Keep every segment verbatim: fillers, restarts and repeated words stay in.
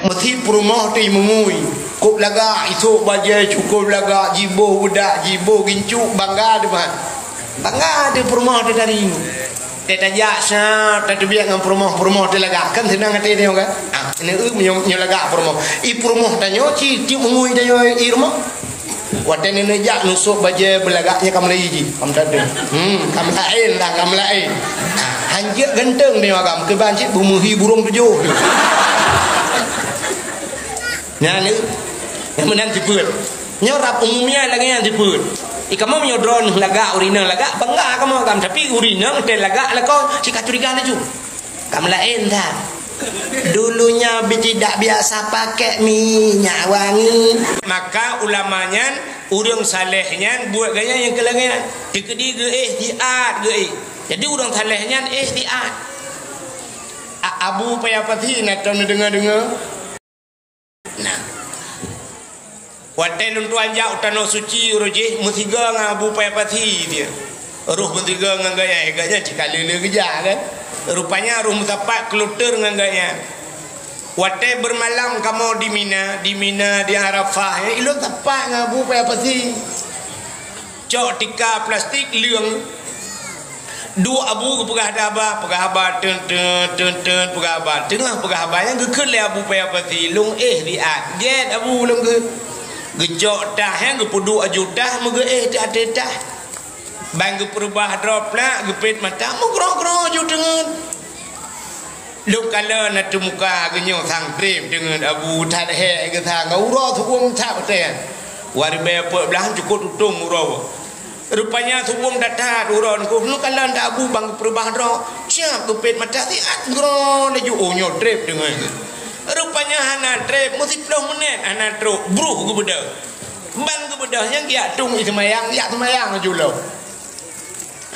Meusi peurumoh teuh meungui, kôp lagak, isôk bajèe cukôp lagak, jiboh beudak, jiboh gincuk, bangga teuh, Mak. Bangga teuh peurumoh teuh tari. Teuh tajak sa, tateubiet ngon peurumoh, peurumoh teuh lagak. Kan seunang até tanyoe kan? Ah, neu-eu meunyoe, nyoe lagak peurumoh. I peurumoh tanyoe ci, ci meungui tanyoe i rumoh. Watèe neujak neusôk bajèe beulagak nyan ka meulaie jih. Ka meutadong. Hmm, ka meulaén dah, ka meulaén. Hanjeuet ganteng nyoe agam, keuban cit beumeuhi burông tujoh. Nyan lé. Nyang meunan sifeuet. Nyoe rab umumnya lagèe nyan sifeuet. I kamoe meunyoe droeneuh lagak, ureueng inong lagak, bangga kamoe agam. Tapi ureueng inong teuh lagak lakoe, cit ka curiga laju. Ka meulaén that. Dulunya bi-, tidak biasa pakai minyak wangi. Maka ulama nyan, ureueng saleh nyan buet gaya nyang keu lagèe nyan. Teukeudi geuéh siat geuéh. Jadi ureueng saleh nyan éh siat. A-, Abu Paya Pasi na tom neudeungoe-deungoe. Nah. Watèe lôn tuan jak u Tanoh Suci uroe jih meusigoe ngon Abu Paya Pasi dia. Roh meusigoe ngon gobnyan, gobnyan cit ka le-le geujak kan. Rupanya roh meusapat kloter ngon gobnyan. Watèe beumalam kamoe di Mina, di Mina, di Arafah, ya, ilôn sapat ngon Abu Paya Pasi. Cok tika plastik leueng. Duek Abu geupeugah haba, peugah haba teun, teun, teun, teun, peugah haba. Teungoh peugah haba nyan geukheun lé Abu Paya Pasi, lôn éh siat. Gèt Abu lôn kheun. Geucok tah nyan geupeuduek aju tah meugeuéh di ateueh tah. Ban geupeureubah droe plak, geupet mata, meugroe-groe aju teungeut. Lôn kalon ateueh muka geuh nyoe sang trép deungon Abu that hék geuh sang uroe su'uem that watèe nyan. Dua ribèe peuet blah cukôp tutông uroe. Rupanya su'uem that-that uroe nyan, lôn kalon dak Abu ban geupeureubah droe. Siap geupet mata siat groe laju, oh, nyoe trép deungon. Rupanya hana trép, meusiplôh meunét hana trôk, bruh geubeudôh. Ban geubeudôh nyan geujak tueng i seumayang, jak seumayang laju lom.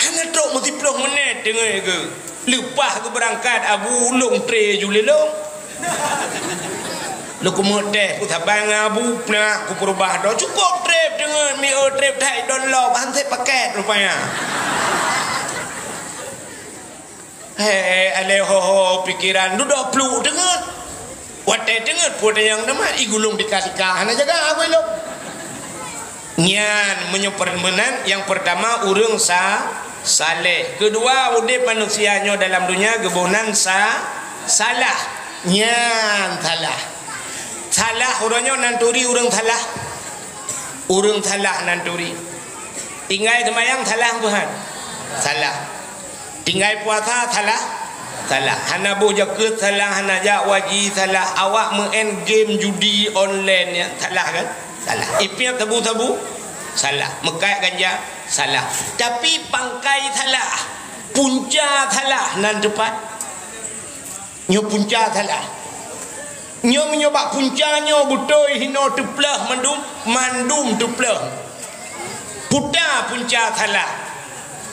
Hana trôk meusiplôh meunét teungeut geuh. Leupah geubeurangkat Abu, lôn trép ju lé lôn. Lôn keumeung teh peusaban ngon Abu, plak, kupeureubah droe. Cukôp trép teungeut, mi eu trép that don lom, han sép pakèt rupanya. He, alèh ho-ho pikeran, dudoe pluek teungeut. Watèe teungeut peue nyang teuma, i gulong tika-tika, hana jaga aku ilok. Nyan, meunyoe per-, meunan, nyang peurtama ureueng sa-, saleh. Keudua, udép manusia nyoe dalam donya geuboh nan sa-, salah. Nyan salah. Salah uroe nyoe nan turi ureueng salah. Ureueng salah nan turi. Tinggai seumayang salah buhan? Salah. Tinggai puasa salah? Salah. Hana boh jakeuet salah, hana jak waji salah, awak meu'en game judi online nyan salah kan? Salah. Ipiep sabu-sabu? Salah. Meukat ganja? Salah. Tapi pangkai salah, punca salah nan teupat. Nyoe punca salah. Nyoe meunyoe bak punca nyoe beutôi hinoe teupleuh mandum, mandum teupleuh. Puta punca salah.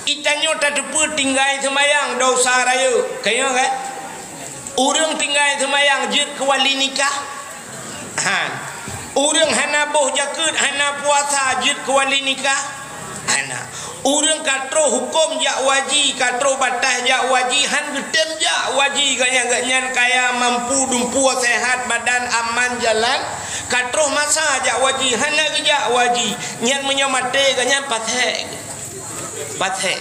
Itanyoe tateupeue tinggai seumayang dosa rayeuk. Kayang kan? Ureueng tinggai seumayang jeuet keu wali nikah? Han. Ureueng hana boh jakeuet, hana puasa jeuet keu wali nikah? Hana. Ureueng ka troh hukôm jak waji, ka troh bataih jak waji, han geutem jak waji, gobnyan, gobnyan kaya, mampu, dumpeue, sehat badan, aman jalan, ka troh masa jak waji, hana geujak waji, nyan meunyoe maté gobnyan pasék. Pasék.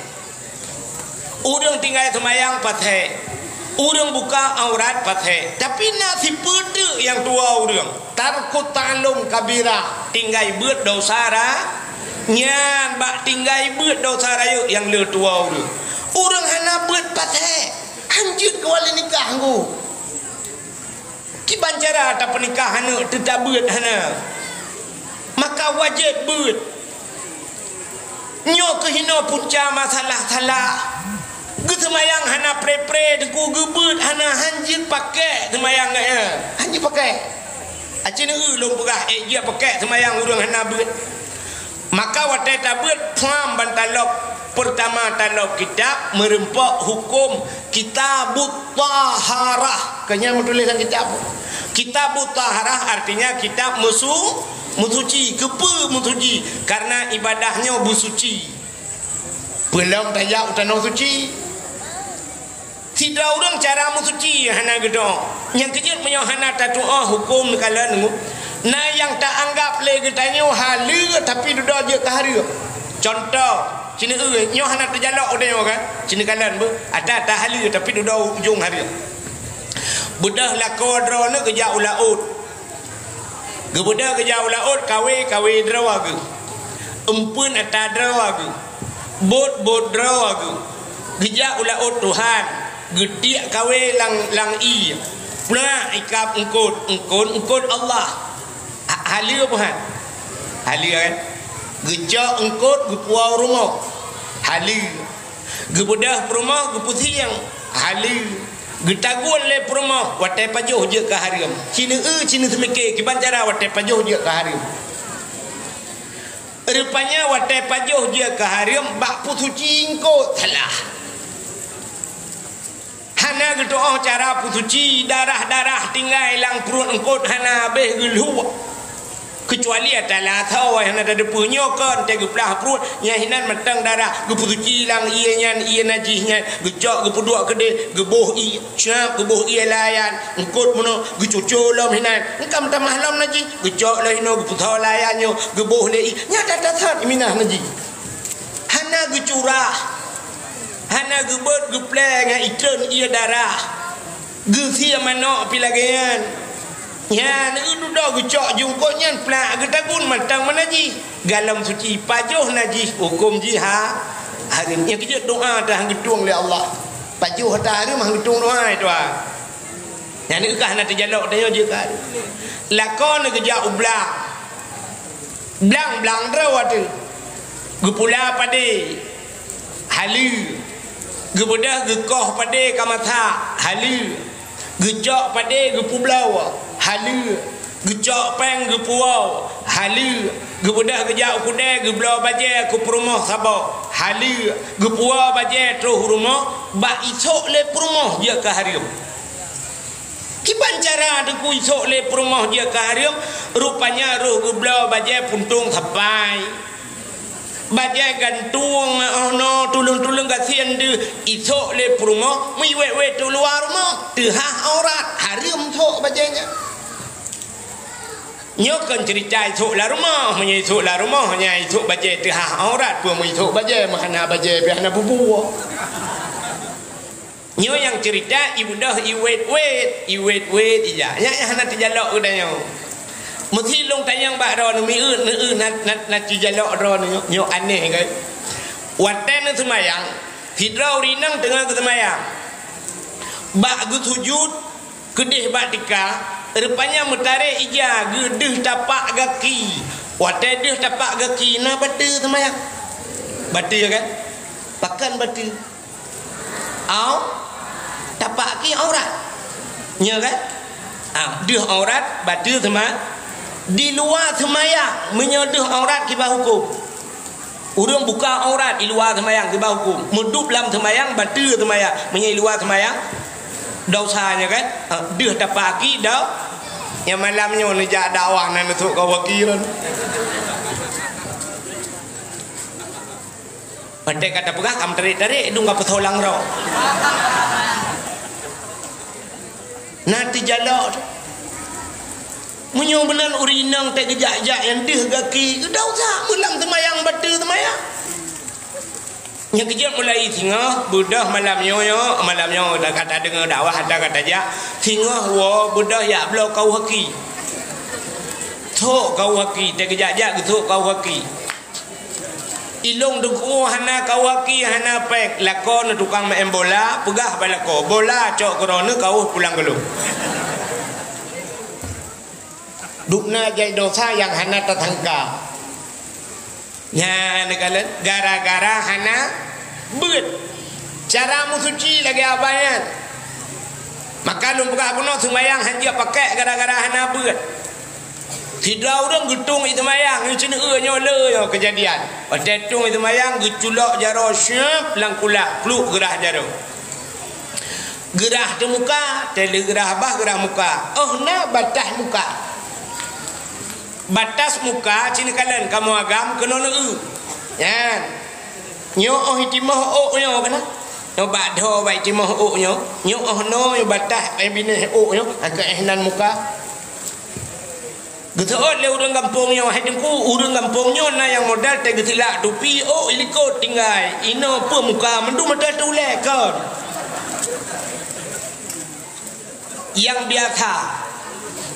Ureueng tinggai seumayang pasék. Ureueng buka aurat pasék. Tapi na sipeue teuk nyang tuwoe ureueng. Tarkut ta'allum kabirah, tinggai beuet dosa ra-, nyan bak tinggai beuet dosa rayeuk nyang le tuwoe ureueng. Ureueng hana beuet pasék, han jeuet keu wali nikah nggu. Kiban cara tapeunikah aneuk teutabeuet hana. Maka wajéb beuet. Nyoe keuh hinoe punca masalah salah. Geuseumayang hana pré-pré, teungku, geubeuet hana, han jeuet pakék seumayang geuh nyan. Han jeuet pakék. Aci neu-eu lôn peugah, ék jeuet pakék seumayang ureueng hana beuet. Maka watée tabeuet, pham ban talop, peurtama talop kitab meureumpok hukôm Kitabut Taharah. Keu nyan meutuléh lam kitab. Kitabut Taharah artinya kitab meusu-, meusuci. Keupeue meusuci? Karena ibadah nyoe beusuci. Peulom tajak u tanoh suci. Sidroe ureuëng cara meusuci hana geudoa. Nyang keujeuet meunyoe hana tatuoh huköm neukalon ngu. Na nyang taanggap lé geutanyoe haleue tapi dudoe jeuet keu hareuem. Cuntoh, sineue nyoe hana teujalok u tanyoe kan? Sineukalon beuh, ata-ata haleue tapi dudoe ujong hareuem. Beudôh lakoe droeneuh geujak u laôt. Geubeudôh geujak u laôt, kawé-kawé droe geuh. Eumpeuen ata droe geuh. Bot-bot droe geuh. Geujak u laôt Tuhan, geutiek kawé lam, lam ié. Plak ikab eungkôt, eungkôt, eungkôt Allah. Ha-, haleue buhan? Haleue kan? Geucok eungkôt geupuwoe rumoh. Haleue. Geubeudôh peurumoh geupeusieng. Haleue. Geutagun lé peurumoh watée pajoh jeuet keu hareuem. Sineue, sineue seumike kiban cara watée pajoh jeuet keu hareuem. Rupanya watée pajoh jeuet keu hareuem bak peusuci eungkôt salah. Hana geutuoh cara peusuci, darah-darah tinggai lam pruet eungkôt hana habéh geuluek. Keucuali ata lam asoe hana tateupeue nyoe kon teuh geuplah pruet, nyang hinan mantong darah, geupeusuci lam ié nyan, ié najih nyan, geucok geupeuduek keudeh, geuboh ié, cap geuboh ié layan, eungkôt meunoe, geucuco lom hinan, eungkam tamah lom najih, geucok lom hinoe, geupeusoe layan nyoe, geuboh lé ié, nyan that-that ié minah najih. Hana geucurah, hana geubeuet geuplée ngon itreun ié darah. Geusie manok pih lagée nyan. Nyan, eu dudoe geucok ju eungkôt nyan plak geutagun mantong meunajih. Galom suci pajoh najih, huköm jih ha-, hareuem. Nyang keujeuet doa ata han geutueng lé Allah. Pajoh ata hareuem han geutueng doa, "Tuhan." Nyan eu kah na teujalok tanyoe jeuet keu hareuem. Lakoe neuh geujak u blang. Blang-blang droe teuh. Geupula padé. Haleue. Geubeudôh geukoh padé ka masak. Haleue. Geucok padé geupeubloe. Haleue. Geucok péng geupuwoe. Haleue. Geubeudôh geujak u keudée geubloe bajée keu peurumoh saboh. Haleue. Geupuwoe bajée troh u rumoh, bak isok lé peurumoh jeuet keu hareuem. Kiban cara teungku isok lé peurumoh jeuet keu hareuem, rupanya roh geubloe bajée puntông sapai. Bajée gantung, oh no, tuleueng-tuleueng gasien deuh isok lé peurumoh, meuiwet-wet teuk luwa rumoh, teuhah aurat, hareuem sok bajée nyan. Nyoe kon ceurita isok lam rumoh, meunyoe isok lam rumoh, nyan isok bajée teuhah aurat, peue meuisok bajée, meuhana bajée pih hana bubu. Nyoe nyang ceurita ibeudôh iwet-wet, iwet-wet ija. Nyan nyang hana teujalok geutanyoe. Meusi lôn tanyong bak droeneuh, mieu-eu, neueu na, na, na teujalok droeneuh nyoe, nyoe aneh kan? Watée neuseumayang, sidroe ureuëng inong teungoh geuseumayang. Bak geusujut, keudeh bak tika, rupanya meutarek ija geuh deuh tapak gaki. Watée deuh tapak gaki na bateue seumayang. Bateue kan? Pakon bateue? Au, tapak gaki aurat. Nya kan? Ah, deuh aurat, bateue seuma-, di luwa seumayang, meunyoe deuh aurat kiban huköm. Ureuëng buka aurat di luwa seumayang kiban huköm. Meudup lam seumayang, bateue seumayang, meunyoe di luwa seumayang, dosa nya kan? Ah, deuh tapak gaki dau. Nyang malam nyoe neujak dakwah na neusok kawaki ron. Watée ka tapeugah, ka meutarek-tarek, dum ka peusolang roh. Na teujalok. Meunyoe meunan ureuëng inong teugeujak-jak nyang deuh gaki, geudosa meulam seumayang, bateue seumayang. Nyang keujeuet mulai singoh, beudôh malam nyoe, nyoe, malam nyoe, ka tadeungoe dakwah, ata ka tajak, singoh woe, beudôh jak bloe kaue gaki. Sok kaue gaki, teugeujak-jak geusok kaue gaki. Ilong deungoe hana kaue gaki, hana péng. Lakoe neuh tukang maén bola, peugah bak lakoe, "Bola cok keu droeneuh, kaue pulang keu lôn." Dubna jai dosa nyang hana tasangka. Nyan neukalon gara-gara hana beuet. Cara meusuci lagée abaian. Maka lôn peugah bunoe seumayang hanjeuet pakék gara-gara hana beuet. Sidroe ureuëng geutueng ié seumayang, ngon sineue nyoe le nyoe keujadian. Watée tueng ié seumayang, geuculok jaroe syeup lam kulak, pluk geurah jaroe. Geurah teuh muka, teuh le geurah bah, geurah muka. Oh na batas muka. Batas muka, sineue kalon kamoe agam keunoe neueu. Nyan. Nyoe oh itimoh ôk nyoe keunoe. Nyoe bak dho bak timoh ôk nyoe, nyoe 'oh noe nyoe bataih, eh, binéh ôk nyoe, ka éh nan muka. Geuseuôt lé ureuëng gampông nyoe, "Hai Teungku, ureuëng gampông nyoe na nyang modal teugeutila tupi, ôk ilikot tinggai, inoe peue muka mandum mata teu ulée kon." Nyang biasa.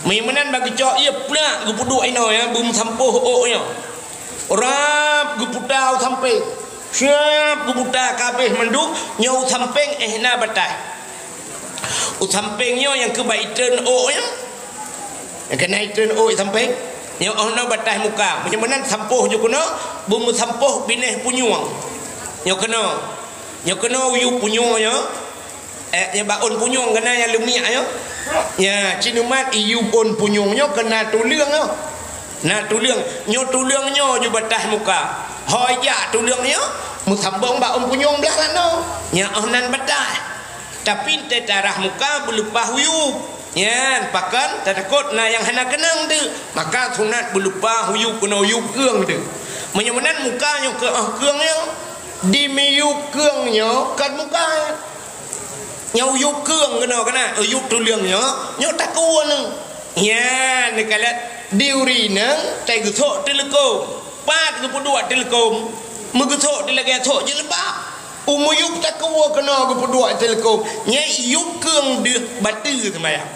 Meunyoe meunan bak geucok ié plak geupeuduek inoe, ya, beumeusampôh ôk nyoe. Rab geuputa u sampéng. Siap geuputa ka abéh mandum, nyoe u sampéng éh na bataih. U sampéng nyoe nyang keuh bak itreun ôk nyoe. Nyang keuh na itreun ôk u sampéng. Nyoe 'oh noe bataih muka. Meunyoe meunan sampôh ju keunoe, beumeusampôh binéh punyueng. Nyoe keunoe. Nyoe keunoe u yup punyueng nyoe. Eh, nyang bak ôn punyueng keunan nyang leumiek nyoe. Nya, ci neumat i yup ôn punyueng nyoe keunan tuleueng nyoe. Na tuleueng, nyoe tuleueng nyoe ju bataih muka. Ho jak tuleueng nyoe, meusambong bak ôn punyueng blah lanoe. Nya 'oh nan bataih. Tapi teutarah muka beuleupah u yup. Nyan, pakon tatakot na nyang hana keunong teuk. Maka sunat beuleupah u yup keunoe u yup keueng teuk. Meunyoe meunan muka nyoe keu 'oh keueng nyoe, di miyup keueng nyoe kon muka. Nyoe u yup keueng keunoe keunan, u yup tuleueng nyoe, nyoe takue neueng. Nyan neukalon di uri neueng, tai geusok teuleukom. Pat geupeuduek teuleukom, meugeusok teulagée sok jilbab. U miyup takue keunoe geupeuduek teuleukom. Nyan yup keueng deuh bateue seumayang.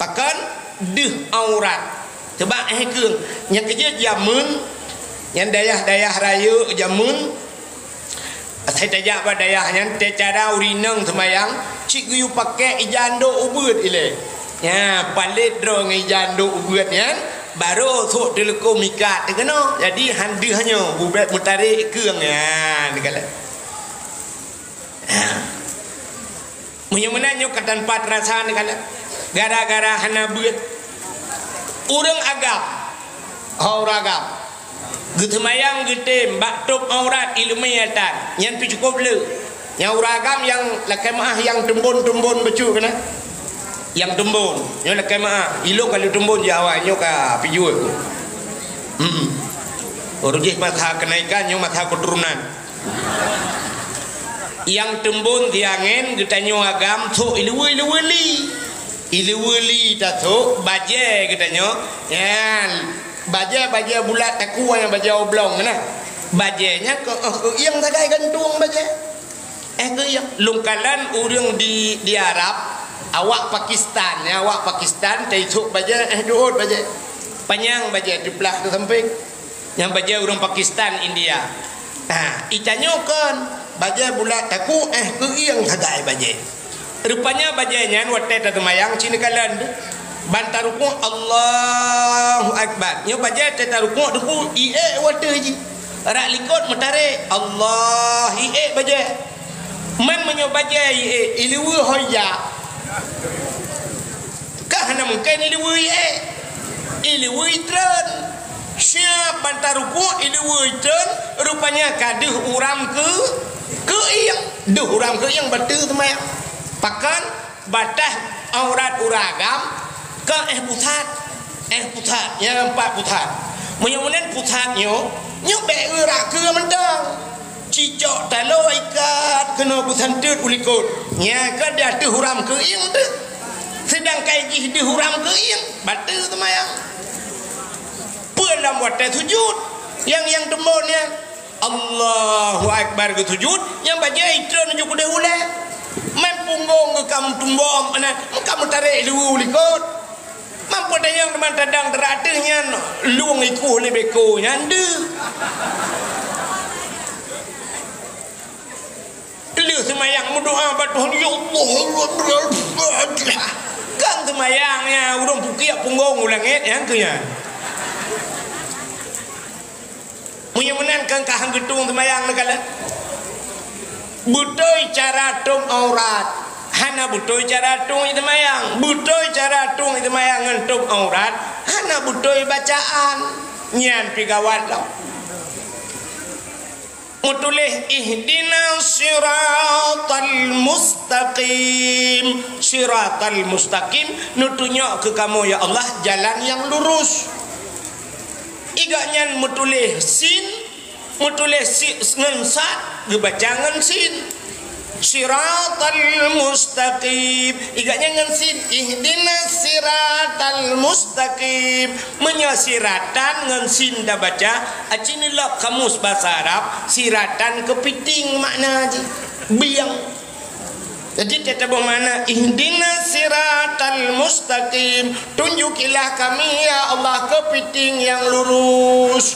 Pakon deuh aurat. Coba éh keueng. Nyang keujeuet jameun, nyang dayah-dayah rayeuk jameun, asai tajak bak dayah nyan, teucara uri neueng seumayang, cit geuyue pakék ija ndok ubeuet ilée. Nya, palét droe ngon ija ndok ubeuet nyan, barô sok teuleukom ikat teuh keunoe. Jadi, han deuh nyoe, bubet meutarek keueng nyan, dikalon. Meunyoe meunan nyoe ka tan pat rasa neukalon, gara-gara hana beuet. Ureuëng agam, ho ureuëng agam, geuseumayang geutem bak tôb aurat ileumé atan, nyan pih cukôp le. Nyang ureuëng agam nyang lakée meuáh nyang teumbon-teumbon bacut keunan. Nyang teumbon, nyoe lakée meuáh, ilôn ka lheueh teumbon jak awai, nyoe ka pijuet. Hmm. Ureuëng jih masa kenaikan, nyoe masa keturunan. Nyang teumbon tiangén geutanyoe agam sok ileue-ileue li. Ileue li tasok bajée geutanyoe. Nyan, bajée-bajée bulat takue nyang bajée oblong na. Bajée nyan keu, eh, keu ieng sagai gantung bajée. Eh, keu ieng. Lôn kalon ureuëng di, di Arab, awak Pakistan, ya, awak Pakistan, tai sok bajée, eh, jeuôt bajée. Panyang bajée, teuplah keu sampéng. Nyang bajée ureuëng Pakistan, India. Ha, itanyoe kon, bajée bulat takue, eh, keu ieng sagai bajée. Rupanya bajée nyan watée taseumayang ci neukalon. Ban tarukuk, Allahu Akbar. Nyoe bajée teutarukuk, teungku, iék watée jih. Rak likot meutarek, Allah, iék bajée. Man meunyoe bajée iék, ileue ho ija. Ka hana mungken ileue iék. Ileue itreun. Siap ban tarukuk ileue itreun, rupanya ka deuh uram keu, keu ieng. Deuh uram keu ieng bateue seumayang. Pakon bataih aurat ureuëng agam kon éh pusat. Éh pusat, nyang pat pusat. Meunyoe meunan pusat nyoe, nyoe bék eu rak keue mantong. Cicok taloe ikat keunoe beusanteut u likot. Nyan ka deuh uram keu ieng teuh. Seudangkan jih deuh uram keu ieng, bateue seumayang. Peue lam watée sujut, nyang, nyang teumbon nyan. Allahu Akbar geusujut, nyang bajée itreun ju keudeh ulée. Man punggong geuh ka meutumbom, meuka meutarek ileue u likot. Man peudayang teuma tadang teurateuh nyan, lueng ikueh lé beko nyan deuh. Lheueh seumayang meudoa bak Tuhan, "Ya Allah, ya Allah, ya Allah." Kan seumayang nyan, ureuëng pukiak punggong u langét nyan keu nyan. Meunyoe meunan kan ka han geutueng seumayang neukalon. Beutôi cara tôb aurat, hana beutôi cara tueng seumayang. Beutôi cara tueng seumayang ngon tôb aurat, hana beutôi bacaan. Nyan pi gawat lom. Meutuléh, "Ihdinas siratal mustaqim." Siratal mustaqim, neutunyok keu kamoe, ya Allah, jalan nyang lurus. I gobnyan meutuléh sin, meutuléh si-, ngon sad, geubaca ngon sin. Siratal mustaqim. Igat nyan ngon sin. Ihdinas siratal mustaqim. Meunyoe siratan ngon sin tabaca, aci neulok kamus basa Arab, siratan keupiting makna jih. Bieng. Jadi, teutabong makna, ihdinas siratal mustaqim. Tunjukilah kami, ya Allah, keupiting nyang lurus.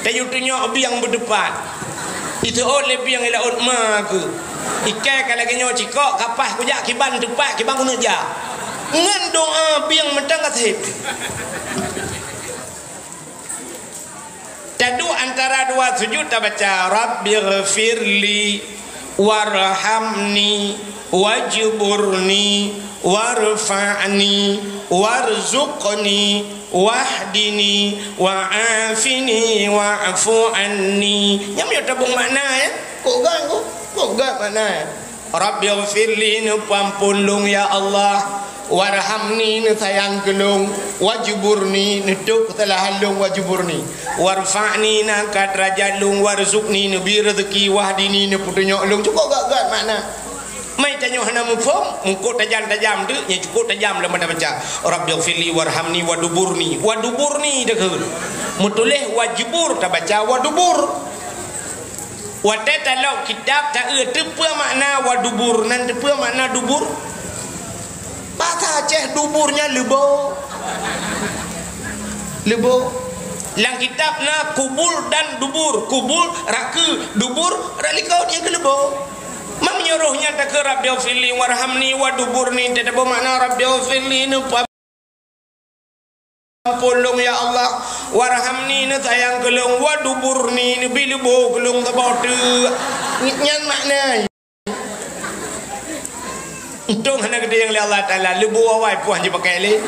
Tayue tunyok bieng beudeupat. Iteuôt lé bieng i laôt ma keuh. Ikai ka lagée nyoe cikok, kapah kujak kiban teupat, kiban keuneuk jak. Ngon doa bieng mantong ka sép. Taduek antara dua sujud tabaca, "Rabbighfirli warhamni wajburni warfa'ni warzuqni wahdini wa'afini wa'fu anni." Nyan meunyoe tabong makna, ya. Kok gak, kok, kok gak makna, ya? Rabbighfirli, neupeuampôn lôn, ya Allah. Warhamni, neusayang keu lôn. Wajburni, neutôb keusalahan lôn, wajburni. Warfa'ni, neuangkat deurajat lôn, warzuqni, neubri raseuki, wahdini, neupeutunyok lôn. Cukôp gét-gét makna. Mai tanyoe hana muphom, meuko tajam-tajam tu, nyang cukôp tajam lom tabaca. Rabbighfirli warhamni waduburni. Waduburni takheun. Meutuléh wajbur tabaca wadubur. Watée talok kitab taeu teupeue makna wadubur, nan teupeue makna dubur? Bahasa Aceh dubur nyan leubo. Leubo. Lam kitab na kubul dan dubur. Kubul, rakeu, dubur, rot likot nyang keu leubo. Meunyoe roh nyan takheun Rabbighfirli warhamni waduburni, teutabong makna Rabbighfirli neupeuampôn lôn, ya Allah, warhamni neusayang keu lôn, waduburni neubri leubo keu lôn saboh teuk. Nyan makna. Untông hana geutanyong lé Allah Taala, leubo awai puih jipakai lé.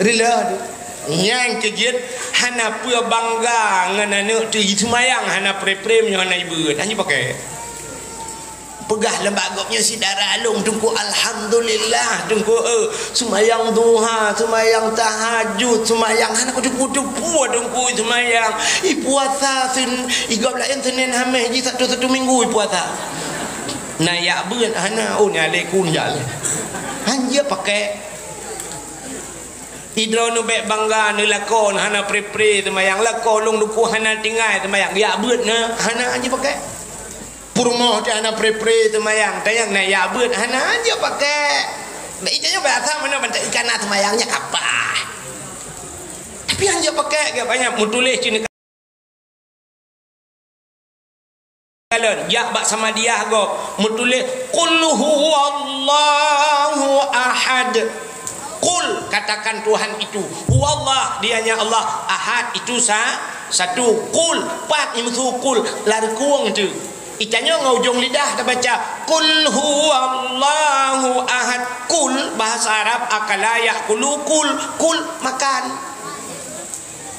Rila tu. Nyang keujeuet hana peue bangga ngon aneuk teuh, seumayang hana pre-pre meunyoe hana ibeuet, hana jipakai. Peugah lom bak gobnyan, "Syedara lôn, Teungku, alhamdulillah, Teungku, eh, seumayang duha, seumayang tahajud, seumayang hana kuteupeu-teupeu, Teungku, seumayang. Ipuasa sen-, i gob laén Senin Haméh jih satu-satu minggu ipuasa." Na jak beuet hana, oh, nyan lé kun jak lé. Hanjeuet pakai. Idroeneuh bék bangga neulakoe hana pre-pre seumayang, lakoe lôn Teungku hana tinggai seumayang, jak beuet na hana hanjeuet pakai. Peurumoh teuh hana pre-pre seumayang, tanyong na jak beuet hana hanjeuet pakai. Bèk itanyoe bèk asai meunan ban ikan na seumayang nyan kapah. Tapi hanjeuet pakai geuh banyak meutuléh cit kalon, jak bak Samadiyah gob meutuléh, "Qul huwallahu ahad." Qul, katakan Tuhan itu, huwallah, dianya Allah, ahad, itu sa-, satu. Qul, pat imeusu qul, lam reukung tu. Itanyoe ngon ujong lidah tabaca, "Qul huwallahu ahad." Qul, bahasa Arab, akala ya'kulu, qul, qul, makan.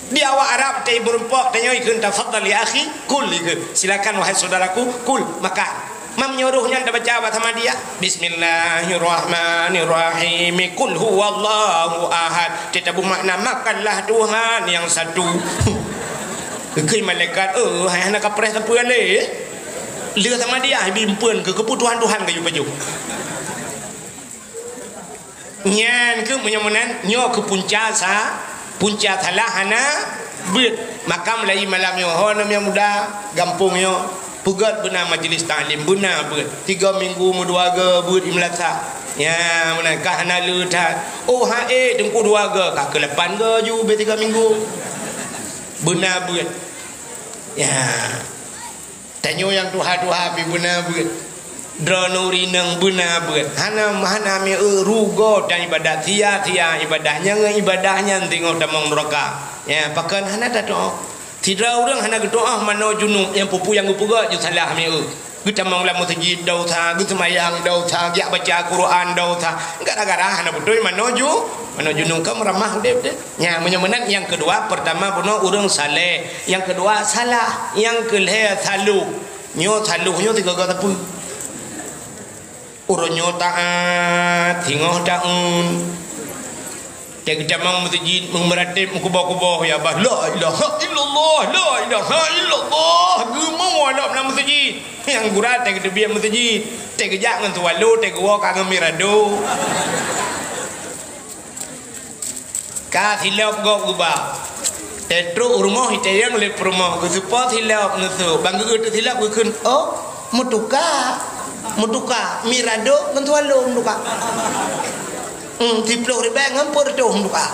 Di awak Arab, teuh beureumpok, tanyoe ikheun, "Tafadhal ya akhi, kul," ikheun. "Silakan, wahai saudaraku, kul, makan." Meunyoe roh nyan tabaca bak Samadiyah, "Bismillahirrahmanirrahim, qul huwallahu ahad." Teuh tabeumakna, "Makanlah Tuhan yang satu." Geukheun malaikat, "Oh, hai hana kapreh sapeue lé." Lheueh Samadiyah, bimpeuen keu keupeue Tuhan-Tuhan kayue pajoh. Nyan keuh meunyoe meunan, nyoe keuh punca sa-, punca salah hana beuet. Maka mulai malam nyoe, ho aneuk muda gampông nyoe, peugét beuna majlis taklim, beuna beuet. Tiga minggu meudua goe beuet i meulasah. Nya, meunan ka hana le that. Oh, ha, eh, Teungku dua goe, ka keu lapan goe ju bèk tiga minggu. Beuna beuet. Ya. Tanyoe nyang tuha-tuha pih beuna beuet. Droeneuh ureueng inong beuna beuet. Hana, hana meu rugoe tan ibadat, sia-sia ibadat. Nyang ibadat nyan singoh tamong nuraka. Ya, pakon hana tatu'oh. Sidroe ureueng hana geutu'oh manoe junub, nyang peue-peue nyang geupeugah jeuet salah meu. Geutamong lam meuseujid dosa, geuseumayang dosa, geujak baca Quran dosa. Gara-gara hana beutôi manoe ju-, manoe junub ka meuramah udép teuh. Nya, meunyoe meunan nyang keudua, peurtama bunoe ureueng saleh, nyang keudua salah, nyang keulhèe saloh. Nyoe saloh nyoe sigoe-goe sapeue? Ureueng nyoe taat, singoh taun. Teuh geutamong meuseujid, meumeurateb, meukuboh-kuboh, ya bah, la ilaha illallah. Oh, la ilaha illallah. Geumoe lom lam meuseujid. Nyang gura teugeuteubiet meuseujid. Teugeujak ngon swallow, teugewoe ka ngon mirado. Ka silop gob geuba. Teutrok u rumoh itayong lé peurumoh, geuseupôt silop neusok. Ban geugeue teusilop geukheun, "Oh, meutuka. Meutuka. Mirado ngon swallow meutuka." Hmm, siploh ribèe ngon peuet reutôh meutuka.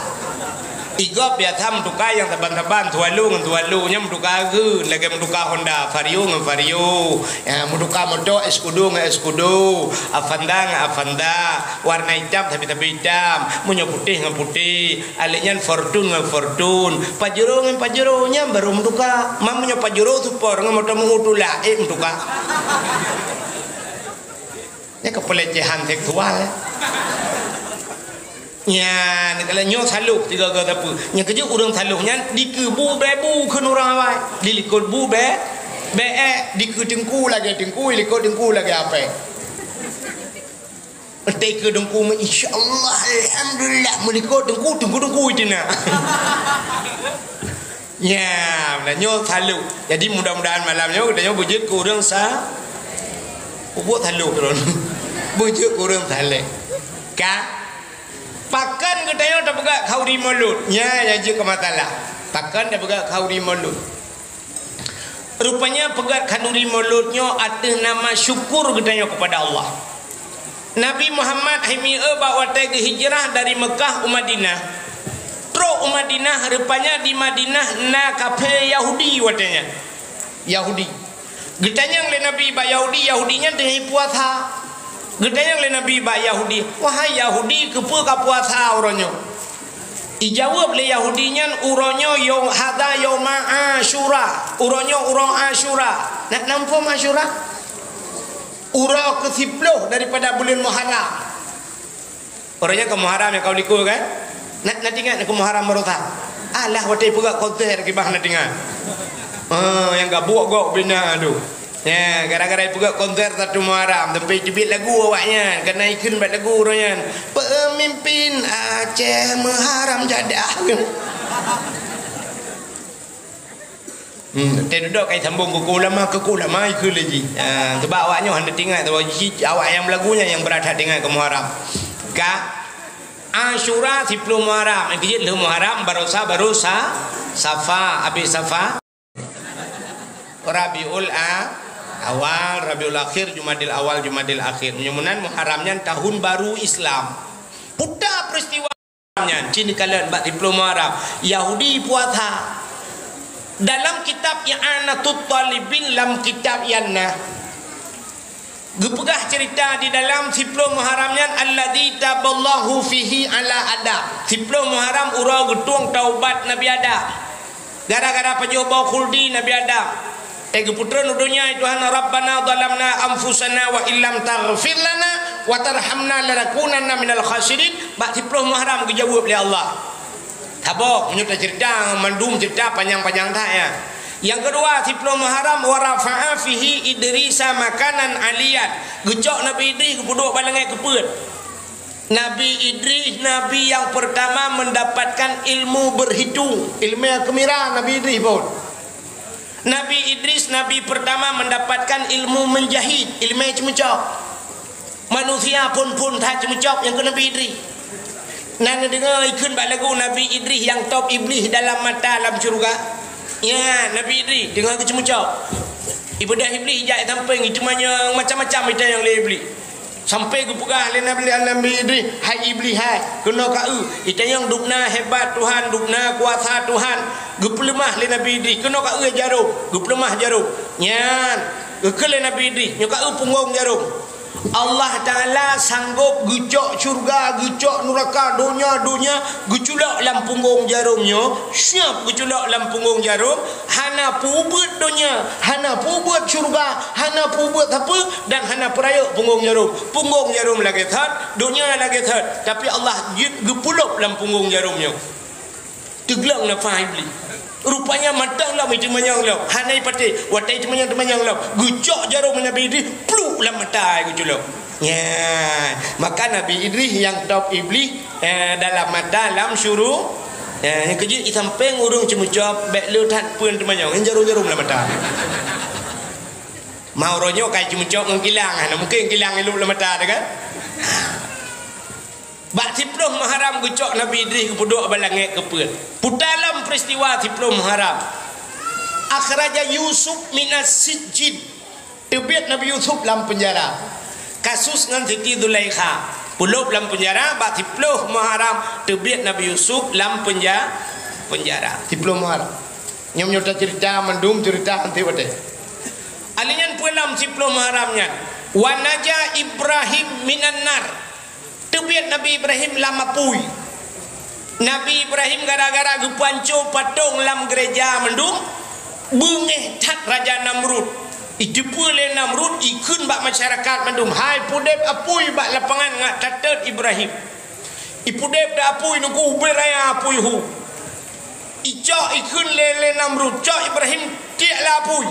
Igob biasa meutuka nyang saban-saban, swallow ngon swallow, nyan meutuka kheun, lagèe meutuka Honda, Vario ngon Vario. Ya, meutuka moto, Escudo ngon Escudo, Avanza ngon Avanza, warna itam sabe-sabe itam, meunyoe putéh ngon putéh, alèh nyan Fortuner ngon Fortuner, Pajero ngon Pajero, nyan barô meutuka. Mam meunyoe Pajero Sport ngon moto meuhu tulak, eh meutuka. Nyan keu pelecehan seksual. Nyan, kalau nyoe saloh, tiga-tiga sapeue. Nyang keujeuet ureueng saloh nyan dikeue bu bèe bu kheun ureueng awai. Dilikot bu bèe, bèe, dikeue teungku lagèe teungku, dilikot teungku lagèe apèe. Teukeue teungku, "Insya Allah, alhamdulillah, meulikot teungku, teungku, teungku itu na." Ya, nah, nyoe saloh. Jadi, mudah-mudahan malam nyoe geutanyoe beujeuet keu ureueng sa-, peubuet saloh droen. Beujeuet keu ureueng saleh. Ka? Pakon geutanyoe tapeugah khauri Maulud? Nya, nyang jeuet keu masalah. Pakon tapeugah khauri Maulud? Rupanya peugah khauri Maulud nyoe ateueh nama syukur geutanyoe kepada Allah. Nabi Muhammad hai mieu bak watèe geuhijrah dari Meukah u Madinah. Trok u Madinah, rupanya di Madinah na kafé Yahudi watèe nyan. Yahudi. Geutanyong lé Nabi bak Yahudi, Yahudi nyan teungoh puasa. Geutanyong lé Nabi bak Yahudi, "Wahai Yahudi, keupeue kapuasa uroe nyoe?" Ijaweueb lé Yahudi nyan, "Uroe nyoe yaum, hadza yauma Asyura." Uroe nyoe uroe Asyura. Na, na muphom Asyura? Uroe keusiploh daripada buleuen Muharram. Uroe nyan ka Muharram nyang ka u likot kan? Na, na teuingat na keu Muharram baroesa? Alah, watèe peugah konser kiban na teuingat. Ah, nyang ka buok gob bina tu. Ya, gara-gara peugah konser satu Muharram, sampai teubiet lagu awaknyan, ka na ikheun bak lagu uroe nyan. Peumimpin Aceh meuharam jadah. Hmm, teuduek kai sambung keu ulama, keu ulama ikheun lé jih. Ha, sebab awak nyoe hana teuingat, sebab jih awak nyang meulagu nyan nyang brat that teuingat keu Muharram. Ka Asyura siploh Muharram, nyang keujeuet lheueh Muharram, baroesa, baroesa, Safa, abéh Safa, Rabiul A-, Awal, Rabiul Akhir, Jumadil Awal, Jumadil Akhir. Meunyoe meunan Muharram nyan tahun baru Islam. Peue ta peristiwa nyan, ci neukalon bak siploh Muharram, Yahudi puasa. Dalam kitab I'anatut Talibin, lam kitab nyan na geupeugah cerita di dalam siploh Muharram nyan, "Alladzi taballahu fihi ala Adam." Siploh Muharram uroe geutueng taubat Nabi Adam. Gara-gara pajoh boh khuldi Nabi Adam. Eh, geupeutreun u donya, "Tuhan, Rabbana zalamna anfusana wa illam taghfir lana wa tarhamna lanakunanna minal khasirin." Bak siploh Muharram geujaweueb lé Allah. Saboh, meunyoe tacerita mandum cerita panyang-panyang that, ya. Nyang keudua, siploh Muharram, "Wa rafa'a fihi Idrisa makanan aliyan." Geucok Nabi Idris geupeuduek bak langét keupeuet. Nabi Idris, nabi nyang pertama mendapatkan ilmu berhitung. Ileumèe keumira Nabi Idris phôn. Nabi Idris, nabi pertama mendapatkan ilmu menjahit, ileumèe ceumeucok. Manusia phôn-phôn that ceumeucok nyang keu Nabi Idris. Na neudeungoe ikheun bak lagu Nabi Idris nyang top Iblih dalam mata lam syeuruga? Ya, Nabi Idris, deungoe geuceumeucok. Ibeudah Iblih jak sampéng, iteumanyong macam-macam itanyong lé Iblih. Sampai geupeugah lé Nabi, Nabi Idris, "Hai Iblih hai, keunoe ka eu." Itanyong dubna hebat Tuhan, dubna kuasa Tuhan. Geupeuleumah lé Nabi Idris, "Keunoe ka eu jaroe." Geupeuleumah jaroe. Nyan, geukheun lé Nabi Idris, "Nyoe ka eu punggong jaroe." Allah Taala sanggob geucok syeuruga, geucok nuraka, donya, donya, geuculok lam punggong jaroe nyoe, siap geuculok lam punggong jaroe, hana peubeuet donya, hana peubeuet syeuruga, hana peubeuet sapeue, dan hana peurayeuk punggong jaroe. Punggong jaroe lagèe that, donya lagèe that, tapi Allah jeuet geupulop lam punggong jaroe nyoe. Teugleng nafah Iblih. Rupanya mantong lom iteumanyong lom. Hana ipatéh. Watèe iteumanyong-teumanyong lom, geucok jaroe Nabi Idris, pluk lam mata geuculok. Ya, maka Nabi Idris nyang top Iblih, eh, dalam mata lam syuru-, Eh, nyang keujeuet i sampéng ureuëng ceumeucop, bék le that peuen teumanyong, nyang jarum-jarum lam mata. Ma uroe nyoe kai ceumeucop ngon kilang, hana mungken kilang ilop lam mata teuh kan? Bak siploh Muharram geucok Nabi Idris geupeuduek bak langét keu peue? Puta lom peristiwa siploh Muharram. Akhraja Yusuf minas sijjin. Teubiet Nabi Yusuf lam peunjara. Kasus ngon Siti Zulaikha. Peulop lam peunjara, bak siploh Muharram teubiet Nabi Yusuf lam peunja-, peunjara. Siploh Muharram. Nyoe, nyoe ta cerita mandum cerita nanti watée. Alèh nyan peue lam siploh Muharram nyan? Wa naja Ibrahim minan nar. Teubiet Nabi Ibrahim lam apui. Nabi Ibrahim gara-gara geupeuhanco patong lam gereja mandum, beungéh that Raja Namrud. Iteupeue lé Namrud, ikheun bak masyarakat mandum, "Hai peudeb apui bak lapangan ngat tatet Ibrahim." Ipeudeb dah apui nungku ubé raya apui hu. Icok ikheun lé, lé Namrud, "Cok Ibrahim tiek lam apui."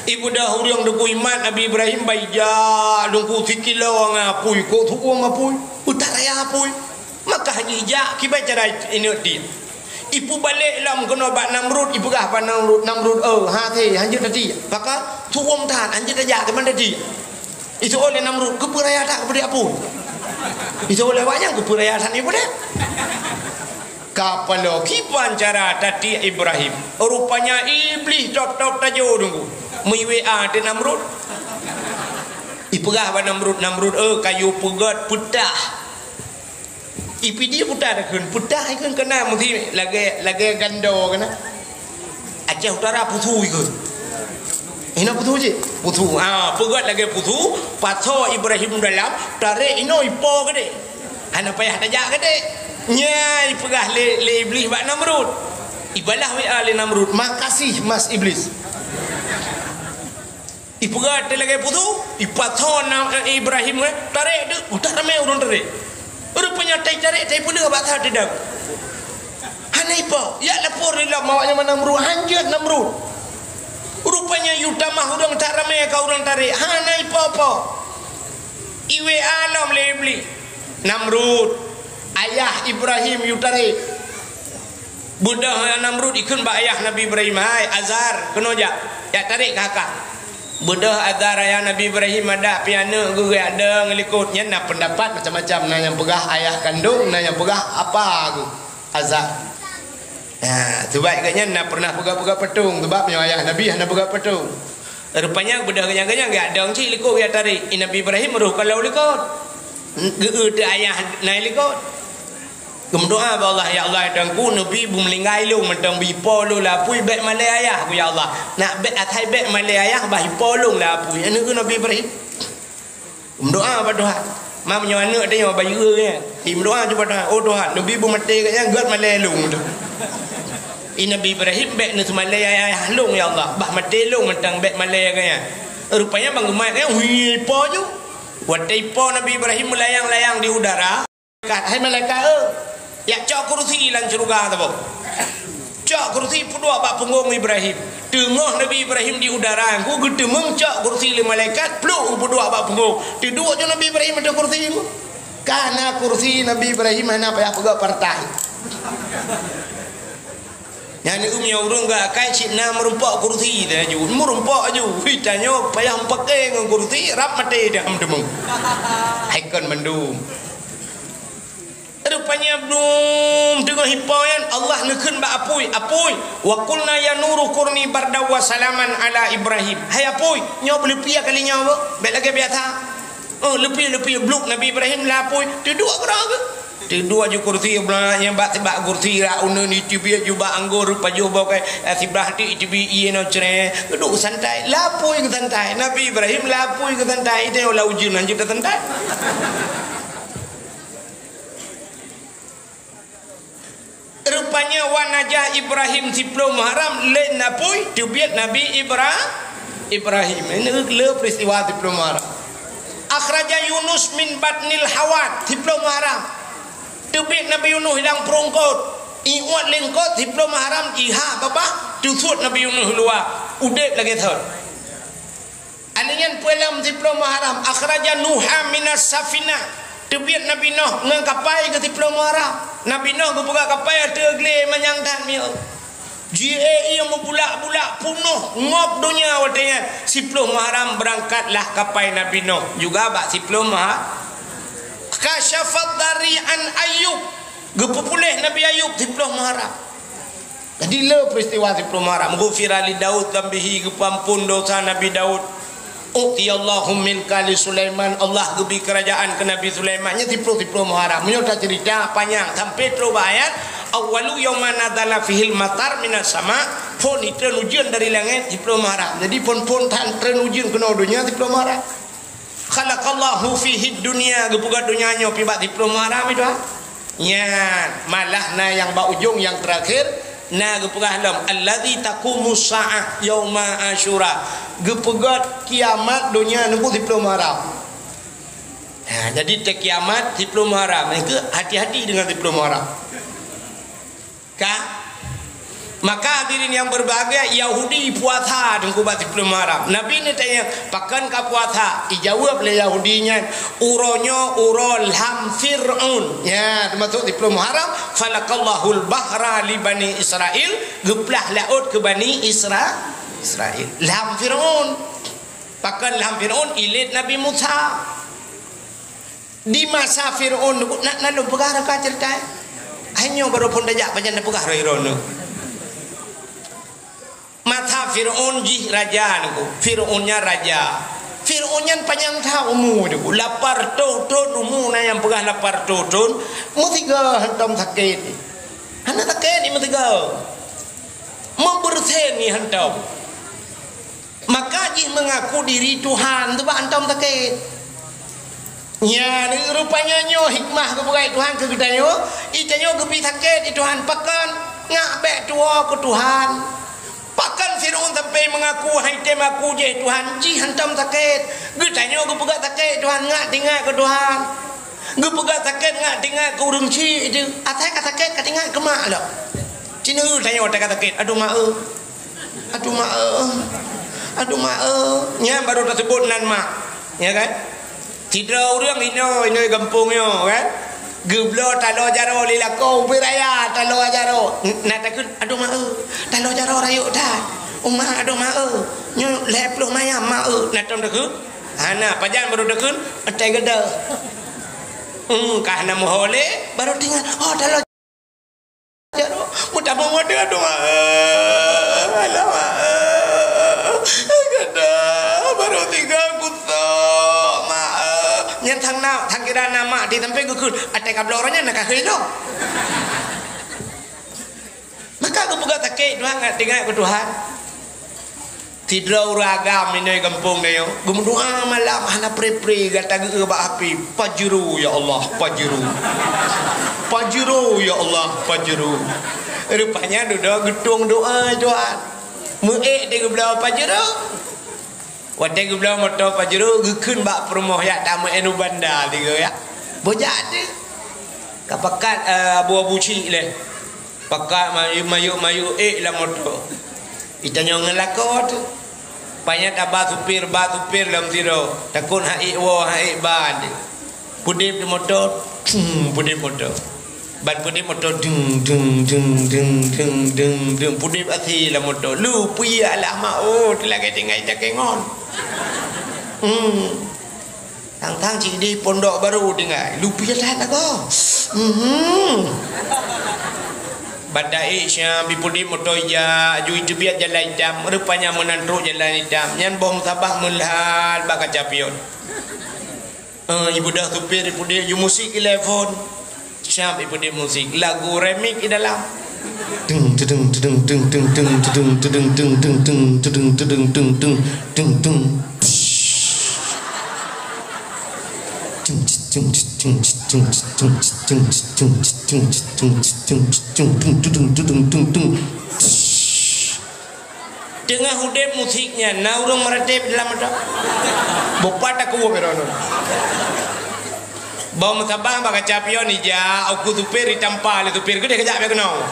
Ibeudôh ureuëng deuku imat Nabi Ibrahim baija dungku sikilo ngon apui, kok tuom apui, utak raya apui. Maka hana ijak kiban cara ineuk tiek. Ipubalek lom keunoe bak Namrud, ipeugah bak Namrud, "Namrud, oh, ha the, hanjeuet tatiek. Pakon tuom that, hanjeuet tajak keuman tatiek." Iseuôt lé Namrud, "Keupeue raya that keupeudeh apui?" Iseuôt lé awaknyan, "Keupeue raya that ipeudeh?" Kapaloe kiban cara tatiek Ibrahim. Rupanya Iblih top-top tajo dungku. Meuiwe a teuh Namrud. Ipeugah bak Namrud, "Namrud, eh, kayue peugét peutah." Ipidi peutah takheun, peutah ikheun keunan meusi lagée, lagée gando keunan. Aceh Utara pusu ikheun. Inoe pusu cit? Pusu. Ha, peugét lagée pusu, pasoe Ibrahim dalam, tarek inoe ipo keudeh. Hana payah tajak keudeh. Nyan ipeugah lé, lé Iblih bak Namrud. Ibalah W A lé Namrud, "Makasih, Mas Iblis." Ipeugét lagée pusu, ipasoe na-, Ibrahim, eh, tarek deuh, utak ramé ureuëng tarek. Rupanya tai tarek, tai peuleueh bak that teudong. Hana ipo, yak lapor lé lom awaknyan bak Namrud, hanjeuet Namrud. Rupanya yue tamah ureuëng that ramé ka ureuëng tarek, hana ipo-po. I W A lom lé Iblih. "Namrud, ayah Ibrahim yue tarek." Beudôh Namrud ikheun bak ayah Nabi Ibrahim, "Hai Azar, keunoe jak, jak tarek keu akang." Beudôh Azar ayah Nabi Ibrahim adak pih aneuëk geuh geujak dong likot. Nyan na peundapat macam-macam, na nyang peugah ayah kandong, na nyang peugah apa geuh. Azar. Ha, sebab geuh nyan na pernah peugah-peugah patong, sebab meunyoe ayah Nabi hana peugah patong. Rupanya beudôh geuh nyan, geuh nyan geujak dong cit likot geujak tarek. I Nabi Ibrahim roh ka lom likot. Geu-eu teuh ayah na likot. Geumeudoá bak Allah, "Ya Allah, Tuhanku, neubi beumeulinggai lôn mantong, beu ipo lôn lam apui, bék malée ayah ku, ya Allah. Nak bék asai bék malée ayah, bah ipo lôn lam apui." Aneuëk Nabi Ibrahim. Geumeudoá bak Tuhan. Ma meunyoe aneuëk tanyoe bayeue nyan, imeudoá ju bak Tuhan, "Oh Tuhan, neubi beumaté geuh nyan, gét malée lôn tu." I Nabi Ibrahim, "Bék neuseumalée ayah lôn, ya Allah, bah maté lôn mantong, bék malée geuh nyan." Rupanya ban geumat nyan, hui, ipo ju. Watée ipo Nabi Ibrahim meulayang-layang di udara. Malaikat, "Hai malaikat, eh, yak cok kursi lam syeuruga saboh. Cok kursi peuduek bak punggong Ibrahim." Teungoh Nabi Ibrahim di udara, ku geuteumeung cok kursi lé malaikat, pluk peuduek bak punggong. Teuduek ju Nabi Ibrahim ateueh kursi ku. Ka na kursi Nabi Ibrahim hana payah peugah partai. Nyan ureuëng nyang ureuëng gak akai cit na meurumpok kursi teuh aju. Meurumpok aju. Hui, tanyoe payah meupaké ngon kursi, rab maté dah meuteumong. Hai kon mandum. Rupanya blum teungoh ipo nyan, Allah neukheun bak apui, "Apui, wa qulna ya nuru kuni bardan wa salaman ala Ibrahim." Hai apui, nyoe beuleupie kali nyoe, bék lagée biasa. Oh, leupie-leupie bluk Nabi Ibrahim lam apui, teuduek keudroe geuh. Teuduek ju kursi, blah, nyang bak sibak kursi, rak uneun iteubiet ju bak anggô, pajoh boh kai, eh, siblah teuk iteubiet ié nyoe cré, duek santai, lam apui geusantai. Nabi Ibrahim lam apui geusantai, itée lam ujeuen hanjeuet santai. Rupanya wa naja Ibrahim siploh Muharram lé apui teubiet Nabi Ibra-, Ibrahim. Ini le peristiwa siploh Muharram. Akhraja Yunus min batnil hawat siploh Muharram. Teubiet Nabi Yunus lam prueng kot. Iuet lingkot siploh Muharram iha babah teusut Nabi Yunus luwa. Udeb lagée thon. Alèh nyan peue lom siploh Muharram, akhraja Nuha minas safinah. Teubiet Nabi Noh ngon kapai keu siploh Muharram. Nabi Noh geupeugah kapai ateueh glé manyang that miyueb. Jiék ié meubulak-bulak peunoh ngop donya watée nyan. Siploh Muharram beurangkatlah kapai Nabi Noh juga bak siploh Muharram. Kasyafad dari an Ayub, geupeupuléh Nabi Ayub siploh Muharram. Jadi le peristiwa siploh Muharram. Ghufira li Daud dzambihi, geupeuampon dosa Nabi Daud. U'tiyallahu milka li Sulaiman, Allah geubri keurajaan keu Nabi Sulaiman. Nyan siploh, siploh Muharram. Meunyoe taceurita panyang sampai trok bak ayat, "Awwalu yauma nazala fihil matar minas sama", phon itreun ujeuen dari langét siploh Muharram. Jadi phon-phon tan treun ujeuen keunoe donya siploh Muharram. Khalaqallahu fihid dunya, geupeugét donya nyoe pih bak siploh Muharram itu, ha. Nyan, malah na nyang bak ujong nyang teurakhir, na geupeugah lom, "Allazi taqumus sa'ah yauma Asyura." Geupeugét kiamat donya nunggu siploh Muharram. Ha, jadi teukiamat siploh Muharram. Nyan keuh hati-hati deungon siploh Muharram. Ka? Maka hadirin yang berbahagia, Yahudi puasa teungku bak siploh Muharram. Nabi neutanya, "Pakon ka puasa?" Ijaweueb lé Yahudi nyan, "Uroe nyoe uroe lham Fir'aun." Ya, teumasuk siploh Muharram, "Falakallahul bahra li Bani Israil," geuplah laôt keu Bani Isra-, Israil. Lham Fir'aun. Pakon lham Fir'aun? Ilét Nabi Musa. Di masa Fir'aun, na, na lôn peugah raka ceurita, eh? Hai nyoe barô phon tajak, pajan tapeugah roh Fir'aun nyoe. Masa Fir'aun jih raja nyoe, Fir'aun nyan raja. Fir'aun nyan panyang that umu nyoe, lapan reutôh thon umu, na nyang peugah lapan reutôh thon, meusigoe hantom sakét. Hana sakét, meusigoe. Meubeureusen hantom. Maka jih meungaku diri Tuhan, teubak hantom sakét. Nyan, rupanya nyoe hikmah geupeugah Tuhan keu geutanyoe, geutanyoe geubri sakét di Tuhan. Pakon? Ngak bék tuwoe keu Tuhan. Pakon Fir'aun sampai meungaku, hai tem aku jih Tuhan, jih hantom sakét. Geutanyoe geupeugah sakét Tuhan, ngak teuingat keu Tuhan. Geupeugah sakét ngak teuingat keu ureueng chik jih. Asai ka sakét ka teuingat keu mak lom. Cit na tanyoe watée ka sakét, "Aduh mak eu." Aduh mak eu. Aduh mak eu. Nyan baru taseubut nan mak. Ya kan? Sidroe ureueng inoe, inoe gampông nyoe kan. Geubloe taloe jaroe lé lakoe ubé raya taloe jaroe. Na takheun, "Aduh mak eu. Taloe jaroe rayeuk that. Uma aduh mak eu. Nyoe lhée ploh mayam mak eu." Na tom takheun? Hana, pajan baru takheun? Atai gada. Hmm, ka hana meuho lé, baru teuingat, "Oh, taloe jaroe, meutamong watée aduh mak eu, alah mak eu, gata baru tinggai kutok mak eu." Nyan sang na, sang kira na mak di sampéng geukheun, atai ka bloe uroe nyan na ka kheun lom. Maka geupeugah sakét Tuhan, ngat tinggai keu Tuhan. Sidroe ureueng agam inoe gampông nyoe, geumeudoa malam hana pre-pre, gata geu bak api, "Pajero, ya Allah, pajero. Pajero, ya Allah, pajero." Rupanya dudoe geutueng doa Tuhan. Meuék di geubloe pajero. Watée geubloe moto pajero, geukheun bak peurumoh, "Yak, tameu'en u banda tiga, ya. Bojak teuh. Ka pakat, eh, abu-abu chik lé." Pakat mayueb-mayueb ék lam moto. Itanyong ngon lakoe teuh. Panyang taba supir, ba supir lom sidroe. Takot han ék woe, han ék ba teuh. Peudeb di moto, dung, peudeb moto. Ban peudeb moto, dung, dung, dung, dung, dung, dung, dung. Peudeb asai lam moto. Lu, pui alah mak, oh, teulagée tinggai takée ngon. Hmm. Tang-tang cit di pondok baru tinggai. Lu pui alah lagoe. Mhm. Ban taék siang, bi peudeb moto ija, aju iteubiet jalan itam. Rupanya meunan trok jalan itam. Nyan boh musabah meulhat bak kaca pion. Eh, ibeudôh supir, ipeudeb ju musik i lé phon. Siap ipeudeb musik, lagu remix i dalam. Dung, tudung, tudung, dung, dung, dung, tudung, tudung, dung, dung, dung, tudung, tudung, dung, dung, dung, dung. Teungoh udeb musik nyan, na ureuëng meuratéb dalam mata. Boh pat takuwöb droeneuh. Boh meusabah bak kaca pion ija, uku supir itampa lé supir, geudeh geujak bak keunoe.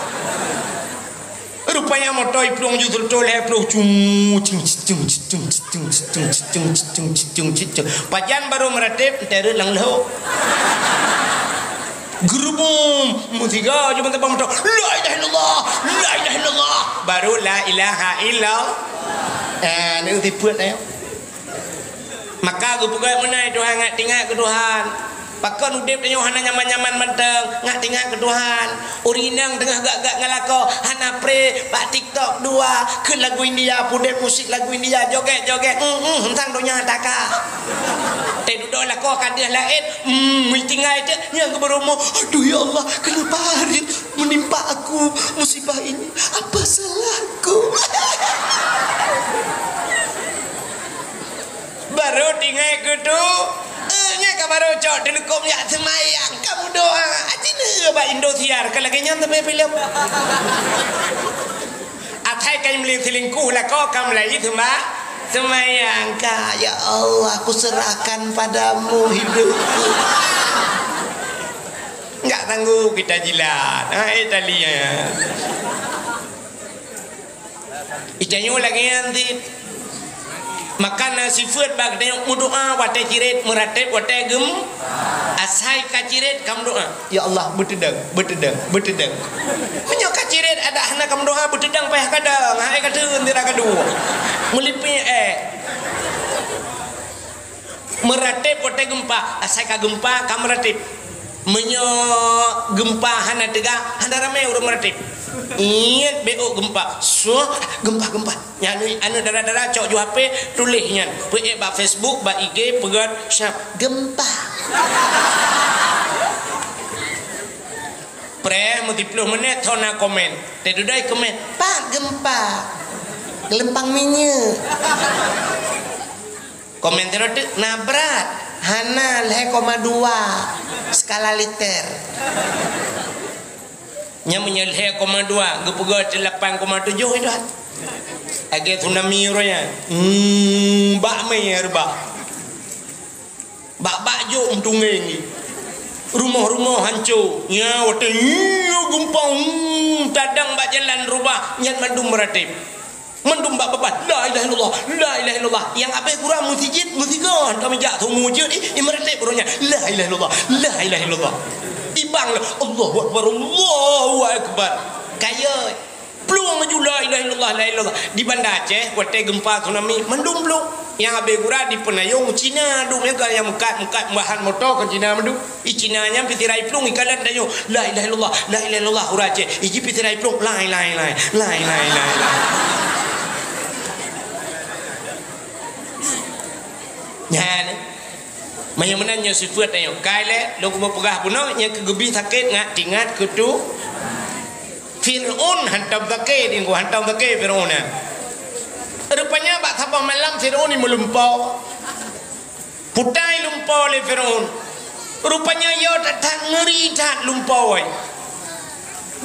Rupanya moto iplueng ju seutôt lhèe ploh, cung, cing, cing, cing. Pajan barô meuratéb, enteuk rhot lam lhok. Geurubum, meusigoe ju meuteubang moto. La ilaha illallah, la ilaha illallah. Barô la ilaha illallah. Eh, ni tipeue ayo. Maka geupeugah meunan Tuhan, ngat tingat keu Tuhan. Pakon udép tanyoe hana nyaman-nyaman mantong, ngat tingat keu Tuhan. Ureueng inong teungoh gak-gak ngon lakoe, hana pré, bak TikTok dua, kheun lagu India, pudép musik lagu India, joget-joget, hmm, hmm, hentang donya taka. Teududoe lakoe ka deuh laén, hmm, meutinggai teuk, nyang geubeureumoh, "Aduh, ya Allah, kenapa hari menimpa aku musibah ini? Apa salahku?" Barô tinggai keu tu, eh, nyan ka barô cok teuleukom jak seumayang, ka meudoa. Aci neuh bak Indosiar, ka lagèe nyan teumé filem. Asai ka meuleueng selingkuh lakoe ka meulai seuma-, seumayang ka, "Ya Allah, kuserahkan padamu hidupku." Enggak sanggup kita jilat. Ha, eh, tali, eh. Itanyoe lagèe nyan cit. Maka na sifeuet bak geutanyoe meudoa watèe cirét, meuratéb watèe geum-, asai ka cirét ka meudoa. "Ya Allah, beuteudong, beuteudong, beuteudong." Meunyoe ka cirét adak hana ka meudoa, beuteudong payah ka dong, hai ka teun sira ka dua. Meulipèe, eh. Meuratéb watèe geumpa, asai ka geumpa ka meuratéb. Meunyoe geumpa hana teuga, hana ramé ureueng meuratéb. Ingat beuôt geumpa. Suah, geumpa, geumpa. Nyan aneuk dara-dara cok ju H P, tuléh nyan. Peuék bak Facebook, bak I G, peugöt, syap, geumpa. Preh meusiploh menit, thon na komen. Teududoe komen, "Pak, geumpa. Geulumpang minyeuk." Komen sidroe teuk, "Na brat, hana lhèe koma dua skala Richter." Nyan meunyoe lhèe koma dua, geupeugöt lapan koma tujoh itu. Lagèe tsunami uroe nyan. Hmm, bak mé reubah. Bak-bak jok meutunggeng. Rumoh-rumoh hanco. Nyan watèe, nyoe geumpa, hmm, tadong bak jalan reubah, nyan mandum meuratéb. Mandum bak babah, "La ilaha illallah, la ilaha illallah." Nyang abéh gura meusijeut, meusigoe, hantom jak teumu jeuet, ih, ih, meuratéb uroe nyan. "La ilaha illallah, la ilaha illallah." Ibang lé, "Allahu Akbar, Allahu Akbar." Kayèe, plueng laju, "La ilaha illallah, la ilaha illallah." Di Banda Aceh, watèe geumpa tsunami, mandum plueng. Nyang abéh gura di Peunayong Cina, dum nyang ka nyang meukat-meukat bahan moto kon Cina mandum. I Cina nyan pih sirai plueng ikalon tanyoe, "La ilaha illallah, la ilaha illallah," ureueng Aceh. Iji pih sirai plueng, "Lai, lai, lai, lai, lai, lai, lai." Nyan. Meunyoe meunan nyoe sifeuet tanyoe. Kai lé, lôn kupeugah bunoe, nyang keu geubi sakét ngat, tingat keu tu. Fir'aun hantom sakét, dingku hantom sakét Fir'aun nyan. Rupanya bak saboh malam Fir'aun ni meulumpoe. Putai lumpoe lé Fir'aun. Rupanya yo that-that ngeuri that lumpoe.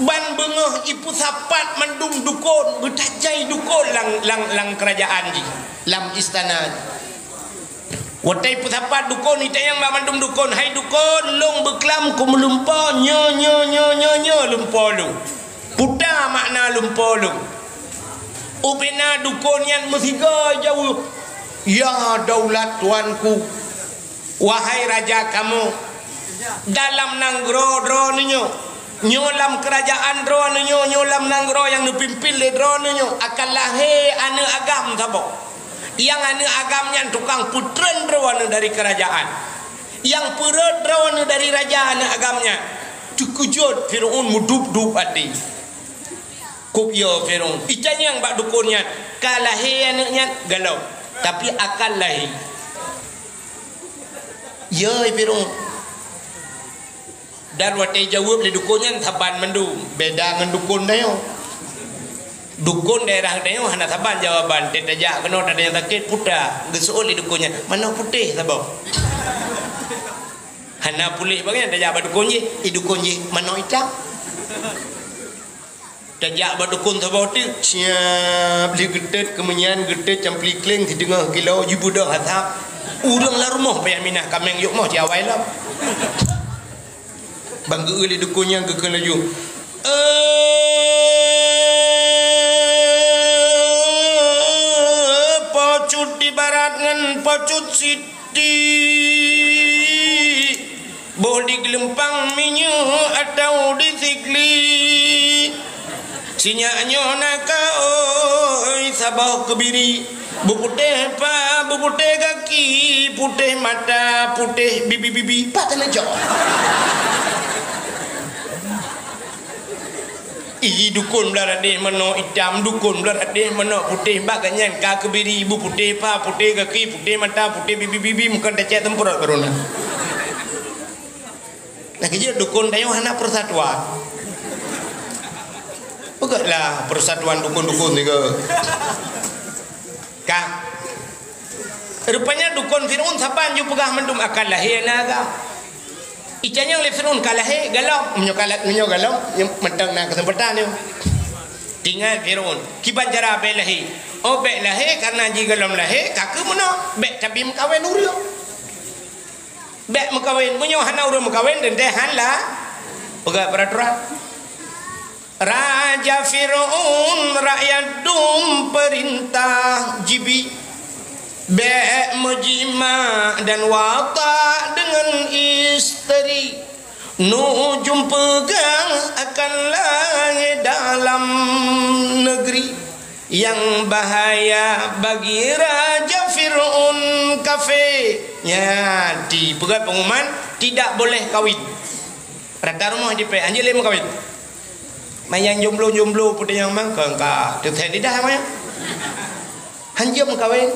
Ban beungoh ipeusapat mandum dukon, beutajai dukon lam, lam, lam keurajaan jih, lam istana jih. Watèe ipeusapat dukon, itanyong bak mandum dukon, "Hai dukon, lôn beuklam keu meulumpoe nyoe, nyoe, nyoe, nyoe, nyoe lumpoe lôn." Peue makna lumpoe lôn? Ubena dukon nyan meusigoe jaweueb, "Ya daulat tuanku, wahai raja kamoe, dalam nanggroe droeneuh nyoe, nyoe lam keurajaan droeneuh nyoe, nyoe lam nanggroe nyang neupimpin lé droeneuh nyoe, akan lahé aneuk agam saboh. Nyang aneuk agam nyan tukang peutreun droeneuh dari keurajaan. Nyang peurhot droeneuh dari raja aneuk agam nyan." Teukeujot Firaun, meudub-dub até. Kôp yo Firaun. Itanyong bak dukon nyan, "Ka lahé aneuk nyan?" "Galom, tapi akan lahé." "Yo, Firaun." Dan watèe jaweueb lé dukon nyan saban mandum, beda ngon dukon tanyoe. Dukon daerah tanyoe hana saban jawaban, teuh tajak keunoe tadong nyang sakét, puta. Geuseuôt lé dukon nyan, "Manoe putéh saboh?" Hana puléh bagian, tajak bak dukon jih, "Ih dukon jih, manoe itam?" Tajak bak dukon saboh teuk, siab lé geutet, keumeu'en geutet campli kleng siteungoh kilo, jibeudôh asab. Ureueng lam rumoh payah minah kaméng yôh moh siawai lom. Ban geu-eu lé dukon nyan geukheun laju, "Eh, Barat ngon Po Cut Siti, boh di Geulumpang Minyeuk atawa di Sigli. Sinyak nyoe na ka, oi, saboh keubiri. Beuputéh pa, beuputéh gaki, putéh mata, putéh bibi-bibi. Pat teuneuk cok. Ih, dukon blah radeh meunoe itam, dukon blah radeh meunoe putéh, bak gobnyan ka keubiri, beuputéh pa, putéh gaki, putéh mata, putéh bibi-bibi, meukeun tacak teumpeurot baroe na. Nah, keujeuet dukon tanyoe hana persatuan. Peugahlah persatuan dukon-dukon tiga. Ka. Rupanya dukon Fir'aun saban ju peugah mandum akan lahé aneuk agam. Icanyong lé Fir'aun ka lahé, galom. Meunyoe ka la-, meunyoe galom, nyoe mantong na keuseumpatan nyoe. Tinggai Fir'aun, kiban cara bèk lahé. Oh, bèk lahé, karena jigalom lahé, ka keuh meunoe, bèk tabi meukawen ureueng. Bèk meukawen, meunyoe hana ureueng meukawen, teuntèe han la peugah peraturan. Raja Fir'aun rakyat dum peurintah jibi, bèk meujimak dan watak deungon isteri. Nujum peugah akan lahé dalam negeri. Yang bahaya bagi Raja Fir'aun kafé. Nyan, dipeugah pengumuman, tidak boleh kawin. Rata rumoh jipèk, hanjeuet lé meukawen. Manyang jomblo-jomblo peue nyang mang, ka, ka, teuthèe lidah manyang. Hanjeuet meukawen.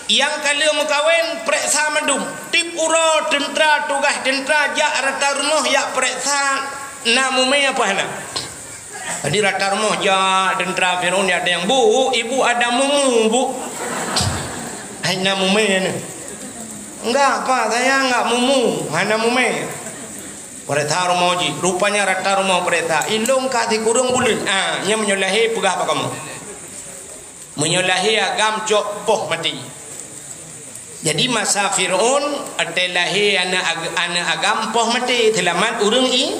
Nyang ka lheueh meukawen, peuriksa mandum. Tiep uroe teuntra, tugaih teuntra jak rata rumoh jak peuriksa na mumè apa hana. Jadi rata rumoh jak teuntra Fir'aun, jak tanyong, "Bu, ibu ada mumu, Bu?" "Hai, na mumè nyoe?" "Enggak, Pak, saya enggak mumu, hana mumè." Peuriksa rumoh jih, rupanya rata rumoh peuriksa, "Ilôn ka sikureueng buleuen." "Ah, nyan meunyoe lahé peugah bak kamoe." Meunyoe lahé agam cok poh maté. Jadi masa Fir'aun, watèe lahé aneuk ag-, aneuk agam poh maté, seulamat ureueng i-,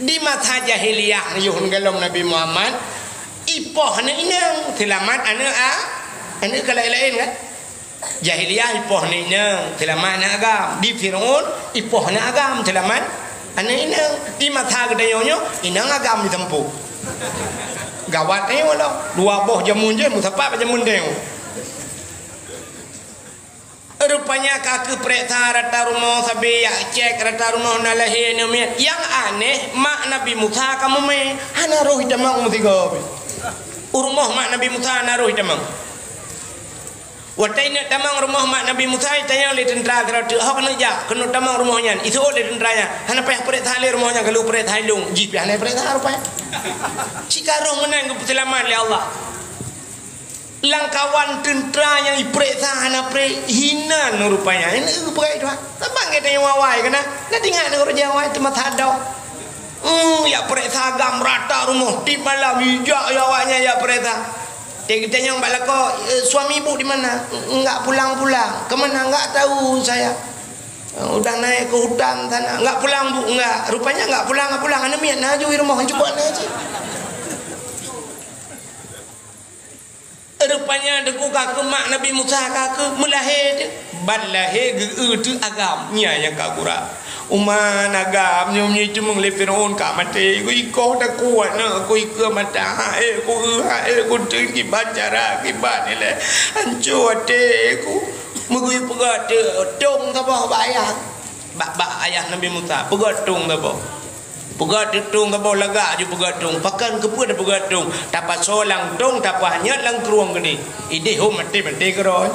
di masa jahiliyah yoh galom Nabi Muhammad, ipoh aneuk inong, seulamat aneuk a-, aneuk ka laén-laén kan? Jahiliyah ipoh aneuk inong, seulamat aneuk agam. Di Fir'aun, ipoh aneuk agam, seulamat aneuk inong. Di masa geutanyoe nyoe, inong agam jitampu. Gawat tanyoe lom. Dua boh jameun jih, meusapat bak jameun tanyoe. Rupanya ka keuh peuriksa rata rumoh sabé jak cèk rata rumoh na lahé aneuk miet. Nyang aneh, mak Nabi Musa ka mumè, hana roh jitamong meusigoe pih. U rumoh mak Nabi Musa hana roh jitamong. Watèe neuk tamong rumoh mak Nabi Musa, itanyong lé teuntra sidroe teuk, "Ho keuneuk jak, keuneuk tamong rumoh nyan?" Iseuôt lé teuntra nyan, "Hana payah peuriksa lé rumoh nyan, ka lheueh peuriksa ilôn." Jih pih hana peuriksa rupanya. Cit ka roh meunan geupeuseulamat lé Allah. Lam kawan teuntra nyang ipeuriksa hana preh, hinan rupanya. Nyan peugah itu, ha? Saban gata nyang awai keunan. Na teuingat nanggroe Jawa itu masa adoe. Hmm, jak peuriksa agam rata rumoh, tiep malam, ijak awaknyan jak peuriksa. Teuh geutanyong bak lakoe, "Eh, suami ibu di mana?" "Enggak pulang-pulang." "Ke mana?" "Enggak tahu saya. Eh, udah naik ke hutan sana." "Enggak pulang, Bu?" "Enggak." Rupanya enggak pulang, enggak pulang. Aneuk miet na aju di rumoh, cuba na cit. Rupanya teungku ka keuh mak Nabi Musa ka keuh meulahé teuk. Ban lahé geu-eu teuk agam. Nyan nyang ka gura. Uman agam nyoe meunyoe jiteumeung lé Fir'aun ka maté. Ku ikoh takot na, ku ikeue mata. Hai, ku eu, hai, ku teun kiban cara, kiban ilèe. Hanco até ku. Meugui peugah teuk, tông saboh bak ayah. Bak, bak ayah Nabi Musa, peugah tông saboh. Peugah teuk tông saboh lagak ju peugah tông. Pakon keupeue tapeugah tông? Tapasoe lam tông, tapeuhanyot lam krueng geude. Idéh hom maté-maté keudroe.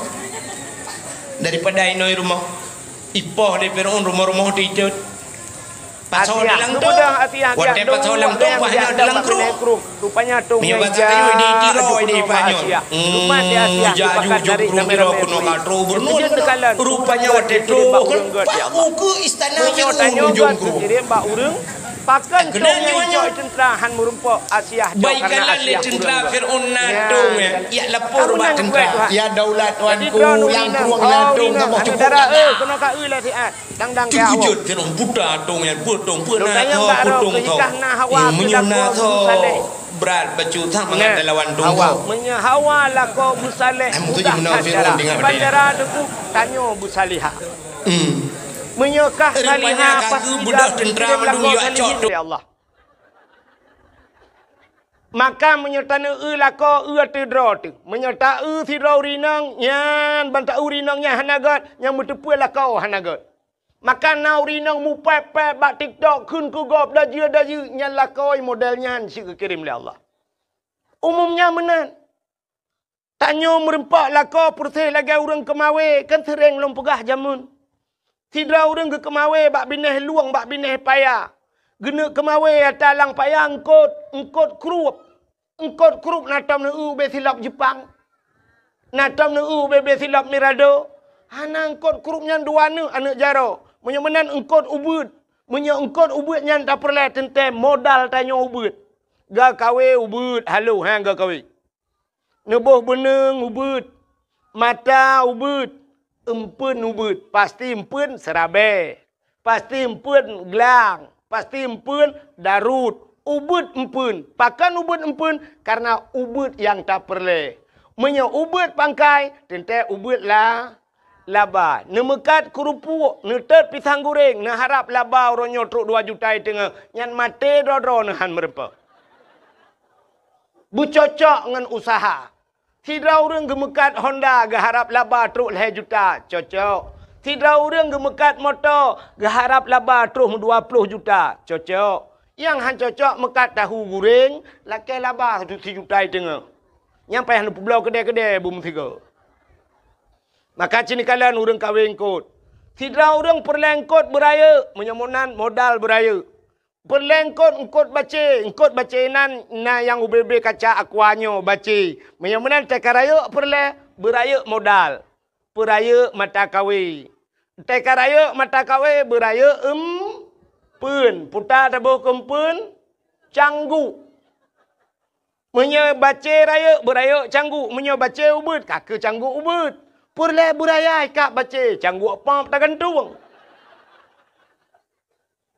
Daripada inoe rumoh. Ipoh lé Fir'aun rumoh-rumoh teuitot. Pasoe lam tông. Watèe pasoe lam tông, peuhanyot lam krueng. Rupanya tông. Meunyoe basa Melayu, idéh tiro, idéh panyöt. Hmm, jak ju jom krueng tiro keunoe ka troh gubernur. Rupanya watèe troh, paku keu istana Fir'aun ujong krueng. Pakon Keunan tông nyang nyoe cok nyoe. Teuntra han meurumpok Asiah cok Baik karena kalan lé Asiah teuntra kurang Fir'aun na Ya, tông, ya. dan Yak lapor Apa bak nang teuntra. buat, Tuhan? Ya daulat Jadi, tuanku, droe nu lam minang, trueng oh, na tông minang, saboh anu cukôp dara, eh, keunoe ka eu lah siat. Dang-dang Cuk keu awak. keujot Fir'aun buta tông nyan, buet tông, buet Dong na tayang tho, bak buet roh tông tho. keuhikah na Hawa Meunyoe na keulakuan tho, Musa lé. brat bacut that mangat Nah, talawan tông Hawa. tho. Meunyoe Hawa lakoe Musa lé, Em, tu buka je menang hana Fir'aun cara. dengan Ban dia. cara deuk tanyoe beusalihah. Hmm. Meunyoe kah Rupanya salihah, kaki pasti budak dah teuntra dikirim mandum lakoe yak salihah cok tu. lé Allah. Maka meunyoe taneuk eu lakoe, eu ateueh droe teuh. Meunyoe ta-eu sidroe ureueng inong, nyan ban ta-eu ureueng inong nyan hana gét, nyang meuteupeue lakoe hana gét. Maka na ureueng inong mupék-pék bak TikTok kheun keu gob dajeu-dajeu, nyan lakoe model nyan cit geukirém lé Allah. Umum nyan meunan. Tanyoe meurumpok lakoe peureséh lagée ureuëng keumawé, kan seuréng lôn peugah jameun. Sidroe ureuëng geukeumawé bak binéh lueng, bak binéh paya. Geuneuk keumawé ata lam paya eungkot, eungkot krueb. Eungkot krueb na tom neueu ubé silop Jeupang. Na tom neueu ubé-bé silop Mirado. Hana eungkot krueb nyan dua neuk aneuëk jaroe. Meunyoe meunan eungkot ubeuet. Meunyoe eungkot ubeuet nyan tapeureulée teuntée modal tanyoe ubeuet. Gakawé ubeuet halo, ha gakawé. Neuboh beuneueng ubeuet, mata ubeuet, eumpeuen ubeuet, pasti eumpeuen seurabée, pasti eumpeuen glang, pasti eumpeuen daruet, ubeuet eumpeuen. Pakon ubeuet eumpeuen? Karena ubeuet nyang tapeureulée. Meunyoe ubeuet pangkai, teuntée ubeuet la, laba. Neumeukat keurupuek, neutot pisang guréng, neuharab laba uroe nyoe trok dua juta i teungoh, nyan maté droe-droe neuhan meurumpok. Beucocok ngon useuha. Sidroe ureuëng geumeukat Honda geuharab laba trok lhée juta, cocok. Sidroe ureuëng geumeukat moto geuharab laba trok dua ploh juta, cocok. Nyang han cocok meukat tahu guréng lakée laba sijuta i teungoh. Nyang payah neupeubloe keudée-keudée beumeusigoe. Maka cit neukalon ureuëng kawé eungkot. Sidroe ureuëng peureulée eungkot beurayeuk, meunyoe meunan modal beurayeuk. Peureulée eungkot, eungkot bacé, eungkot bacé nan na nyang ubé-bé kaca aqua nyoe bacé. Meunyoe meunan teuka rayeuk peureulée, beurayeuk modal. Peurayeuk mata kawé. Teuka rayeuk mata kawé, beurayeuk eumpeuen. Puta taboh keu eumpeuen, cangguk. Meunyoe bacé rayeuk, beurayeuk cangguk. Meunyoe bacé ubeuet, ka keu cangguk ubeuet. Peureulée beuraya ikab bacé, cangguk pop tagantung.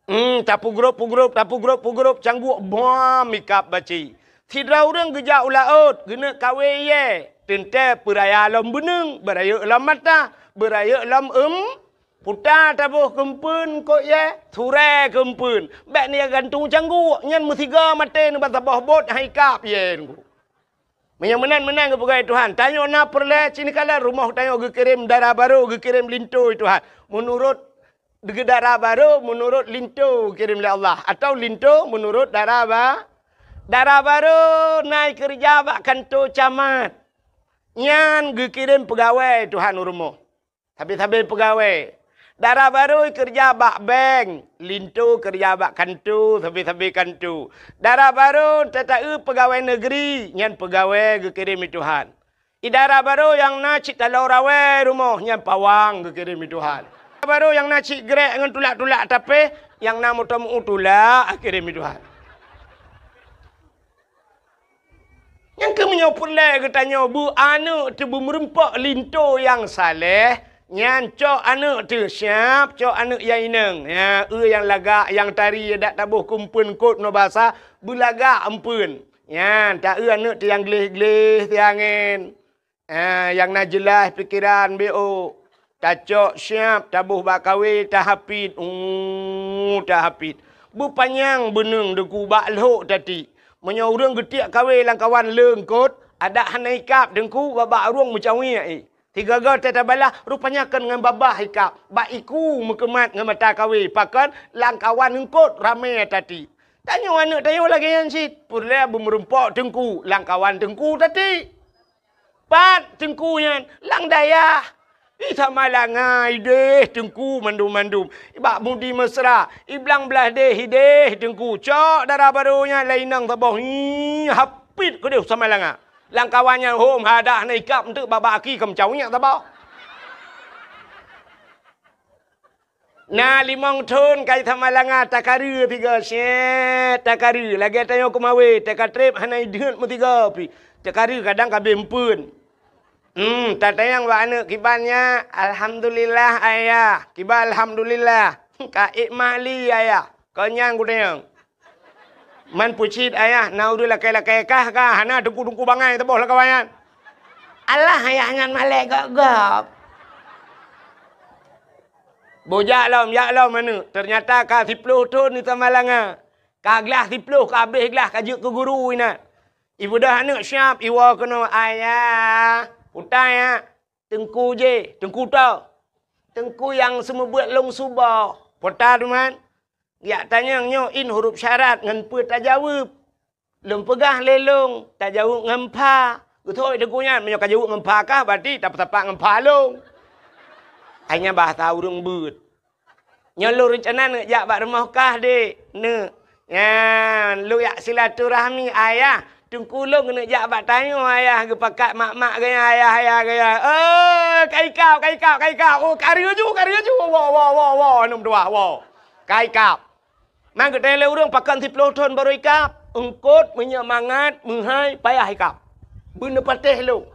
Hmm, tapeugrop-peugrop, tapeugrop-peugrop, cangguk bom ikab bacé. Sidroe ureuëng geujak u laôt, geuneuk kawé ié. Teuntée peuraya lom beuneueng, beurayeuk lom mata, beurayeuk lom eum, Puta taboh keu eumpeuen eungkot ié, surée keu eumpeuen. Bék neugantung cangguk, nyan meusigoe maté neuba saboh bot hai kab ié nunggu. Meunyoe meunan-meunan geupeugah Tuhan, tanyoe na peureulée cit neukalon rumoh tanyoe geukirém dara barô, geukirém linto i Tuhan. Meunurot dara barô, meunurot linto geukirém lé Allah, atawa linto meunurot dara ba-, dara barô na i keureuja bak kanto camat. Nyan geukirém peugawée Tuhan u rumoh. Sabe-sabe peugawée. Dara barô keureuja bak bank, linto keureuja bak kanto, sabe-sabe kanto. Dara barô tata-eu peugawée negeri, nyan peugawée geukirém lé Tuhan. I dara barô nyang na cit taloe rawée rumoh, nyan pawang geukirém lé Tuhan. Dara barô nyang na cit grék ngon tulak-tulak tapéh, nyang na moto meu tulak geukirém lé Tuhan. Nyang keu meunyoe peureulée geutanyoe beu aneuëk teuh beumeurumpok linto nyang saléh, nyan cok aneuëk teuh siab, cok aneuëk nyang inong. Ya, eu nyang lagak, nyang tari, dak taboh keu eumpeuen eungkot ngon basa, beulagak eumpeuen. Nyan, ta eu aneuëk teuh nyang gleh-gleh siangén. Ah, nyang na jeulaih pikeran B O. Tacok siab, taboh bak kawé, tahapit. Uh, tahapit. Beupanyang beuneueng deungku bak lhok tati. Meunyoe ureuëng geutiek kawé lam kawan leungkot, adak hana ikab deungku, babah ureuëng meucawiek i. Sigoe-goe teuh tabalah, rupanya kon ngon babah ikab, bak iku meukeumat ngon mata kawé, pakon lam kawan eungkot ramé tati. Tanyoe aneuëk tanyoe lagée nyan cit, peureulée beumeurumpok teungku, lam kawan teungku tati. Pat teungku nyan, lam dayah. Di Samalanga ideh teungku mandum-mandum. Bak Mudi Mesra, i blang blaih deh ideh teungku. Cok dara barô nyan lam inong saboh. Hi, hapit keudeh Samalanga. Lam kawan nyan hom hadah na ikab eunteuk babah aki keu meucawiek saboh. Na limong thon ka i Samalanga, takareu tiga, syet, takareu. Lagèe tanyoe keumawe, takatreb hana ideuet meusigoe pih. Takareu kadang ka abéh eumpeuen. Hmm, tatanyong bak aneuk, "Kiban nyak?" "Alhamdulillah, Ayah." "Kiban alhamdulillah?" "Ka ék mak li, Ayah." Kon nyan kutanyong. Man peucit, Ayah, na ureueng lakèe-lakèe kah ka, hana teungku-teungku bangai saboh lam kawan nyan. Alah, Ayah nyan malèe gob-gob. Boh jak lom, jak lom aneuk. Teunyata ka siploh thon di Samalanga. Ka glah siploh, ka abéh glah, ka jeuet keu guru inan. Ibeudôh aneuk siab, iwoe keunoe, "Ayah, peue tan nyak?" "Teungku jéh." "Teungku toh?" "Teungku nyang seumeubeuet lôn suboh." "Peue tan teuma?" "Jak tanyong nyoe in huruf syarat ngon peue tajaweueb." "Lôn peugah lé lôn, tajaweueb ngon pha." "Geuthôi teungku nyan, meunyoe kajaweueb ngon pha kah, berarti tapeusapat ngon pha lôn." Hai nyan bahasa ureueng beuet. "Nyoe lôn reuncana neuk jak bak rumoh kah, Dek." "Neuk." "Nyan, lôn jak silaturahmi, Ayah. Teungku lôn keuneuk jak bak tanyoe, Ayah, geupakat mak-mak geuya, Ayah, Ayah geuya." "Oh, ka ikab, ka ikab, ka ikab. Oh, kareuju, kareuju. Woe, woe, woe, woe, aneuk meutuah, woe. Ka ikab." Man geutanyong lé ureueng, "Pakon siploh thon barô ikab?" "Eungkôt, meunyoe mangat, meuhai, payah ikab. Beuneupatéh lôn."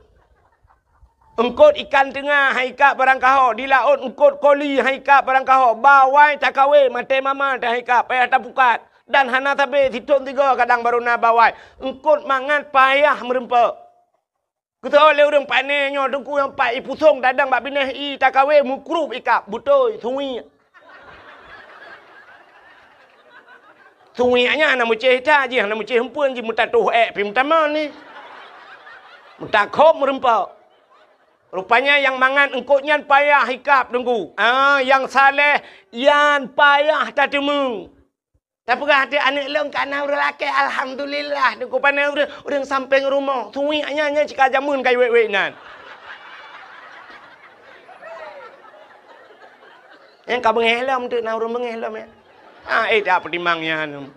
Eungkôt ikan teunga han ikab barangkaho, di laôt eungkôt koli han ikab barangkaho, bawai takawe maté mama teuh han ikab, payah tapukat, dan hana sabe sithon sigoe kadang barô na bawai. Eungkôt mangat payah meurumpok. Geutanyoe lé ureueng pané nyoe teungku nyang pat ipusong tadong bak binéh ie takawe meukrub ikab, beutôi, suwiek. Suwiek nyan hana meucéh that jih, hana meucéh eumpeuen jih, meutatoh ék pih meutamong ni. Meutakhob meurumpok. Rupanya nyang mangat eungkôt nyan payah ikab teungku. Ah, nyang saleh nyan payah tateumeung. Tapeugah até aneuk lôn ka na ureueng lakée, alhamdulillah, teungku pané ureueng, ureueng sampéng rumoh. Suwiek nyan, nyan cit ka jameun ka iwék-wék nyan. Nyang ka beungéh lom teuk na ureueng beungéh lom nyan. Ah, eh, tak peutimang nyan.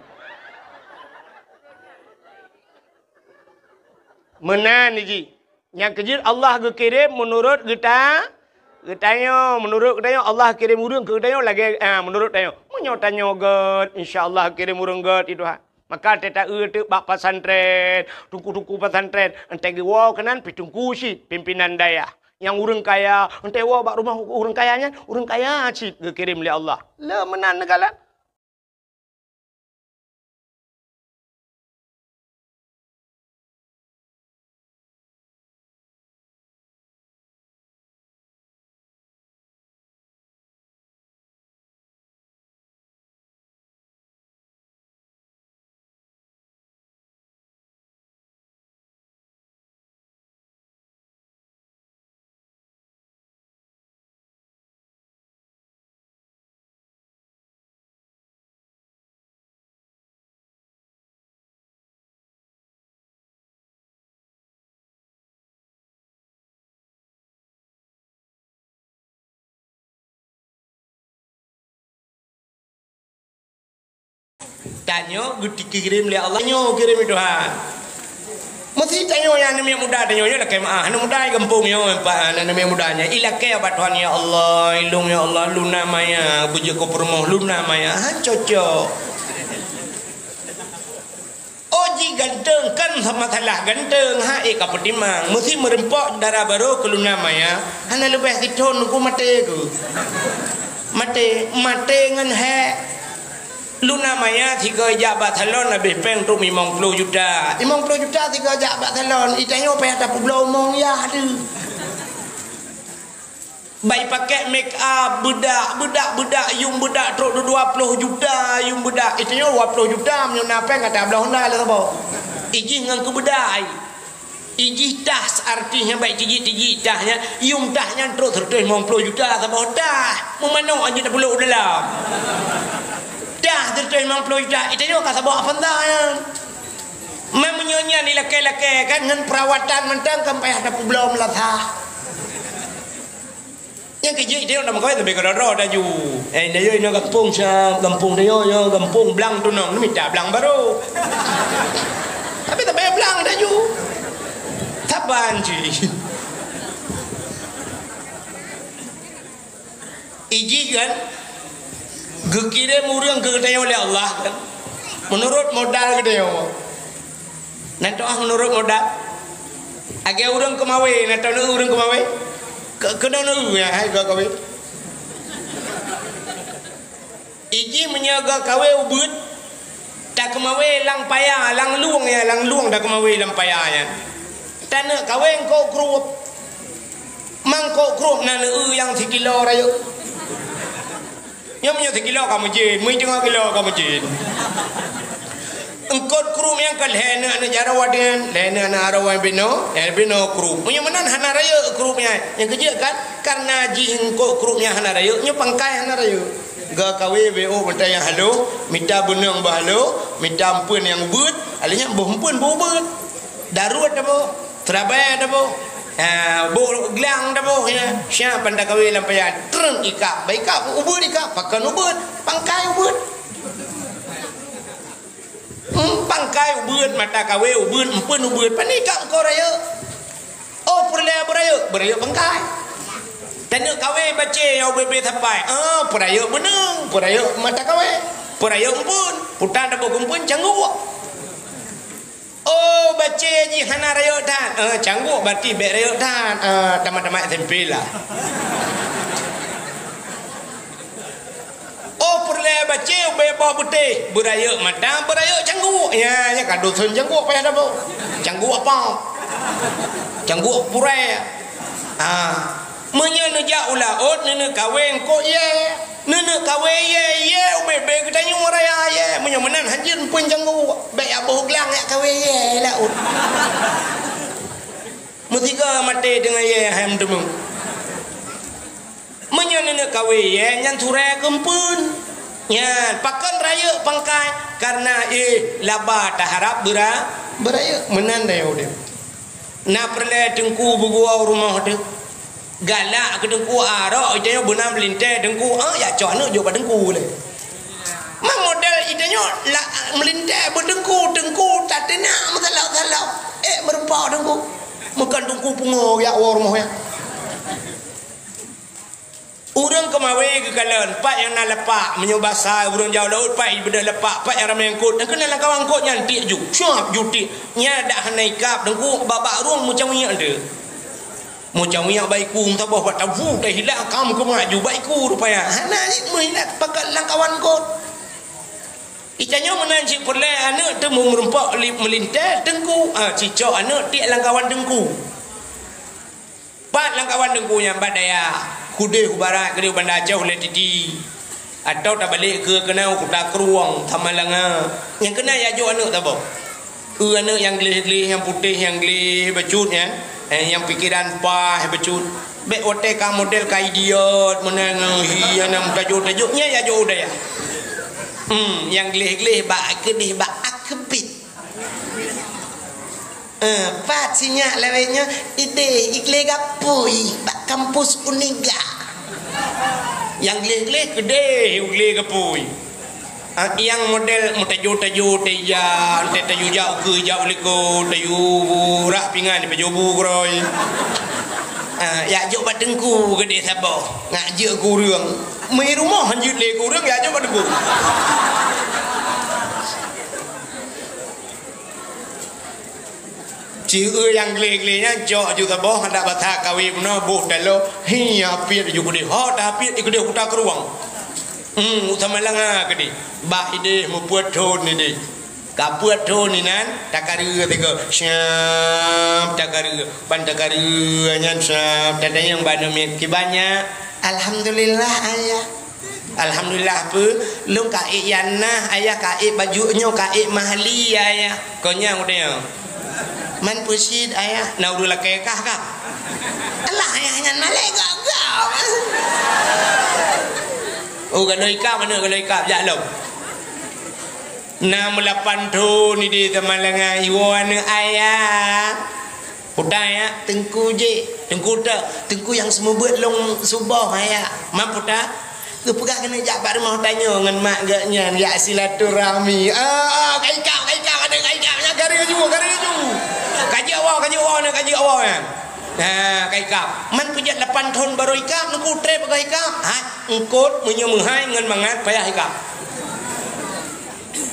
Meunan jih. Nyang keujeuet Allah geukirém meunurot geuta-, geutanyoe. Meunurot geutanyoe Allah kirém ureueng keu geutanyoe lagée, ah, meunurot tanyoe. Meunyoe tanyoe gét, insya Allah kirém ureueng gét, ya Tuhan. Maka teuta-eu teuk bak pesantren, teungku-teungku pesantren, enteuk geuwoe keunan pih teungku cit, pimpinan dayah. Nyang ureueng kaya, enteuk woe bak rumoh ureueng kaya nyan, ureueng kaya cit geukirém lé Allah. Le meunan neukalon. Tanyoe geukirém lé Allah, nyoe kirém lé Tuhan. Meusi tanyoe nyang aneuk muda tanyoe nyoe lakée meu'ah, aneuk muda di gampông nyoe, aneuk muda nyan ilakée bak Tuhan, "Ya Allah, ilôn ya Allah, lôn na maya, beujeuet keu peurumoh lôn na maya." Han cocok. Oh, jih ganteng, kan masalah ganteng, ha, eh, ka peutimang. Meusi meurumpok dara barô keu lôn na maya, hana leubeh sithon ku maté ku. Maté, maté ngon hék. Lôn na maya sigoe jak bak salon habéh péng trok limong ploh juta. Limong ploh juta sigoe jak bak salon, itanyoe payah tapeubloe umong yah deuh. Bai pakék make up, beudak, beudak, beudak, yum beudak trok dua ploh juta, yum beudak. Itanyoe dua ploh juta, meunyoe na péng ka tabloe honda lé saboh. Ijih ngon keu beudak ai. Ijih tah, arti nyan bai tijik-tijik tah nyan, yum tah nyan trok seratus limong ploh juta saboh tah. Meumanok jih tapeulo u dalam. Tah seratus limong ploh juta, itanyoe ka saboh Avanza nyan. Meunyoe nyan ilakée-lakée kan ngon perawatan mantong kan payah tapeubloe meulasah. Nyang keujeuet idéh lam kawén sampai keudroe-droe laju. Eh, dayoe inoe gampông siap, gampông dayoe nyoe, gampông blang tunong, neumita blang barô. Tapi tak payah blang laju. Saban cit. Ijih kan? Geukirém ureuëng keu geutanyoe lé Allah kan? Meunurot modal geutanyoe. Nan toh meunurot modal. Lagée ureuëng keumawé, nan toh ureuëng keumawé. Ke-, keunoe neu ya hai geu kawé. Iji meunyoe geu kawé ubeuet, takeumawé lam paya, lam lueng ya, lam lueng takeumawé lam paya nyan. Taneuk kawé eungkôt krueb. Mangkôt krueb na neu nyang sikilo rayeuk. Nyoe meunyoe sikilo ka meucén, meunyoe teungoh kilo ka meucén. Eungkôt krueb nyang ka lhée neu aneuk jaroe nyan, lhée neu aneuk jaroe binoe, eh binoe krueb. Meunyoe meunan hana rayeuk krueb nyan. Nyang keujeuet kan, karena jih eungkôt krueb nyan hana rayeuk, nyoe pangkai hana rayeuk. Geu kawé B O meutai nyang halo, mita beuneueng bah halo, mita empeuen nyang ubeuet, alheuh nyan boh empeuen boh ubeuet. Daruet taboh, seurabai taboh, ha, boh glang taboh, ya. Siap ban takawé lam paya, treun ikab, ba ikab ubeuet ikab, pakon ubeuet, pangkai ubeuet. Hmm, pangkai ubeuet, mata kawé ubeuet, empeuen ubeuet, pane ikab eungkôt rayeuk. Oh, peureulée beurayeuk, beurayeuk pangkai. Taneuk kawé bacé nyang ubé-bé sapai, ah, peurayeuk beuneueng, peurayeuk mata kawé, peurayeuk empeuen, puta taboh keu empeuen cangguek. Oh, bacé jih hana rayeuk that. Eh, cangguek berarti bék rayeuk that. Eh, tamat-tamat S M P lah. Oh, peureulée bacé ubé boh putéh. Beurayeuk mata, beurayeuk cangguek. Ya, ya ka dusun cangguek payah taboh. Cangguek apa? Cangguek purée. Ah. Meunyoe neujak u laôt, neuneuk kawé eungkôt yé. Neuneuk kawé yé, yé ubé-bé geutanyoe raya yé. Meunyoe meunan hanjeuet eumpeuen cangguek, bék jak boh glang jak kawé yé laôt. Meusigoe maté deungon yé hai meuteumé. Meunyoe neuneuk kawé yé, nyan surée keu eumpeuen. Nyan, pakon rayeuk pangkai? Karena éh laba taharab beura-, beurayeuk. Meunan dayah udeb. Na peureulée teungku beuguwa u rumoh teuh. Galak keu teungku arok, itanyoe beuna meulintée teungku, ah, jak cok aneuk jok bak teungku lé. Man model itanyoe la meulintée bak teungku, teungku tateunak meusalok-salok. Eh, meureumpok teungku. Meukon teungku pungo jak woe rumoh nyan. Ureuëng keumawé geukalon, pat nyang na lapak, meunyoe basa ureuëng jaoe laôt pat ibeudôh lapak, pat nyang ramé eungkôt, nyang keunan lam kawan eungkôt nyan tiek ju, syap ju tiek. Nyan dak hana ikab, teungku babak rueng meucawiek deuh. Meucawiek bak iku, meusaboh bak tabu, tahilang, kam keumat ju bak iku rupaya. Hana jih meuhilang pakat lam kawan eungkôt. Itanyoe meunan cit peureulée aneuk teuh meureumpok li-, meulintée teungku, ah, cicok aneuk tiek lam kawan teungku. Pat lam kawan teungku nyan bak dayah, kudeh u barat keudeh u Banda Aceh ulée titi, atawa tabalek keu keunan u Kuta Krueng, Samalanga. Nyang keunan jak jok aneuk saboh. Eu aneuk nyang gleh-gleh, nyang putéh, nyang gleh bacut nyan, eh, nyang pikeran paih bacut. Bék watée ka model ka idiot meunan ngon hi aneuk meutajok-tajok nyan jak jok u dayah. Hmm, nyang gleh-gleh bak keudeh bak akeubiet. Eh, pat sinyak lawét nyoe ideh igleh gapui bak kampus Uniga. Nyang gleh-gleh keudeh igleh gapui. Ah, nyang model meutajo-tajo teujak, teuh tajo jak ukeue jak u likot, tajo rah pingan di pajobu keurôi. Ah, jak jok bak teungku keudeh saboh, ngak jeuet keu ureuëng. Meu rumoh hanjeuet lé keu ureuëng jak jok bak teungku. Ci eu nyang gleh-gleh nyan cok ju saboh handak basa kawé bunoe boh taloe, hi apiet ju keudeh. Ho ta apiet di keudeh Kuta Krueng. Hmm, u Samalanga keudeh. Bah ideh meupeuet thon ideh. Ka peuet thon inan takareu sigoe. Syap takareu. Ban takareu nyan syap tatanyong bak aneuk miet kiban nyak. Alhamdulillah ayah. Alhamdulillah peue? Lôn ka ék Yana, ayah, ka ék baju nyoe, ka ék mahli, ayah. Kon nyan udeb nyoe. Man peusit, ayah, na ureuëng lakée kah, kah? Alah, ayah nyan malée gagah. Oh, galoi kah, mana galoi kah? Jak lom. Na meulapan thon ideh Samalanga iwoe aneuk ayah. Puta ya, teungku jih, teungku tok, teungku nyang seumeubeuet lôn suboh ya. Man puta, geupeugah keuneuk jak bak rumoh tanyoe ngon mak geuh nyan, jak silaturahmi. Ah, ah, ka ikab, ka ikab, aneuk ka ikab, nyan kareu ju, kareu ju. Ka jeuet woe, ka jeuet woe, aneuk ka jeuet woe nyan. Nah, ka ikab. Man peujeuet lapan thon barô ikab, Teungku trép ka ikab. Ha, eungkôt meunyoe meuhai ngon mangat payah ikab.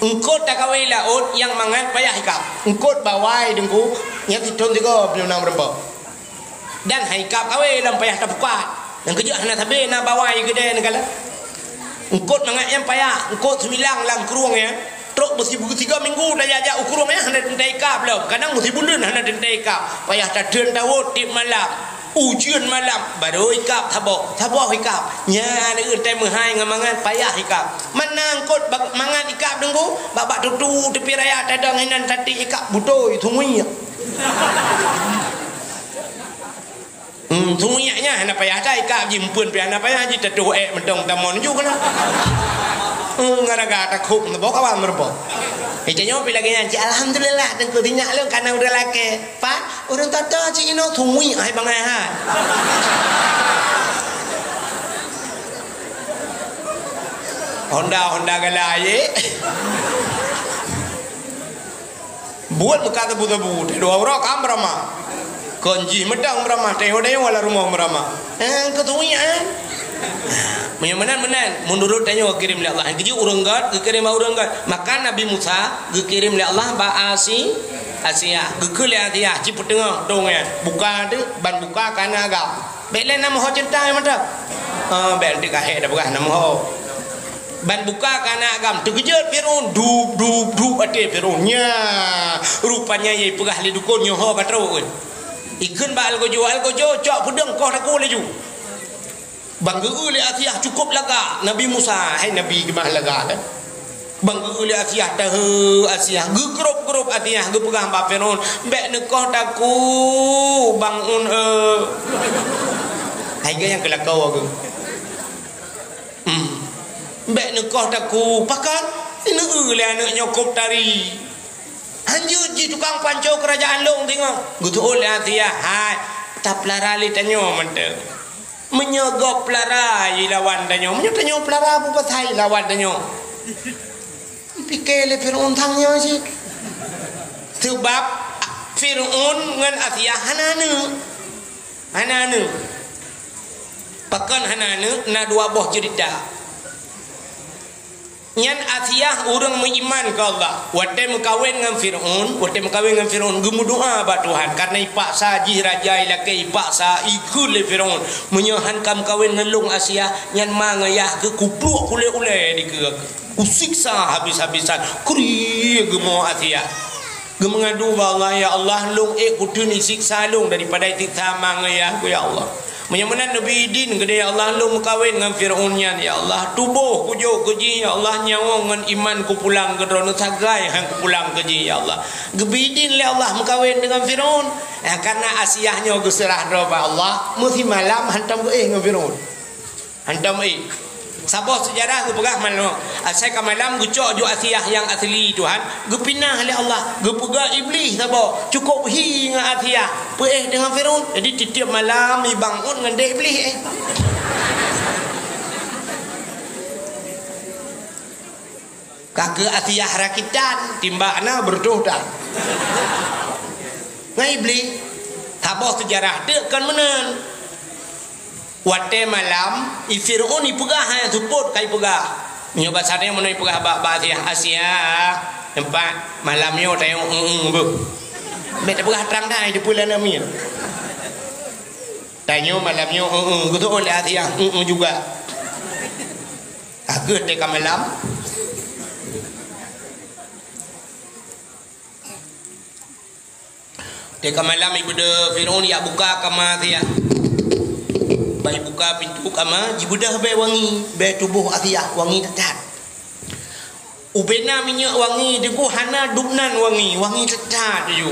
Eungkôt takawé laôt nyang mangat payah ikab. Eungkôt bawai Teungku, nyang sithon sigoe peunoh na meureumpok. Dan hai ikab kawé lom payah tapukat. Nyang keujeuet hana sabe na bawai keudè neukalon. Eungkôt mangat nyan payah, eungkôt seumilang lam krueng nyan. Trok meusibu-, sigoe minggu tajak-jak u krueng nyan hana teuntèe ikab lom. Kadang meusibuleuen hana teuntèe ikab. Payah tatheun tawôt tiep malam. Ujeuen malam, barô ikab saboh, saboh ikab. Nyan teuntèe meuhai ngon mangat payah ikab. Man na eungkôt bak-, mangat ikab Teungku, bak-bak tutu teupie raya tadong inan tatik ikab, beutôi, sungiek. Hmm, sungiek nyan hana payah that ikab, jimeupeuen pih hana payah, jitatuh ék mantong tamon ju keunoe. Hmm, gara-gara takhok meuboh kawan meurumpok. Eh, tanyoe pih lagèe nyan, cit, alhamdulillah, Teungku, sinyak lôn ka na ureueng lakèe. Pat, ureueng toto cit inoe sungiek hai bangai hai. Honda, Honda galai, eh. Buet meukat sabu-sabu, teuh dua uroe ka meuramah. Kon jih meudang meuramah, teuh ho dayong wala rumoh meuramah. Eh, keu tuwiek, eh. Meunyoe meunan, meunan, meunurot tanyoe geukirém lé Allah. Geujok ureueng göt, geukirém bak ureueng göt. Maka Nabi Musa geukirém lé Allah bak Asi-, Asiah. Geukheun lé Asiah, cit peuteungoh dong nyan. Buka teuh, ban buka ka na agam. Bèk lé na meuho ceurita nyang mantap. Ah, bèk lé ka hék tapeugah na meuho. Ban buka ka na agam, teukeujot Fir'aun, dup, dup, dup, até Fir'aun. Nya, rupanya ie peugah lé dukon nyoe ho ka trok. Ikheun bak algojo, algojo, cok peudong koh takue laju. Ban geu-eu lé Asiah cukôp lagak Nabi Musa, hai Nabi keumah lagak, kan? Ban geu-eu lé Asiah, tahe Asiah, geugrôp-grôp Asiah, geupeugah bak Fir'aun, bèk neukoh takue, Bang Un, eh. Hai geu nyang keulakau aku. Hmm. Bèk neukoh takue, pakon? Sineu lé aneuk nyoe kôb tari. Hanjeuet jih tukang panco keurajaan lôn singoh. Geuteuôt lé Asiah, hai, tapeulara lé tanyoe mantong. Meunyoe gob peulara ilawan tanyoe, meunyoe tanyoe peulara, peue pasai ilawan tanyoe? Pike lé Fir'aun sang nyoe cit. Seubab Fir'aun ngon Asiah hana aneuk. Hana aneuk. Pakon hana aneuk? Na dua boh ceurita. Nyan Asiah ureueng meuiman keu Allah. Watèe meukawen ngon Fir'aun, watèe meukawen ngon Fir'aun, geumeudoa bak Tuhan. Kareuna ipaksa jih raja ilakèe, ipaksa, ikheun lé Fir'aun, "Meunyoe han ka meukawen ngon lôn Asiah, nyan ma ngon yah keuh kupluek ulèe-ulèe dikeue." Kusiksa habis-habisan, krieng geumoe Asiah. Geumeungadu bak Allah, "Ya Allah, lôn ék kuteun isiksa lôn daripada isiksa ma ngon yah ku, ya Allah. Meunyoe meunan neubi idin keudéh, ya Allah, lôn meukawen ngon Fir'aun nyan, ya Allah. Tuboh kujok keu jih, ya Allah, nyawöng ngon iman kupulang keu droeneuh, sagai han kupulang keu jih, ya Allah." Geubi idin lé Allah meukawen deungon Fir'aun. Nah, kareuna Asiah nyoe geuseurah droe bak Allah, meusimalam hantom geuéh ngon Fir'aun. Hantom éh. Saboh seujarah geupeugah malam, asai ka malam geucok ju Asiah nyang asli Tuhan, geupinah lé Allah, geupeugah Iblih saboh, cukôp hi ngon Asiah, peuéh deungon Fir'aun. Jadi, tiep-tiep malam i Bang Un ngon dek Iblih, eh. Ka keu Asiah rakitan, timbak na beureutoh that. Ngon Iblih, saboh seujarah teuk kon meunan. Watèe malam, i Fir'aun ipeugah hai seupôt ka ipeugah. Nyoe basa tanyoe meunan ipeugah bak, bak Asiah, "Asiah, teumpat malam nyoe tanyoe, eu-eu, beuh." Bèk tapeugah trang that, teupeue lé aneuk miet. Tanyoe malam nyoe, eu-eu, geuteuôt lé Asiah, eu-eu juga. Ka geuh teuka malam. Teuka malam ibeudôh Fir'aun jak buka kama Asiah. Ban ibuka pintoe kama, jibeudôh bèe wangi, bèe tuboh Asiah wangi that-that. Ubena minyeuk wangi, Teungku, hana dum nan wangi, wangi that-that ju.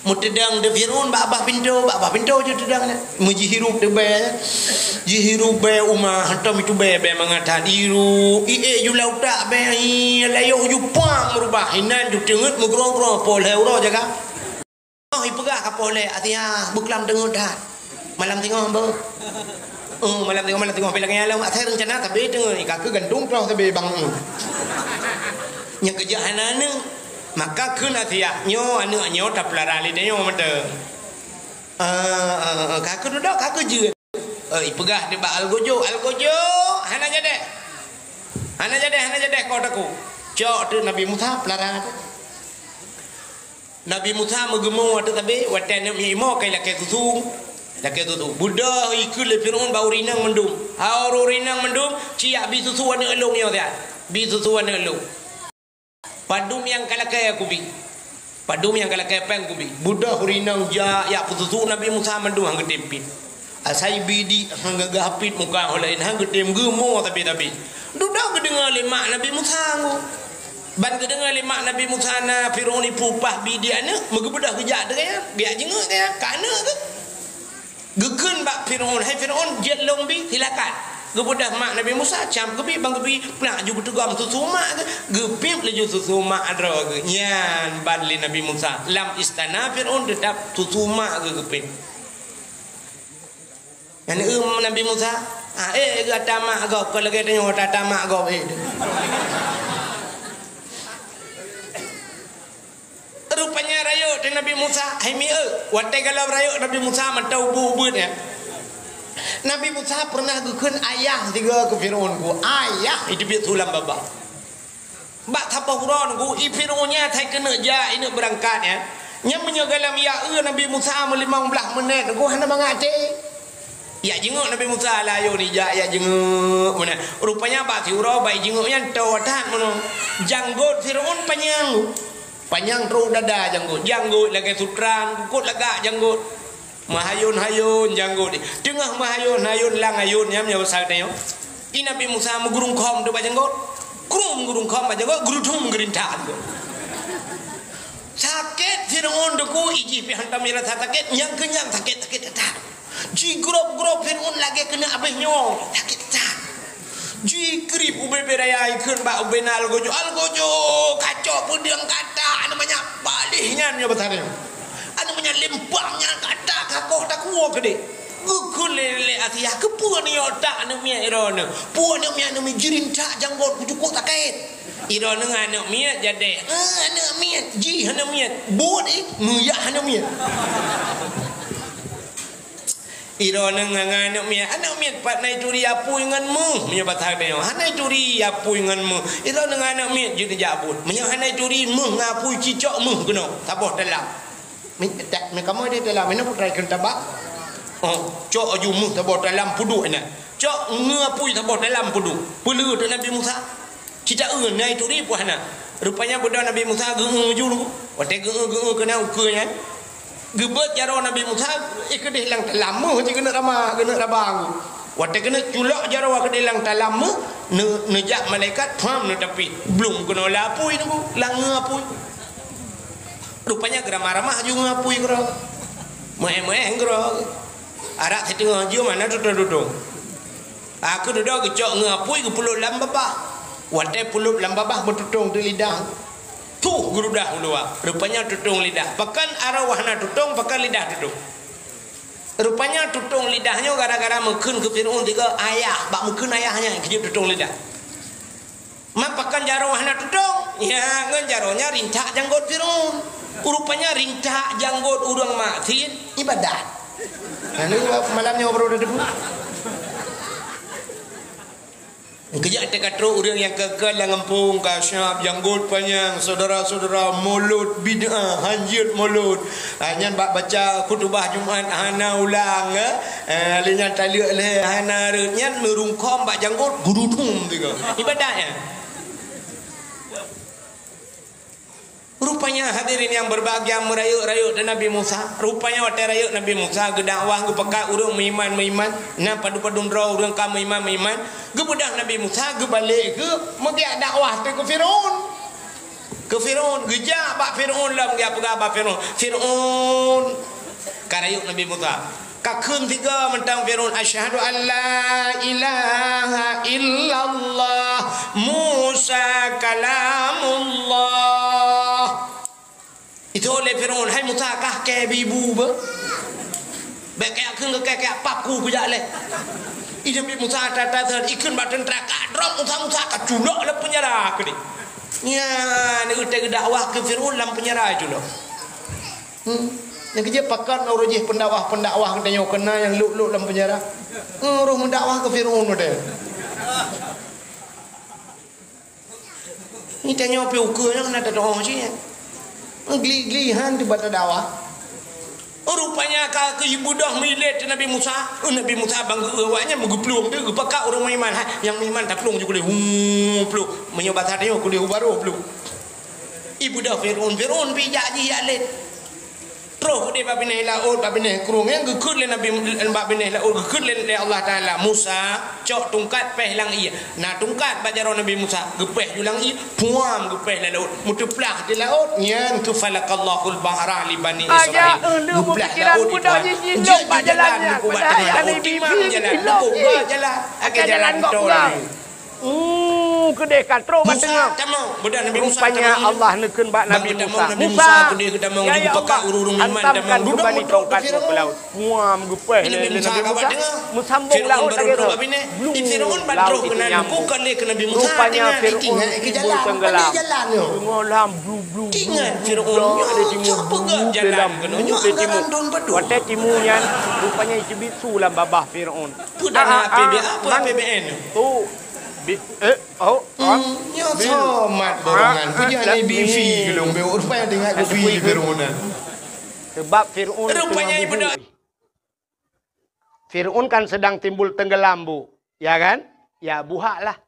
Meuteudong di Fir'aun bak babah pintoe, bak babah pintoe ju teudong nyan. Meujihirup di bèe, jihirup bèe uma, hantom itu bèe, bèe mangat that. Jihirup, iék ju lam utak bèe, ih, layoh ju pang meurubah. Inan ju teungeut meugrong-grong, poh lhèe uroe jaga. Oh, ipeugah ka poh lhèe, Asiah, beuklam teungeut that. Malam singoh, beuh. Oh, malam singoh, malam singoh, pih lagèe nyan lom. Asai reuncana sabe teungeut, ka keuh gantung troh sabe Bang Un. Nyang keujak hana aneuk. Maka kheun Asiah, nyoe aneuk nyoe tapeulara lé tanyoe mantong. Ah, ah, ah, ka keududoe, ka keujeuet. Eh, ipeugah nibak algojo, "Algojo, hana jadeh. Hana jadeh, hana jadeh kau takue." Cok teuk Nabi Musa, pelara teuk. Nabi Musa meugeumo watée tabe, watée aneuk miet imo kai lakée susu. Lakée susu. Beudôh ikheun lé Firaun bak ureuëng inong mandum. Hai ureuëng inong mandum, ci jak bi susu aneuk lôn nyoe siat. Bi susu aneuk lôn. Padum nyang ka lakée kubi. Padum nyang ka lakée péng kubi. Beudôh ureuëng inong jak, jak peususu Nabi Musa mandum han geutem piet. Asai bidik han geuhapit muka ho laén han geutem geumo tapi-tapi. Dudoe geudeungoe lé mak Nabi Musa ngu. Ban geudeungoe lé mak Nabi Musa na Firaun ipeupah bidik aneuk, meugeubeudôh geujak teuka, geujak jingeuk teuka, ka aneuk geuh. Geukheun bak Firaun, "Hai Firaun, jeuet lôn bi, silakan." Geubeudôh mak Nabi Musa, cam geubi, ban geubi, nak ju geuteugom susu mak geuh, geupiep laju susu mak droe geuh. Nyan ban lé Nabi Musa. Lam istana Firaun teutap susu mak geuh geupiep. Nyan eu Nabi Musa, "Ah, eh, gata mak gob, kon lagée tanyoe tata mak gob, eh." Rupanya rayeuk teuh Nabi Musa, hai miet, watée galom rayeuk Nabi Musa mantong ubit-ubit nyan. Nabi Musa pernah geukheun ayah tiga keu Firaun ku, ayah iteubiet sulam babah. Bak saboh uroe nunggu i Firaun nyan sai keuneuk jak, ineuk beurangkat nyan. Nyan meunyoe galom ya eu Nabi Musa meulimong blaih meunét nunggu hana mangat até. Jak jingeuk Nabi Musa lam ayôn ijak, jak jingeuk meunan. Rupanya bak siuroe bak ijingeuk nyan toe that meunoe. Janggot Firaun panyang. Panyang trok dada janggot. Janggot lagée sutran, kukut lagak janggot. Meuhayôn-hayôn janggot. Teungoh meuhayôn-hayôn lam ayôn nyan meunyoe basa geutanyoe. I Nabi Musa meugurungkhom teuk bak janggot. Krum gurungkhom bak janggot, geuruthum geurintak. Sakét Firaun teuk ijih pih hantom irasa sakét, nyang keu nyang sakét-sakét that. Jigrob-grob Firaun lagée keuneuk abéh nyoe, sakét that. Jikrib ubé-bé raya ikheun bak ubé na algojo, "Algojo, kacok peudeueng gata, aneuk manyak baleh nyan nyoe basa nyoe. Aneuk manyak lempang nyan gata ka koh takue keudeh." Geukheun lé, lé Asia, "Keupeue neuyue otak aneuk miet droeneuh? Peue aneuk miet, aneuk miet jirintak janggot ku cukôp sakét." Droeneuh aneuk miet jadeh. "Eh, aneuk miet, jih aneuk miet. Buet ih, meuyak aneuk miet." Droeneuh ngon aneuk miet, aneuk miet pat na ituri apui ngon méuh, meunyoe basa geutanyoe. Hana ituri apui ngon méuh. Droeneuh ngon aneuk miet jeuet jak buet. Meunyoe hana ituri méuh ngon apui, cicok méuh keunoe, saboh talam. Mi-, ta-, mi-, kamoe di dalam, inoe putra ikheun tabak. Oh, cok aju méuh saboh talam peuduek inan. Cok ngon apui saboh talam peuduek. Peuleueh teuk Nabi Musa. Cit taeu na ituri peue hana. Rupanya beudôh Nabi Musa geu-eu ju. Watée geu-eu, geu-eu keunan ukeue nyan. Geubeuet jaroe Nabi Musa, eh, keudeh lam talam méuh, cit keuneuk rama, keuneuk raba ngu. Watée keuneuk culok jaroe keudeh lam talam méuh, neu-, neujak malaikat, pham, neutapih. Blum keunoe lam apui nunggu, lam ngon apui. Rupanya geuramah-ramah ju ngon apui keudroe. Meu'éh-meu'éh keudroe. Arak siteungoh jeuem hana tutong-tutong. Aku dudoe geucok ngon apui geupeulop lam babah. Watée peulop lam babah beututong di lidah. Tuh geurudah u luwa. Rupanya tutong lidah. Pakon arwah na tutong, pakon lidah tutong. Rupanya tutong lidah nyoe gara-gara meukheun keu Firaun tiga ayah, bak meukheun ayah nyan keujeuet tutong lidah. Man pakon jaroe hana tutong? Nya, ngon jaroe nyan rintak janggot Firaun. Rupanya rintak janggot ureuëng maksiet ibadat. Lalu malam nyoe baru ada debu. Keujak teuka trok ureuëng nyang keu-keu lam gampông ka siab janggot panyang, syedara-syedara, mulod bid'ah, hanjeuet mulod. Ah, nyan bak baca khutubah Jumat hana ulang, eh. Eh, lé nyan taleuek lé hana reuet. Nyan meurungkhom bak janggot, gurudum tiga. Ibadat nyan. Rupanya hadirin yang berbahagia, meurayeuk-rayeuk di Nabi Musa. Rupanya watée rayeuk Nabi Musa geudakwah geupeugah ureuëng meuiman-meuiman, na padum-padum droe ureuëng ka meuiman-meuiman, geubeudôh Nabi Musa geubalek geuh meugiak dakwah teuh keu Firaun. Keu Firaun, geujak bak Firaun lom geupeugah bak Firaun, "Firaun," ka rayeuk Nabi Musa. Ka kheun tiga mantong Firaun, "Asyhadu an la ilaha illallah, Musa kalamullah." Itu lé Firaun, "Hai Musa, kah kée bibu be? Bék kée kheun keu kée, kée paku kujak lé." Itu Nabi Musa tata-tata ikheun bak teuntara ka drop Musa, Musa ka culok lam penjara keudeh. Nyan, utai geudakwah keu Firaun lam penjara culok. Hmm. Nyang keujeuet pakat uroe jih pendakwah-pendakwah geutanyoe keu na nyang lôk-lôk lam penjara. Eh, roh meudakwah keu Fir'aun watèe. Ni tanyoe pih ukeue nyang na tatu'oh cit. Gli-gli han teuba tadakwah. Rupanya ka keu ibeudôh meuilét Nabi Musa. Eh, Nabi Musa bang geu-, awaknyan meugeuplueng tu, geupakat ureueng meuiman. Hai, nyang meuiman taplueng ju kuleh. Hu, plueng. Meunyoe basa tanyoe kuleh hu barôh plueng. Ibeudôh Fir'aun, Fir'aun pih jak jih jak lét. Troh udép bak binéh laôt, bak binéh krueng, nyang geukheun lé Nabi, bak binéh laôt geukheun lé, lé Allah Taala, "Musa, cok tungkat péh lam ié." Na tungkat bak jaroe Nabi Musa, geupéh ju lam ié, puam geupéh lam laôt, meuteuplah di laôt, nyan keuh falaqallahul bahra li Bani Israil. Geuplah laôt itu, jeuet jalan, padahai jalan nyan, timang jalan, jalan, jalan, jalan tol. Hmm, keudeh ka troh bak teungoh. Musa tamong, beudah Nabi Musa tamong. Rupanya Allah neukheun bak Nabi Musa, "Musa, ya, ya Allah, hantamkan kembali tongkat nyoe keu laôt." Muam geupéh lé Nabi Musa, meusambong laôt lagèe nyoe. Blung, laôt itu nyan. Rupanya Fir'aun timbul tenggelam. Teungoh lam blu, blu, blu, blu, blu, lé timu, blu, lé lam, blu, lé timu. Watèe timu nyan, rupanya iteubiet su lam babah Fir'aun. Peue dana A P B N? Tu, bi-, eh, Oh, hmm, nyoe somat borongan. Peue jeuet lé bifi geulong, bèk rupa nyang teuingat kupi Fir'aun nyan. Sebab Fir'aun rupanya ibu dah. Fir'aun kan sedang timbul tenggelam, Bu. Ya kan? Ya, buhak lah.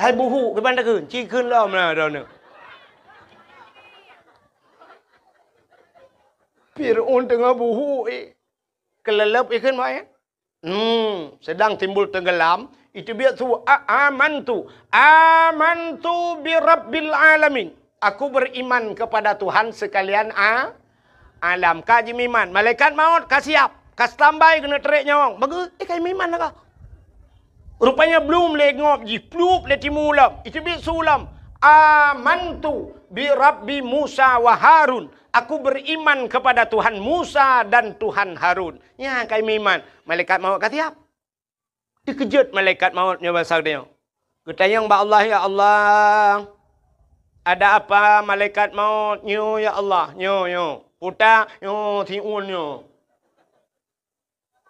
Hai buhuk, kiban takheun, ci kheun lom lah droeneuh. Fir'aun teungoh buhuk, eh. Keuleuleub ikheun, Mak, ya? Hmm, sedang timbul tenggelam, iteubiet su, "A-, amantu, amantu bi rabbil alamin." Aku beriman kepada Tuhan sekalian a-, alam. Ka jimeuiman, malaikat maut ka siap, ka standby keuneuk trép nyawöng. Bagus, eh, ka jimeuiman lah ka. Rupanya blum lé ngop jih, plup lé timu lom, iteubiet su lom, "Amantu bi rabbi Musa wa Harun." Aku beriman kepada Tuhan Musa dan Tuhan Harun. Nyan ka jimeuiman, malaikat maut ka siap. Teukeujot malaikat maut nyoe basa geutanyoe. Geutanyong bak Allah, "Ya Allah, ada apa malaikat maut nyoe, ya Allah? Nyoe, nyoe. Puta, nyoe, siun nyoe.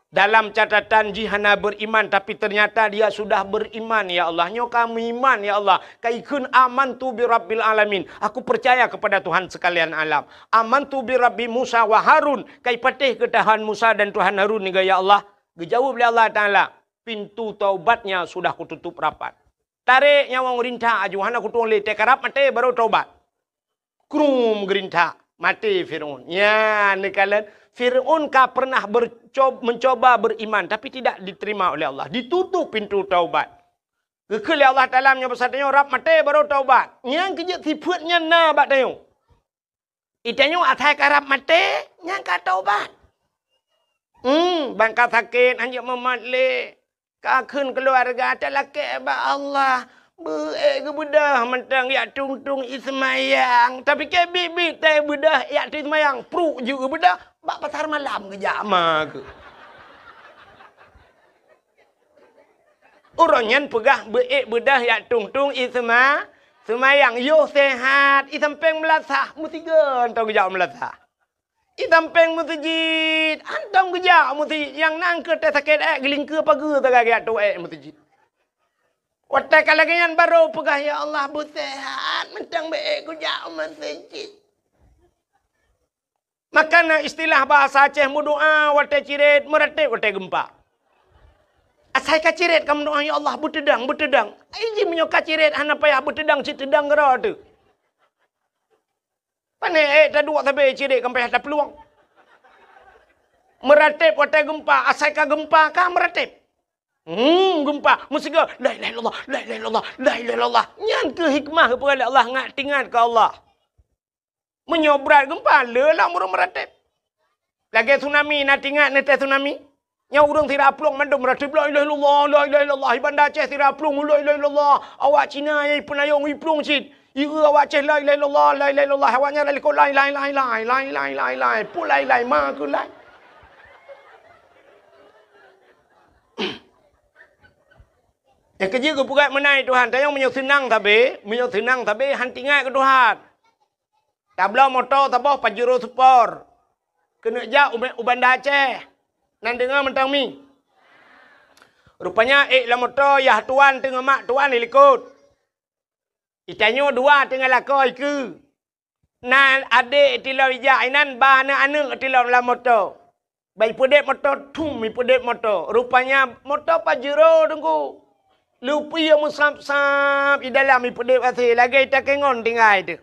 Dalam catatan jih hana beriman, tapi ternyata dia sudah beriman, ya Allah. Nyoe ka meuiman, ya Allah. Ka ikheun, 'Amantu bi rabbil alamin.' Aku percaya kepada Tuhan sekalian alam. 'Amantu bi rabbi Musa wa Harun.' Ka ipatéh keu Tuhan Musa dan Tuhan Harun niga, ya Allah." Geujaweueb lé Allah Taala, "Pintu taubatnya sudah kututup rapat." Tarek nyawöng rintak aju, hana kutueng lé, teukarab maté baru taubat. Krum geurintak, maté Fir'aun. Nyan neukalon, Fir'aun ka pernah berco-, mencoba beriman, tapi tidak diterima oleh Allah. Ditutup pintu taubat. Geukheun lé Allah Taala meunyoe basa tanyoe rab maté baru taubat. Nyan keujeuet sifeuet nyan na bak tanyoe. Itanyoe asai karab maté, nyan ka taubat. Hmm, ban ka sakét, hanjeuet mumat lé. Ka kheun keuluwarga talakée bak Allah, beu-ék geubeudôh mantong jak tueng-tueng ie seumayang. Tapike biet-biet teuh beudôh jak tueng seumayang, pruek jeuet geubeudôh, bak pasar malam geujak ma keuh. Uroe nyan peugah beu-ék beudôh jak tueng-tueng ie seuma-, seumayang. Yoh seuhat, ie sampéng meulasah, meusigoe mantong geujak meulasah. Ie sampéng meuseujid, hantom geujak meuseujid, nyang na keuh teuh sakét ék, geulingkeue pageue sagai geujak tueng ék meuseujid. Watée ka lagée nyan barô peugah, "Ya Allah, beuseuhat, mantong beu-ék kujak meuseujid." Maka na istilah bahasa Aceh meudoá watée cirét, meuratéb watée geumpa. Asai ka cirét ka meudoá, "Ya Allah, beuteudang, beuteudang." Ai jih meunyoe ka cirét hana payah beuteudang, cit teudang keudroe teuh. Pané ék taduek sabe cirét ka payah taplueng. Meuratéb watée geumpa, asai ka geumpa ka meuratéb. Hmm, geumpa, meusigoe, "La ilaha illallah, la ilaha illallah, la ilaha illallah." Nyan keuh hikmah geupeugah lé Allah, ngat teuingat keu Allah. Meunyoe brat geumpa, le lam ureuëng meuratéb. Lagée tsunami, na teuingat neuteuh tsunami? Nyoe ureuëng sira plueng mandum meuratéb, "La ilaha illallah, la ilaha illallah." Di Banda Aceh sira plueng, "La ilaha illallah." Awak Cina nyang ipeunayong iplueng cit. Ieu awak Aceh, "La ilaha illallah, la ilaha illallah." Awaknyan lalikot, "Lai, lai, lai, lai, lai, lai, lai, lai." Peue lai, lai, ma keuh lai. Nyang keujeuet geupeugah meunan Tuhan, tanyoe meunyoe seunang sabe, meunyoe seunang sabe, han teuingat keu Tuhan. Tabloe moto saboh Pajero Sport. Keuneuk jak u, u Banda Aceh. Nan deungoe mantong mi. Rupanya ék lam moto yah tuan teungoh mak tuan ilikot. Itanyoe dua teungoh lakoe ikeue. Na adék tilom ijak inan ba aneuëk-aneuëk tilom lam moto. Ba ipeudeb moto, thum ipeudeb moto. Rupanya moto Pajero teungku. Lupie meusab-sab i dalam ipeudeb asée lagée takengon tinggai teuh.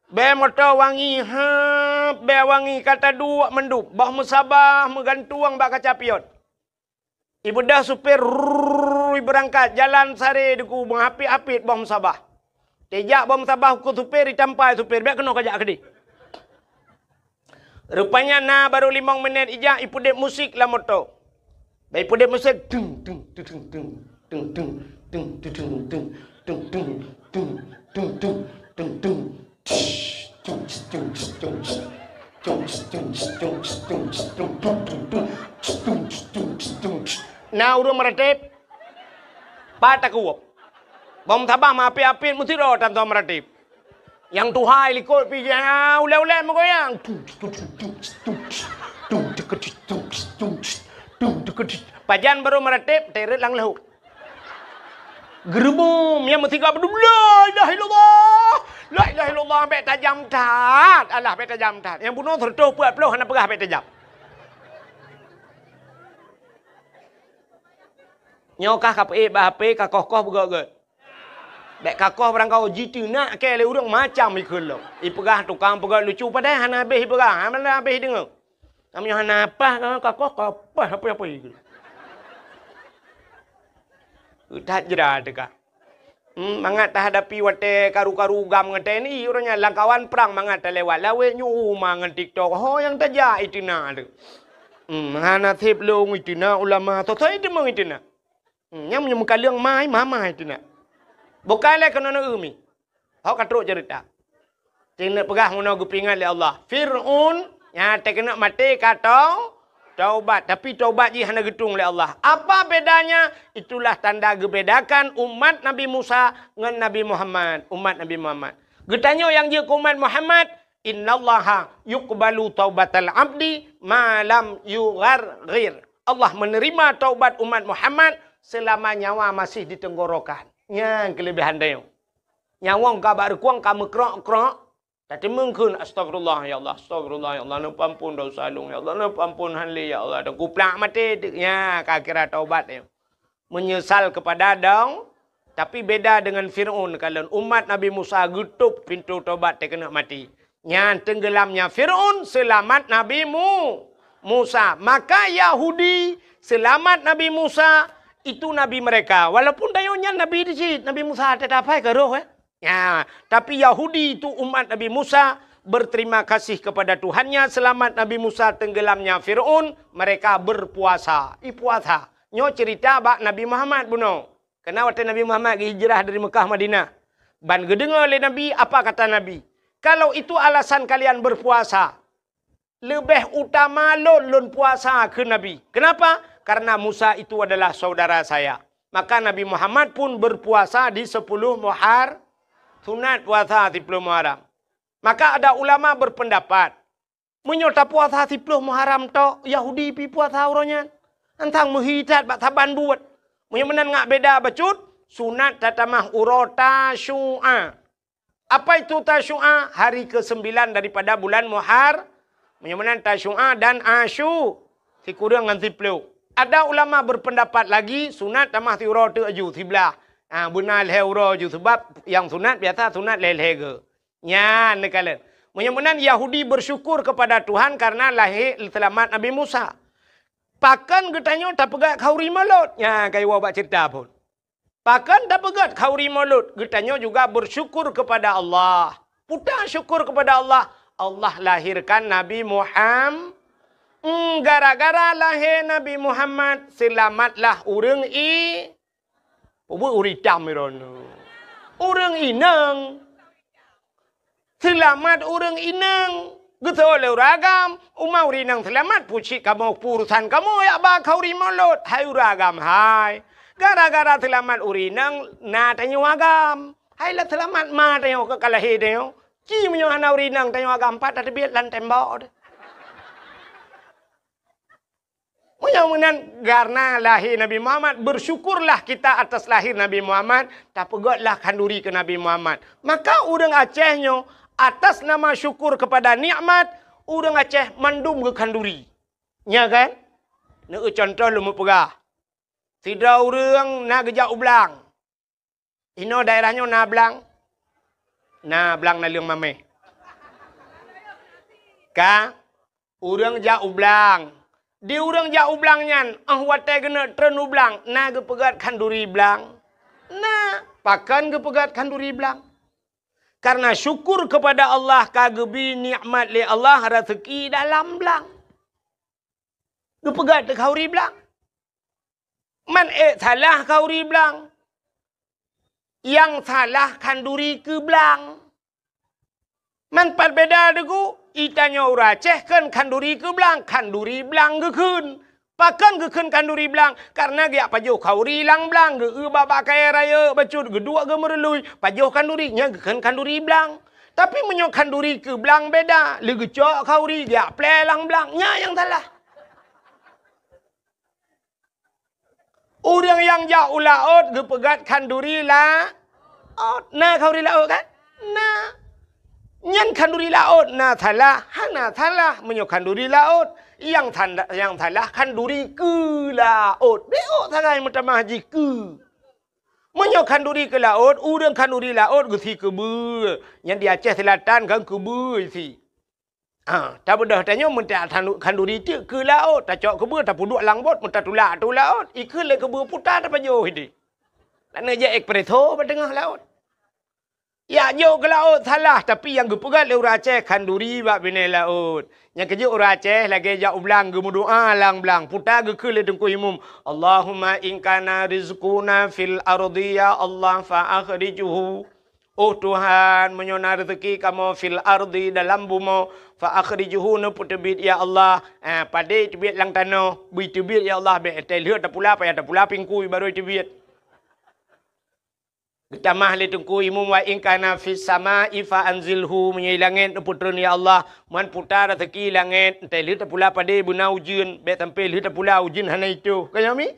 Bée moto wangi hab, bée wangi ka taduek mandum, boh meusabah meugantueng bak kaca pion. Ibeudôh supir, rrrr, ibeurangkat, jalan sare deungon meuhapit-hapit boh meusabah. Tejak boh meusabah keu supir, itampai supir, bék keunoe kajak keudeh. Rupanya na barô limong minét ijak ipeudeb musik lam moto. Ba ipeudeb musik, tung, tung, tung, tung, tung. Na ureuëng meuratéb, pat takuôb. Boh meusabah meuhapit-hapit meusidroe tantoe meuratéb. Nyang tuha ilikot pih, ah, ulée-ulée meugoyang. Pajan barô meuratéb, teret lam leuhok. Geureumeum, nyang meusigoe beudôh, "La ilaha illallah, la ilaha illallah," bék tajam that. Alah, bék tajam that. Nyang bunoe seureutôh peuet ploh hana peugah bék tajam. Nyoe kah ka peuék bak H P, ka koh-koh beugét-gét. Bék ka koh barangkaho jiteunak kée lé ureuëng macam ikheun lom. Ipeugah tukang peugét lucu padahai hana habéh ipeugah, hana habéh ideungoe. Meunyoe hana paih, ka koh ka paih apa-apa ikheun. That jra teuka. Hmm, mangat tahadapi watée karu-karu GAM ngon T N I, uroe nyan lamkawan prang mangat talewat lawét nyoe uma ngon TikTok. Ho nyang tajak iteunak teuh. Hmm, hana sép lôn iteunak ulama, soe-soe iteumeung iteunak. Hmm, nyang meunyoe meukaleueng mai, mamai teunak. Bukai lé keunoe neu mi. Hok ka trok ceurita. Teuneuk peugah meunoe geupeuingat lé Allah. Fir'aun nyang teukeunok maté ka tau-, taubat, tapi taubat jih hana geutueng lé Allah. Apa bedanya? Itulah tanda geubedakan umat Nabi Musa ngon Nabi Muhammad, umat Nabi Muhammad. Geutanyoe nyang jeuet keu umat Muhammad, "Innallaha yuqbalu taubatal abdi ma lam yugharghir." Allah menerima taubat umat Muhammad selama nyawa masih di tenggorokan. Nyan keulebihan tanyoe. Nyawöng ka bak reukueng ka meukrok-krok, tateumeung kheun, "Astagfirullah, ya Allah, astagfirullah, ya Allah, neupeuampon desya lôn, ya Allah, neupeuampon han lé, ya Allah," dan kuplak maté teuk. Nya, ka kira taubat nyoe. Menyesal kepada dong, tapi beda dengan Fir'aun. Kalon umat Nabi Musa geutôb pintoe tobat teukeunok maté. Nyan tenggelamnya Fir'aun, selamat Nabi Mu-, Musa. Maka Yahudi selamat Nabi Musa, itu nabi mereka. Walaupun tanyoe nyan nabi di cit, Nabi Musa teutab hai ka roh, eh. Ya, tapi Yahudi itu umat Nabi Musa berterima kasih kepada Tuhannya, selamat Nabi Musa tenggelamnya Fir'aun, mereka berpuasa. Ipuasa. Nyoe cerita bak Nabi Muhammad bunoe. Karena watée Nabi Muhammad geuhijrah dari Mekah Madinah, ban geudeungoe lé Nabi, apa kata Nabi? "Kalau itu alasan kalian berpuasa, leubeh utama lôn, lôn puasa," kheun Nabi. Kenapa? "Karena Musa itu adalah saudara saya." Maka Nabi Muhammad pun berpuasa di sepuluh Muhar-, sunat puasa sepuluh Muharram. Maka ada ulama berpendapat, meunyoe tapuasa siploh Muharram tok, Yahudi pi puasa uroe nyan. Antang meuhi that bak saban buet. Meunyoe meunan ngat beda bacut, sunat tatamah uroe Tasyu'a. Apa itu Tasyu'a? Hari kesembilan daripada bulan Muhar-, meunyoe meunan Tasyu'a dan Asyu, sikureueng ngon siploh. Ada ulama berpendapat lagi, sunat tamah siuroe teuk aju, siblah. Ha, beuna lhée uroe aju, sebab nyang sunat biasa sunat lhée-lhée geu. Nyan neukalon. Meunyoe meunan Yahudi bersyukur kepada Tuhan karena lahé seulamat Nabi Musa. Pakon geutanyoe tapeugét khauri Maulud? Nyan ka iwoe bak ceurita phon. Pakon tapeugét khauri Maulud? Geutanyoe juga bersyukur kepada Allah. Peue syukur kepada Allah? Allah lahirkan Nabi Muham-, Hmm, gara-gara lahé Nabi Muhammad, seulamatlah ureuëng i-, Peue ureuëng itam droeneuh? Ureuëng inong. Seulamat ureuëng inong. Geusoe lé ureuëng agam, uma ureuëng inong seulamat, peue cit kamoe, peue urusan kamoe jak ba khauri Maulud, hai ureuëng agam hai. Gara-gara seulamat ureuëng inong, na tanyoe agam. Hai lah seulamat ma tanyoe ka lahé tanyoe. Ci meunyoe hana ureueng inong, tanyoe agam pat tateubiet lam tembok teuh. Meunyoe meunan, karena lahé Nabi Muhammad, bersyukurlah kita atas lahir Nabi Muhammad, tapeugötlah khanduri keu Nabi Muhammad. Maka ureueng Aceh nyoe, atas nama syukur kepada nikmat, ureueng Aceh mandum geukhanduri. Nya kan? Neueu contoh lôn meupeugah. Sidroe ureueng na geujak u blang. Inoe daerah nyoe na blang? Na blang naleueng mamèh. Ka, ureueng jak u blang. Di ureueng jak u blang nyan, 'oh watèe geuneuk treun u blang, na geupeugöt khanduri blang? Na. Pakon geupeugöt khanduri blang? Karena syukur kepada Allah ka geubri nikmat lé Allah raseuki dalam blang. Geupeugöt khanduri blang. Man ék salah khanduri blang. Nyang salah khanduri keu blang. Man pat beda deungon geutanyoe ureueng Aceh kheun khanduri keu blang, khanduri blang geukheun. Pakon geukheun khanduri blang? Karena geujak pajoh khanduri lam blang, geueu bak-bak kayèe rayeuk bacut, geuduek geumeurului, pajoh khanduri, nyan geukheun khanduri blang. Tapi meunyoe khanduri keu blang beda, lé geucok khanduri geujak plè lam blang, nyan nyang salah. Ureueng nyang jak u laôt geupeugöt khanduri laôt. Na khanduri laôt kan? Na. Nyan khanduri laôt na salah, hana salah meunyoe khanduri laôt. Nyang sanda-, nyang salah khanduri keu laôt. Beuôt sagai meutamah jih keu. Meunyoe khanduri keu laôt, ureueng khanduri laôt geusi keubeue. Nyan di Aceh Selatan kan keubeue isi. Ha, tabeudôh tanyoe meuntak khanduri teuk keu laôt, tacok keubeue tapeuduek lam bot, meutatulak ateueh laôt, ikheun lé keubeue puta tapajoh idéh. Laneuk jak espresso bak teungoh laôt. Jak jok keu laôt salah, tapi nyang geupeugöt lé ureueng Aceh khanduri bak binéh laôt. Nyang keujeuet ureueng Aceh lagèe jak u blang geumeudoa lam blang, puta geukheun lé Teungku Imum, "Allahumma in kana rizquna fil ardi ya Allah fa akhrijhu." Oh Tuhan, meunyoe na reuzeuki kamoe fil ardi dalam bumoe, fa akhrijhu neupeuteubiet ya Allah. Ah, padé teubiet lam tanoh, bri teubiet ya Allah, bèk teuh lheueh tapula, payah tapula pingkui barô teubiet. Geutamah lé Teungku Imum wa in kana fis sama'i fa anzilhu, meunyoe langèt neupeutreun ya Allah, man puta reuzeuki langèt, teuh lheueh tapula padé beuna ujeuen, bèk sampé lheueh tapula ujeuen hana itôh. Ka nyoe mi?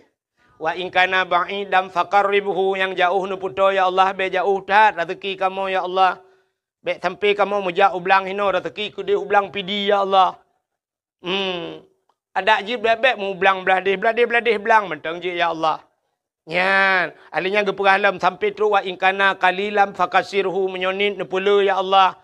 Wa in kana ba'idan faqarribhu, nyang jaoh neupeutoe ya Allah, bèk jaoh that reuzeuki kamoe ya Allah. Bèk sampé kamoe meujak u blang hinoe, reuzeuki keudéh u blang Pidie ya Allah. Hmm. Adak jih bèk-bèk mu blang blah déh, blah déh, blah déh blang mantong jih ya Allah. Nyan, ahli nyan geupeugah lom sampé trok wa in kana qalilan fakatsirhu, meunyoe niet neupeule ya Allah.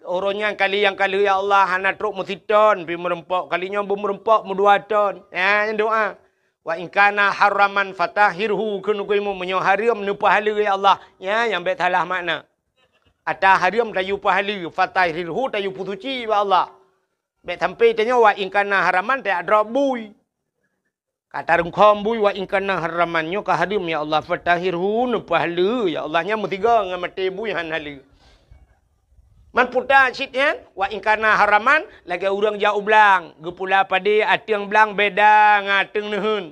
Uroe nyan kali nyang ka lheueh ya Allah hana trok meusiton pih meureumpok, kali nyoe beumeureumpok meudua ton. Nyan doa. Wa in kana haraman fatahhirhu, kheun Teungku Imum, meunyoe hareuem neupeuhaleue ya Allah. Nyan nyang bèk salah makna. Ata hareuem tayue peuhaleue, fatahhirhu tayue peusuci bak Allah. Bèk sampé tanyoe wa in kana haraman tajak drob bui. Ka tarungkhom bui wa in kana haraman, nyoe ka hareuem ya Allah, fatahhirhu neupeuhaleue ya Allah, nyan meusigoe ngon maté bui han haleue. Man puta cit nyan, wa in kana haraman, lagèe ureueng jak u blang, geupula padé ateueng blang beda ngon ateueng neuheun.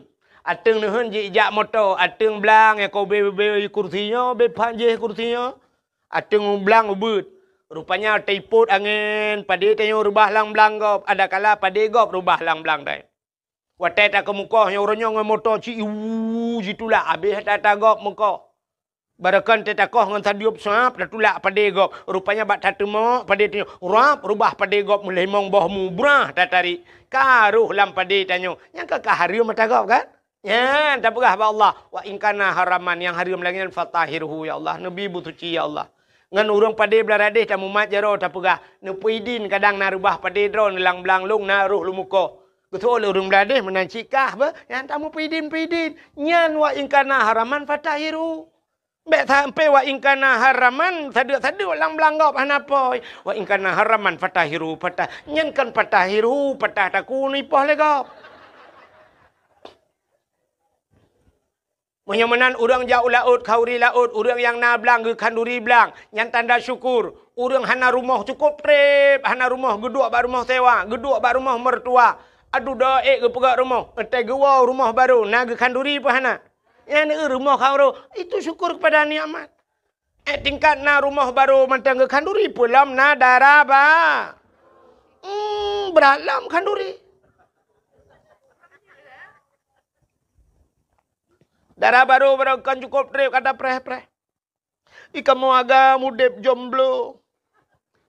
Ateueng neuheun jijak moto, ateueng blang nyang ka ubé-ubé kursi nyoe, ubé phan jih kursi nyoe. Ateueng blang ubeuet. Rupanya teupot angén, padé tanyoe reubah lam blang gob, adakala padé gob reubah lam blang dai. Watèe takeumeukoh nyoe uroe nyoe ngon moto ci iwu jitulak, abéh that tagob meukoh. Barokon teuh takoh ngon sadeueb sab tatulak padé gob. Rupanya bak tateumok padé tanyoe, rab reubah padé gob meulimong boh mu brah tatarék. Ka roh lam padé tanyoe. Nyang ka, ka hareuem mata gob kan? Nyan tapeugah bak Allah, wa in kana haraman, nyang hareuem lagèe nyan fatahhirhu ya Allah, neubi beusuci ya Allah. Ngon ureueng padé blah radéh tamumat jaroe tapeugah, neupeuidin kadang na reubah padé droeneuh lam blang lôn na roh lôn meukoh. Geuseuôt lé ureueng blah radéh meunan cit kah beuh, nyan tameupeuidin-peuidin. Nyan wa in kana haraman fatahhirhu. Bèk sampé wa in kana haraman, sadeuk-sadeuk lam blang gob hana poi. Wa in kana haraman fatahhirhu, patah. Nyan kon fatahhirhu, patah takue neuipoh lé gob. Meunyoe meunan ureueng jak u laôt, khanduri laôt, ureueng nyang na blang geukhanduri blang, nyan tanda syukur. Ureueng hana rumoh cukôp trép, hana rumoh geuduek bak rumoh sewa, geuduek bak rumoh mertua. Aduh doa ék geupeugöt rumoh, 'oh watèe geuwoe rumoh barô na geukhanduri peue hana? Nyan eu rumoh khanduri, itu syukur kepada nikmat. Eh, tingkat na rumoh barô mantong geukhanduri, peue lom na dara ba-, hmm, brat lom khanduri. Dara barô, barô kon cukôp trép ka tapreh-preh. Di kamoe agam udép jomblo.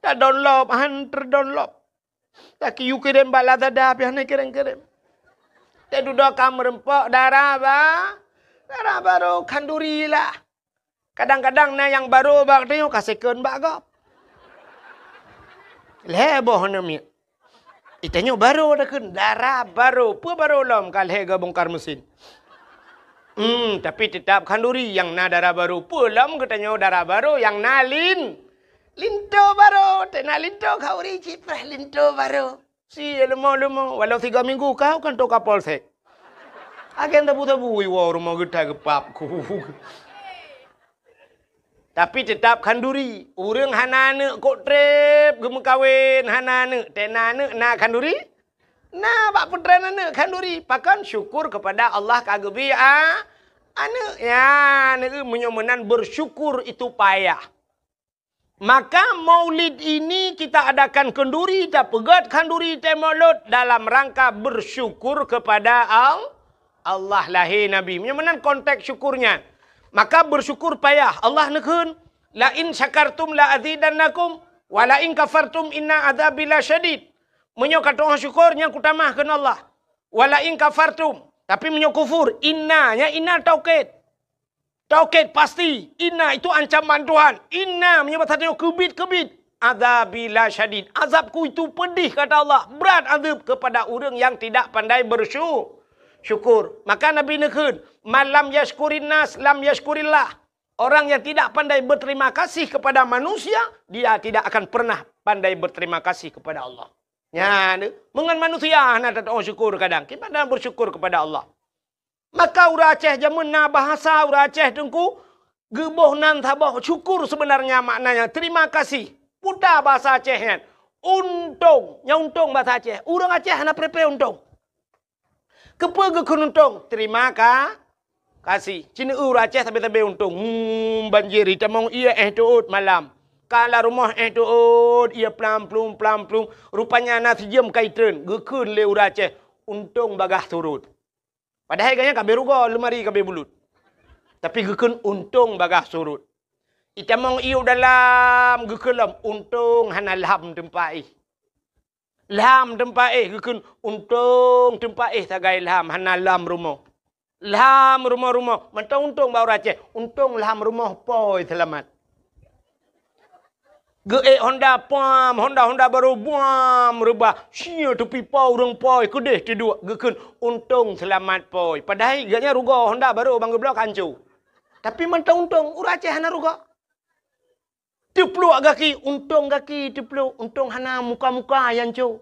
Tadonlop, han teudonlop. Takiyue kirém bak Lazada, pih hana kirém-kirém. Teududoe ka meureumpok dara ba-, dara barô khanduri lah. Kadang-kadang na nyang barô bak tanyoe ka second bak gob. Lhèe boh aneuk miet. Di tanyoe barô takheun, dara barô. Peue barô lom ka lhèe geubongkar mesin. Hmm, tapi teutap khanduri nyang na dara barô. Peue lom geutanyoe dara barô nyang na lin-, linto barô. Teuh na linto khanduri cit preh linto barô. Si leumo-leumo, walau tiga minggu kau kan toka polsek. Agen tabu-tabu iwoe rumoh geuta geupap ku. Tapi teutap khanduri. Ureuëng hana aneuk kok trép geumeukawen, hana aneuk, teuh na aneuk na khanduri? Na bak peutren aneuk khanduri. Pakon? Syukur kepada Allah ka geubri a-, aneuk. Ya, aneuk meunyoe meunan bersyukur itu payah. Maka maulid ini kita adakan kenduri, tapeugöt khanduri teuh maulud dalam rangka bersyukur kepada Al-, Allah lahé Nabi. Meunyoe meunan konteks syukurnya. Maka bersyukur payah. Allah neukheun, "La in syakartum la azidannakum, wa la in kafartum inna adzabi lasyadid." Meunyoe ka tu'oh syukur, nyan kutamah kheun Allah. "Wa la in kafartum." Tapi meunyoe kufur, inna, nyan inna taukid. Taukid pasti, inna itu ancaman Tuhan. Inna meunyoe basa tanyoe keubit-keubit. Adzabi lasyadid. Azabku itu pedih, kata Allah. Berat azab kepada ureuëng yang tidak pandai bersyu-, syukur. Maka Nabi neukheun, "Man lam yasykurin nas, lam yasykurillah." Orang yang tidak pandai berterima kasih kepada manusia, dia tidak akan pernah pandai berterima kasih kepada Allah. Nyan, meungon manusia hana tatu'oh syukur kadang. Kiban bersyukur kepada Allah. Maka ureuëng Aceh jameun na bahasa ureuëng Aceh teungku, geuboh nan saboh syukur sebenarnya maknanya terima kasih. Puta bahasa Aceh nyan. Untông, nyang untông bahasa Aceh. Ureuëng Aceh hana preh-preh untông. Keupeue geukheun untông? Terima ka-, kasih. Cina ureuëng Aceh sabe-sabe untông. Hmm, banjir itamong ié éh teuôt malam. Ka lam rumoh éh teuôt ié plam plum plam plum. Rupanya na sijeuem kai treun. Geukheun lé ureuëng Aceh, untông bagaih surut. Padahai gobnyan ka abéh rugoe, leumari ka abéh bulut. Tapi geukheun untông bagaih surut. Itamong ié u dalam geukheun lom, untông hana lham teumpat éh. Lham teumpat éh geukheun, untông teumpat éh sagai lham, hana lham rumoh. Lham rumoh-rumoh, mantong untông bak ureuëng Aceh, untông lham rumoh pôi seulamat. Geuék honda pam, honda-honda barô buam reubah. Sia teupipa ureuëng pôi keudeh teuduek geukheun untông seulamat pôi. Padahai gobnyan rugoe honda barô ban geubloe ka hanco. Tapi mantong untông, ureuëng Aceh hana rugoe. Teupluek gaki, untông gaki teupluek, untông hana muka-muka nyang co.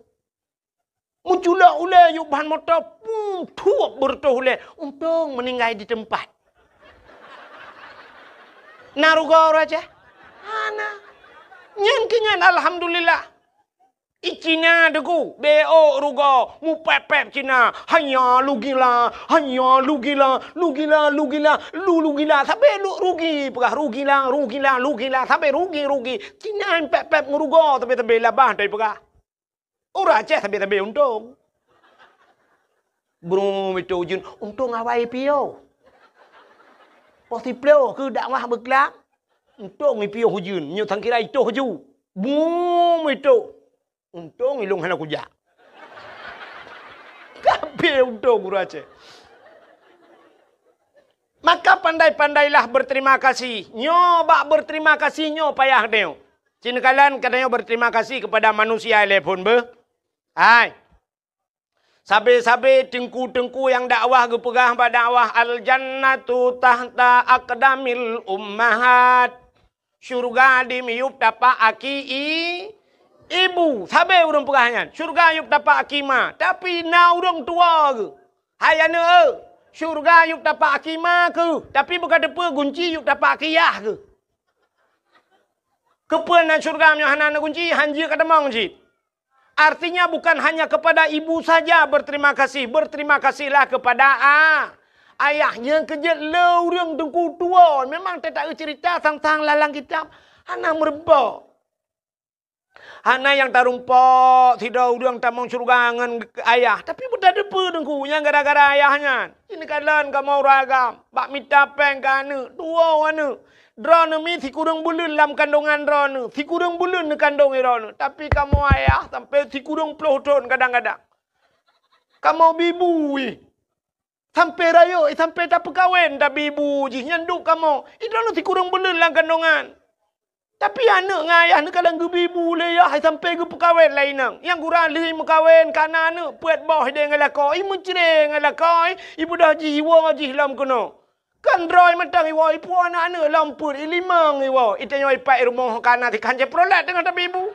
Meuculok ulée yub ban moto, pum, thuep beureutoh ulée, untông meuninggai di teumpat. Na rugoe ureuëng Aceh? Hana. Nyan keuh nyan alhamdulillah. I Cina teuku, beu rugoe, mupép-pép Cina, hanya lugila, hanya lugila, lugila, lugila, lu lugila, sabe lu rugi, peugah rugila, rugila, lugila, sabe rugi, rugi. Cina pép-pép ngon rugoe, sabe-sabe labah tai peugah. Ureuëng Aceh sabe-sabe untông. Brum itu ujeuen, untông awai piôh. Poh siplôh keu dakwah beuklam, untông ipiôh ujeuen, nyoe sangkira itoh ju. Brum itu, untông ilông hana kujak. Kabeh untông ureuëng Aceh. Maka pandai-pandailah berterima kasih. Nyoe bak berterima kasih nyoe payah tanyoe. Cit neukalon ka tanyoe berterima kasih kepada manusia ilée phon beuh. Hai. Sabe-sabe teungku-teungku nyang dakwah geupeugah bak dakwah, "Al-jannatu tahta aqdamil ummahat." Syurga di miyueb tapak aki i-, ibu. Sabe ureuëng peugah nyan, syurga yueb tapak aki ma. Tapi na ureuëng tuwoe geuh. Hai aneuëk eu, syurga yueb tapak aki ma keuh, tapi beuka teupeue gunci yueb tapak aki yah keuh. Keupeue na syurga meunyoe hana na gunci, han jeuet ka tamong cit. Artinya bukan hanya kepada ibu saja berterima kasih, berterima kasihlah kepada a-, Ayah nyang keujeuet le ureuëng teungku tuwoe, memang teuta-eu ceurita sang-sang lam kitab hana meurumpok. Hana nyang tarumpok sidroe ureuëng tamong syeuruga ngon ayah, tapi beutateupeu teungku nyang gara-gara ayah nyan. Jih neukalon kamoe ureuëng agam bak mita péng keu aneuëk, tuwoe aneuëk. Droeneuh mi sikureueng buleuen lam kandongan droeneuh, sikureueng buleuen neukandong droeneuh, tapi kamoe ayah sampai sikureueng ploh thon kadang-kadang. Kamoe bi bu jih. Sampai rayeuk, sampai tapeukawen tabi bu jih nyan duek kamoe. Droeneuh sikureueng buleuen lam kandongan. Tapi aneuëk ngon ayah neukalon geubi bu lé yah sampai geupeukawen lé inong. Nyang gura lheueh meukawen ka na aneuëk peuet boh idéh ngon lakoe, imeucré ngon lakoe, ibeudôh jih iwoe jih lom keunoe. Kan droe mantong iwoe, ipuwoe aneuëk-aneuëk lom peuet, ilimong iwoe, itanyoe ipat i rumoh ka na tikhan Chevrolet teungoh tabi bu.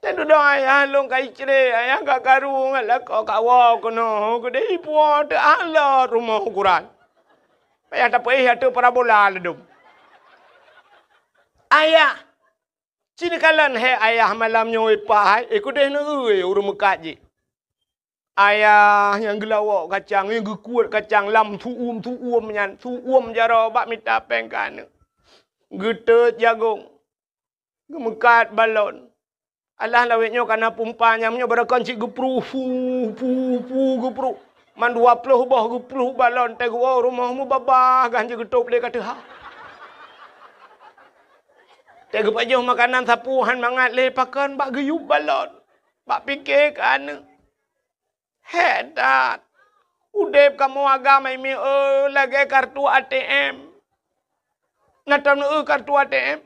Teududoe ayah lôn ka icré, ayah ka karu ngon lakoe kawoe keunoe, keudeh ipuwoe teualot rumoh ukuran. Payah tapeuéh ateueh parabola ladôm. Ayah, ci neukalon hék ayah malam nyoe ipat hai, eh keudeh neueu ureuëng meukat jih. Ayah nyang geulawok kacang, nyang geukuet kacang lam su'uem-su'uem nyan, su'uem jaroe bak mita péng keu aneuëk. Geutot jagong. Geumeukat balon. Alah lawét nyoe ka na pumpa nyang nyoe barokon cit geupruh, pu, pu, pu, geupruh. Man dua ploh boh geupruh balon, teuh geuwoe rumoh mubabah gan jeuet geutôb lé ka teuha. Teuh geupajoh makanan sapeue han mangat lé pakon bak geuyueb balon. Bak pike keu aneuëk. Hék that! Udeb kamoe agam hai mieu lagée kartu A T M. Na tam neueu kartu A T M?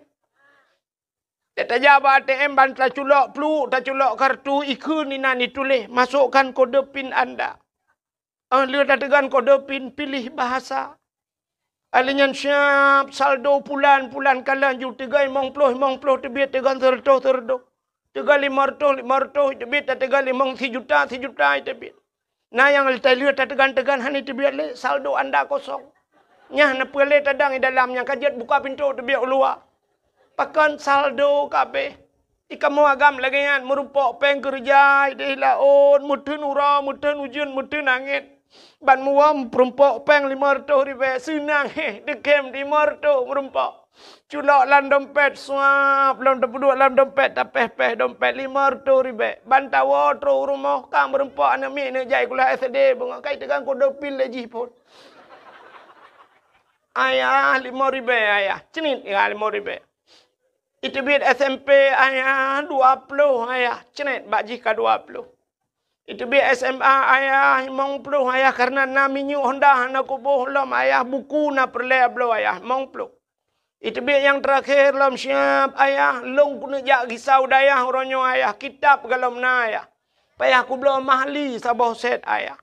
Tajak bak A T M ban taculok pluek, taculok kartu, ikheun inan ituléh, "Masukkan kode pin Anda." Óh lheueh tateugon kode pin, pilih bahasa. Alheuh nyan siab saldo pulan-pulan kalon ju teugon limong ploh, limong ploh teubiet teugon seureutôh, seureutôh. Teugon limong reutôh, limong reutôh teubiet, tateugon limong sijuta, sijuta teubiet. Na nyang lheueh tateugon-teugon hana teubiet lé, saldo anda kosong. Nyan na peue lé tadong i dalam nyang ka jeuet buka pintoe teubiet u luwa. Pakon saldo ka abéh. I kamoe agam lagée nyan, meurumpok péng keureuja idéh laôt, meuteun uroe, meuteun ujeuen, meuteun angén. Ban muwöm peurumpok péng limong reutôh ribée, seunang héh, teukhém limong reutôh meurumpok. Culok lam dompet, suab, lom tapeuduek lam dompet, tapéh-péh dompet limong reutôh ribée. Ban tawoe trok u rumoh, ka meurumpok aneuk miet neuk jai kuliah S D, beungoh kai teugang kode pin lé jih phon. Ayah, limong ribée, ayah. Cnit, ya, limong ribée. Iteubiet S M P, ayah, dua ploh, ayah. Cnit, bak jih ka dua ploh. Iteubiet S M A, ayah, limong ploh, ayah, kareuna na minyeuk Honda hana kuboh lom, ayah, buku na peureulée bloe, ayah, limong ploh. Iteubiet nyang teurakhé lom siab, ayah, lôn keuneuk jak gisa u dayah uroe nyoe, ayah, kitab golom na, ayah. Payah kubloe Mahalli saboh set, ayah.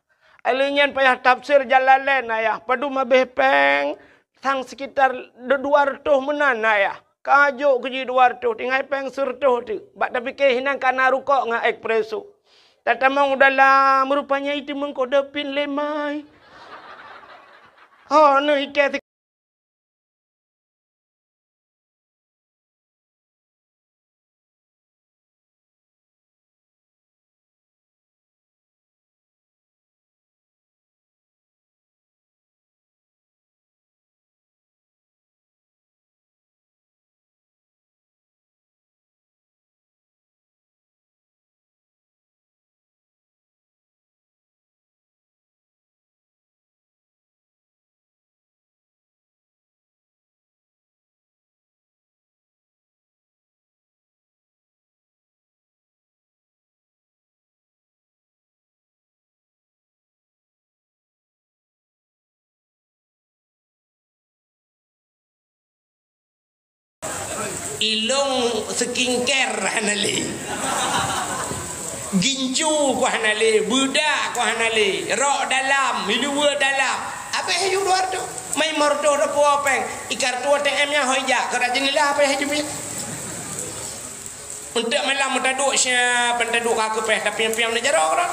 Alheuh nyan payah tafsir Jalalain, ayah. Padum abéh péng, sang sekitar dua reutôh meunan, ayah. Ka jok keu jih dua reutôh, tinggai péng seureutôh teuk. Bak tapike hinan ka na rukok ngon espresso. Tatamong u dalam, rupanya iteumeung kode pin lé mai. Ho, neuh ikée Ilong skincare hana lé. Gincu ku hana lé, beudak ku hana lé, rok dalam, iluwa dalam. Abéh aju dua reutôh. Mai limong reutôh dah puwoe péng. I kartu A T M nyan hôi jak, keu rak jeunila abéh aju miet. Eunteuk malam meuta duek siap, meuta duek ka keupéh, tapi piang na jaroe keudroe.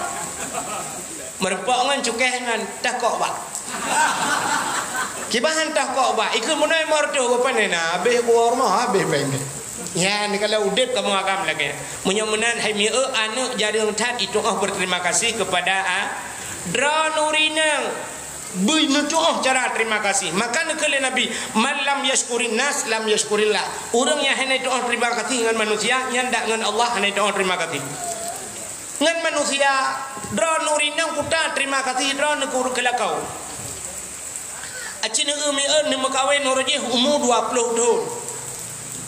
Meurumpok ngon cukéh ngon tah kok bak. Kiban tah kok bak, ikeu meunoe limong reutôh geupeunena, abéh ku rumoh, abéh péng. Nyan kalau udeb kamoe agam lagée. Meunyoe meunan hai mieu aneuk jareueng that itu'oh berterima kasih kepada a-, Droeneuh ureueng inong beu neutuoh cara terima kasih. Maka neukheun lé Nabi, "Man lam yashkurin nas, lam yashkurillah." Ureueng nyang hana tuoh terima kasih ngon manusia, nyan dak ngon Allah hana tuoh terima kasih. Ngon manusia, droeneuh ureueng inong kuta terima kasih droeneuh keu, keu lakoe. Aci neueu mieu neumeukawen uroe jih umu dua ploh thon.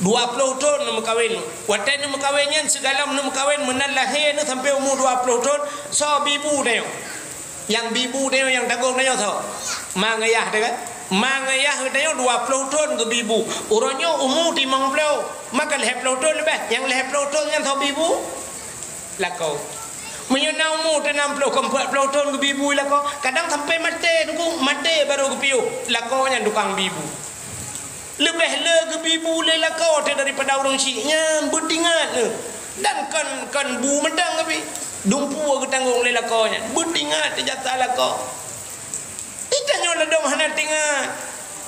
Dua ploh thon neumeukawen. Watée neumeukawen nyan sigohlom neumeukawen meunan lahé neuh sampoe umu dua ploh thon, soe bibu tanyoe. Nyang bibu tanyoe nyang tagong tanyoe soe? Ma ngon yah teuh kan? Ma ngon yah tanyoe dua ploh thon geubibu. Uroe nyoe umu limong ploh, maka lhée ploh thon leubeh. Nyang lhée ploh thon nyan soe bibu? Lakoe. Meunyoe na umu teuh nam ploh keu empat ploh thon geubibu lakoe, kadang sampoe maté teungku, maté barô geupiôh. Lakoe nyan tukang bibu. Leubeh le geubibu lé lakoe teuh daripada ureueng syik nyan, beutingat neuh. Dan kon, kon bu mantong geubi. Dumpeue geutanggong lé lakoe nyan. Beutingat teuh jasa lakoe. Di tanyoe ladôm hana teuingat.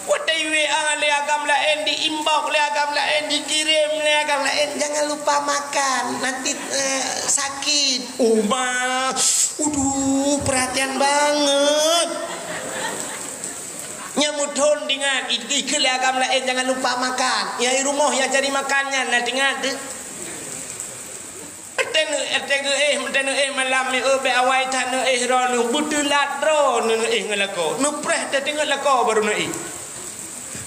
Watée i-W A lé agam laén, di-inbox lé agam laén, dikirém lé agam laén, "Jangan lupa makan, nanti, eh, sakit." Uma, uduh, perhatian banget. Nyang meuthon teuingat, i-, ikheun lé agam laén, "Jangan lupa makan." Nyang i rumoh nyang cari makan nyan na teuingat teuh. Teuneuk, teuneuk éh, teuneuk éh malam nyoe, bék awai that neuéh droeneuh, beuteulat droeneuh neuéh ngon lakoe. Neupreh teuteungeut lakoe barô neuéh.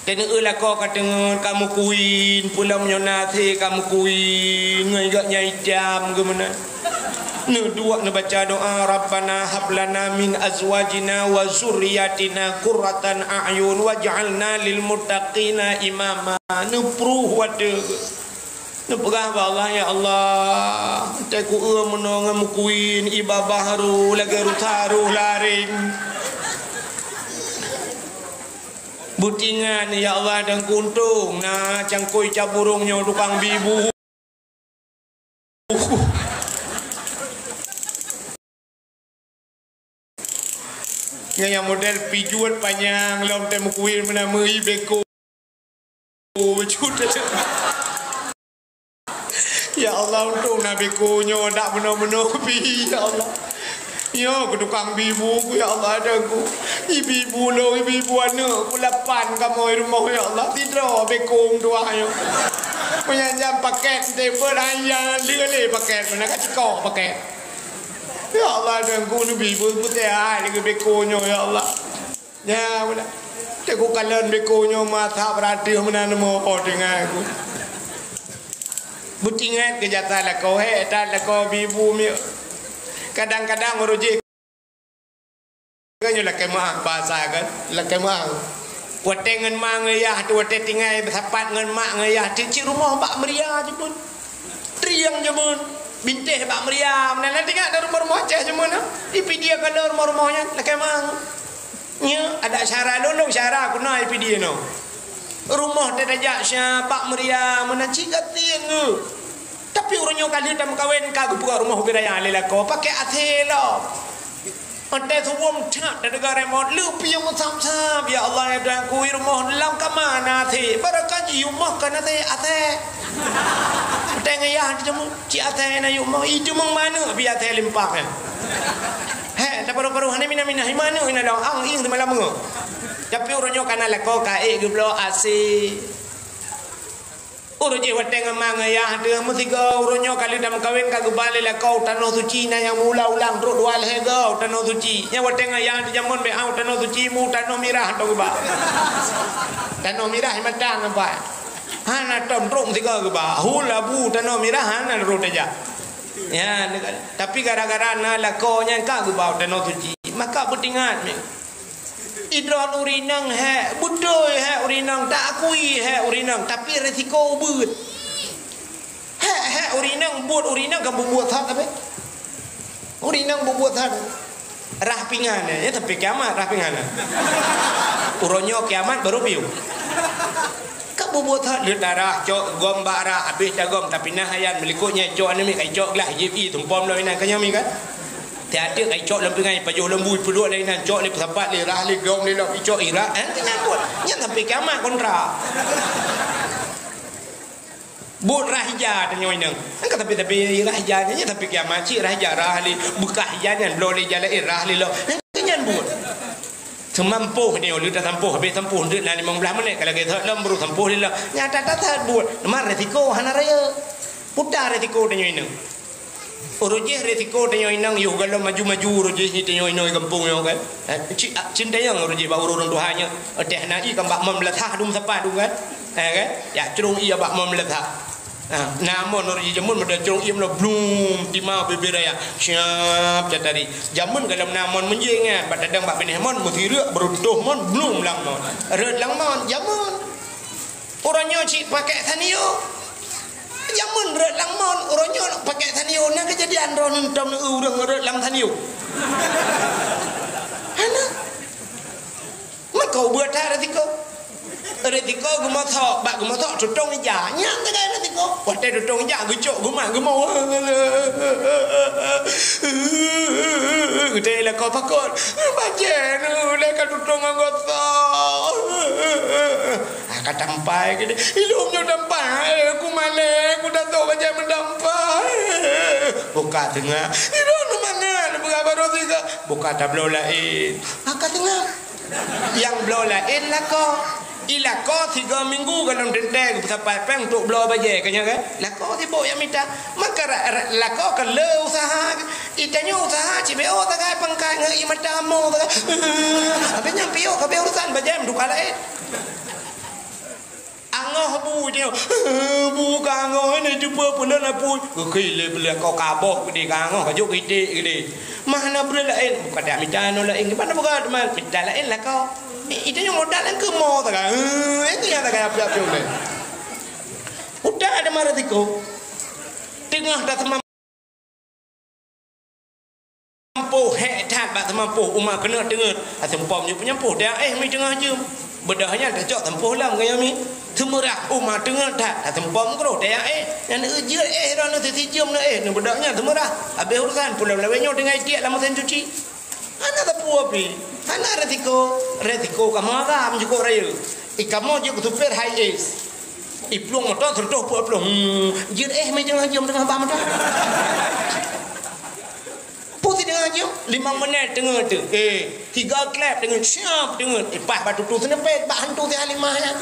Teuneuk éh lakoe ka teungeut, ka meukuin, peue lom nyoe na asé ka meukuin, ngon gobnyan itam geuh meunan. Neuduek neubaca doa, "Rabbana hab lana min azwajina wa zurriyatina qurratan a'yun waj'alna lil muttaqina imama." Neupruh watée geuh. Neupeugah bak Allah, "Ya Allah, teuku eu meunoe ngon meukuin, ié babah ru lagée rusa roh laréng." Beutingat, ya Allah, dan kuntong na cangkôi cap burong nyoe tukang bibu. Ngon nyang model pijuet panyang lom teuh meukuin meunan meu-i beko. Bacut. Ya Allah, untông na beko nyoe dak meunoe-meunoe pi, ya Allah. Nyoe keu tukang bibu ku, ya Allah, ada ku. Ibu-ibu lôn, ibu-ibu aneuk ku lapan kamoe rumoh, ya Allah. Sidroe beko meutuah nyoe. Meunyan jam paket teuh beuet ayah lé paket, meunan ka cikok paket. Ya Allah, dan ku neubi beuputéh hai lagée beko nyoe, ya Allah. Nyan meunan. Teuku kalon beko nyoe masa beurati meunan mo ho tinggai ku. Beutingat keu jasa lakoe, hék that lakoe bibu mieu. Kadang-kadang uroe jih kan nyoe lakée meu'ah basa kan, lakée meu'ah. Watée ngon ma ngon yah teuh, watée tinggai sapat ngon ma ngon yah teuh, cit rumoh bak meuria jeuet. Trieng jameun, bintéh bak meuria, meunan na teuingat rumoh-rumoh Aceh jameun nyan. Ipidie ka lheueh rumoh-rumoh nyan, lakée mang. Nyoe adak syara lôn, lôn syara ku na ipidie nyoe. Rumoh teuh tajak syah bak meuria, meunan cit ka tieng geuh. Tapi uroe nyoe ka lheueh tameukawen ka geupeugöt rumoh ubé raya lé lakoe, pakai asèe lom. Watée suwom that teudeungo remot, leupieng meusam-sam, "Ya Allah, ya Tuhanku, i rumoh lam kama na asèe, barangkaji i rumoh ka na asèe, asèe." Watée ngeuyah teumeung, "Cit asèe na i rumoh, i teumeung manök pih asèe limpah nyan." Hék, taparu-paru hana minah-minah, i manök inan lom, ang ieng teuma lam meungoh. Tapi uroe nyoe ka na lakoe ka ék geubloe asèe. Uroe jih watée ngon ma ngon yah teuh meusigoe, uroe nyoe ka lheueh tameukawen ka geuba lé lakoe u Tanoh Suci, na nyang meuulang-ulang trok dua lhèe goe u Tanoh Suci. Nyan watée ngon yah teuh jameun bék u Tanoh Suci, mu Tanoh Mirah tom geuba. Tanoh Mirah i Matang nyan pat. Hana tom trok meusigoe geuba. Hula bu Tanoh Mirah hana rot tajak. Ya, tapi gara-gara na lakoe nyan ka geuba u Tanoh Suci. Maka beutingat mi. Idroe ureueng inong hék, beutôi hék ureueng inong, ta akui hék ureueng inong, tapi resiko ubeuet. Hék, hék ureueng inong, buet ureueng inong kan bubuet that tapi. Ureueng inong bubuet that. Rhah pingan, ya, tapi kiamat rhah pingan. Uroe nyoe kiamat baru piu. Ka bubuet that, le tarah cok gom bak rhah, habéh tagom, tapi na hayan meulikot nyan cok aneuk miet kai cok glah, jép i tumpom lom inan ka nyoe mi kan. Tiep-tiep kai cok lam pingai, pajoh lam bui, peuduek lé inan, cok lé peusapat lé rhah lé gom lé lom, icok irak, eh, teunyambut. Nyan sampai kiamat kontra. Buet rhah ija tanyoe inong. Nyan ka tapi-tapi rhah ija nyan, tapi kiamat cit rhah ija rhah lé, beukah ija nyan bloe lé ija laén rhah lé lom. Nyan keuh nyan buet. Seumampôh tanyoe, lheueh tasampôh, habéh sampôh, deuek na limong blaih menit, ka lagèe thot lom, baru sampôh lé lom. Nyata that buet. Teuma resiko hana rayeuk. Peue ta resiko tanyoe inong. Uroe jih resiko tanyoe inong yoh galom maju-maju uroe jih nyoe tanyoe inong gampông nyoe kan. Eh, ci-, a, cintayong uroe jih bak ureueng tuha nyoe. Teh na ié kan bak mon meulasah dum sapa dum kan. Eh, kan? Ya, crông ié bak mon meulasah. Ha, na mon uroe jih jameun meuda crông ié meulo blum tima bibir raya. Siap catari. Jameun galom na mon meunjing kan. Bak tadang bak binéh mon meusireuk beuruntoh mon blum lam mon. Rhot lam mon jameun. Uroe nyoe cit pakai sanio. Jameun rhot lam mon, uroe nyoe pakai sanio. Na keujadian droeneuh tom ureueng rhot lam sanio. Hana. Maka ubeut that resiko. Resiko geumosok, bak geumosok tutong ija. Nyan sagai resiko. Watèe tutong ija geucok geumat geumo. Geutanyoe lakoe pakon. Bajèe neuh lé ka tutong ngon gosok. Ah, ka tampai keudéh. Ilôn nyoe tampai, eh, ku malèe, ku dato bajèe meutampai. Buka teungoh. Ilôn mangat, buka baroe sigoe. Buka tabloe laén. Ah, ka teungoh. Nyang bloe laén lakoe. Ilakoe sigoe minggu galom teuntèe geupeusapat péng untuk bloe bajèe, ka nyan kan? Lakoe sibok nyang mita. Maka ra-, ra-, lakoe ka le useuha. Itanyoe useuha cit beu sagai pangkai ngon ié mata mo sagai. Habéh nyan piôh ka beu urusan bajèe meutuka laén. Angoh bu nyoe. Bu ka angoh ni cuba peunan apui. Keuki lé bela kau kaboh geude ka angoh ka jok iték geude. Mah na breueh laén. Bukan dak mita nyoe laén. Gimana bukan teman? Mita laén lakoe. Itu nyoe modal yang kemo sagai. Eh, itu yang sagai api-api uleh. Udah ada marah tiko. Tengah dah teman Seumampôh hék that bak seumampôh uma keuneuk teungeut. Aseumpom jih peunyampôh, dak éh mi teungoh jeuem. Beudôh nyan tacok seumpôh lom gaya mi. Seumeurah uma teungeut that, aseumpom keudroe dak éh. Nyan eu jeuet éh droeneuh sisi jeuem neuh éh, neubeudôh nyan seumeurah. Habéh urusan pulang lawét nyoe tinggai tiek lam mesin cuci. Hana teupeu api. Hana resiko. Resiko kamoe agam jukuk raya. I kamoe jeuet keu supir high ace. I plueng moto seureutôh peuet plueng. Hmm, jeuet éh mi teungoh jeuem teungoh bak moto. Putih dengan aja, lima menit tengah tu. Eh, tiga klep dengan siap dengan. Eh, pas batu tu senepet, bak hantu si Halimah ya.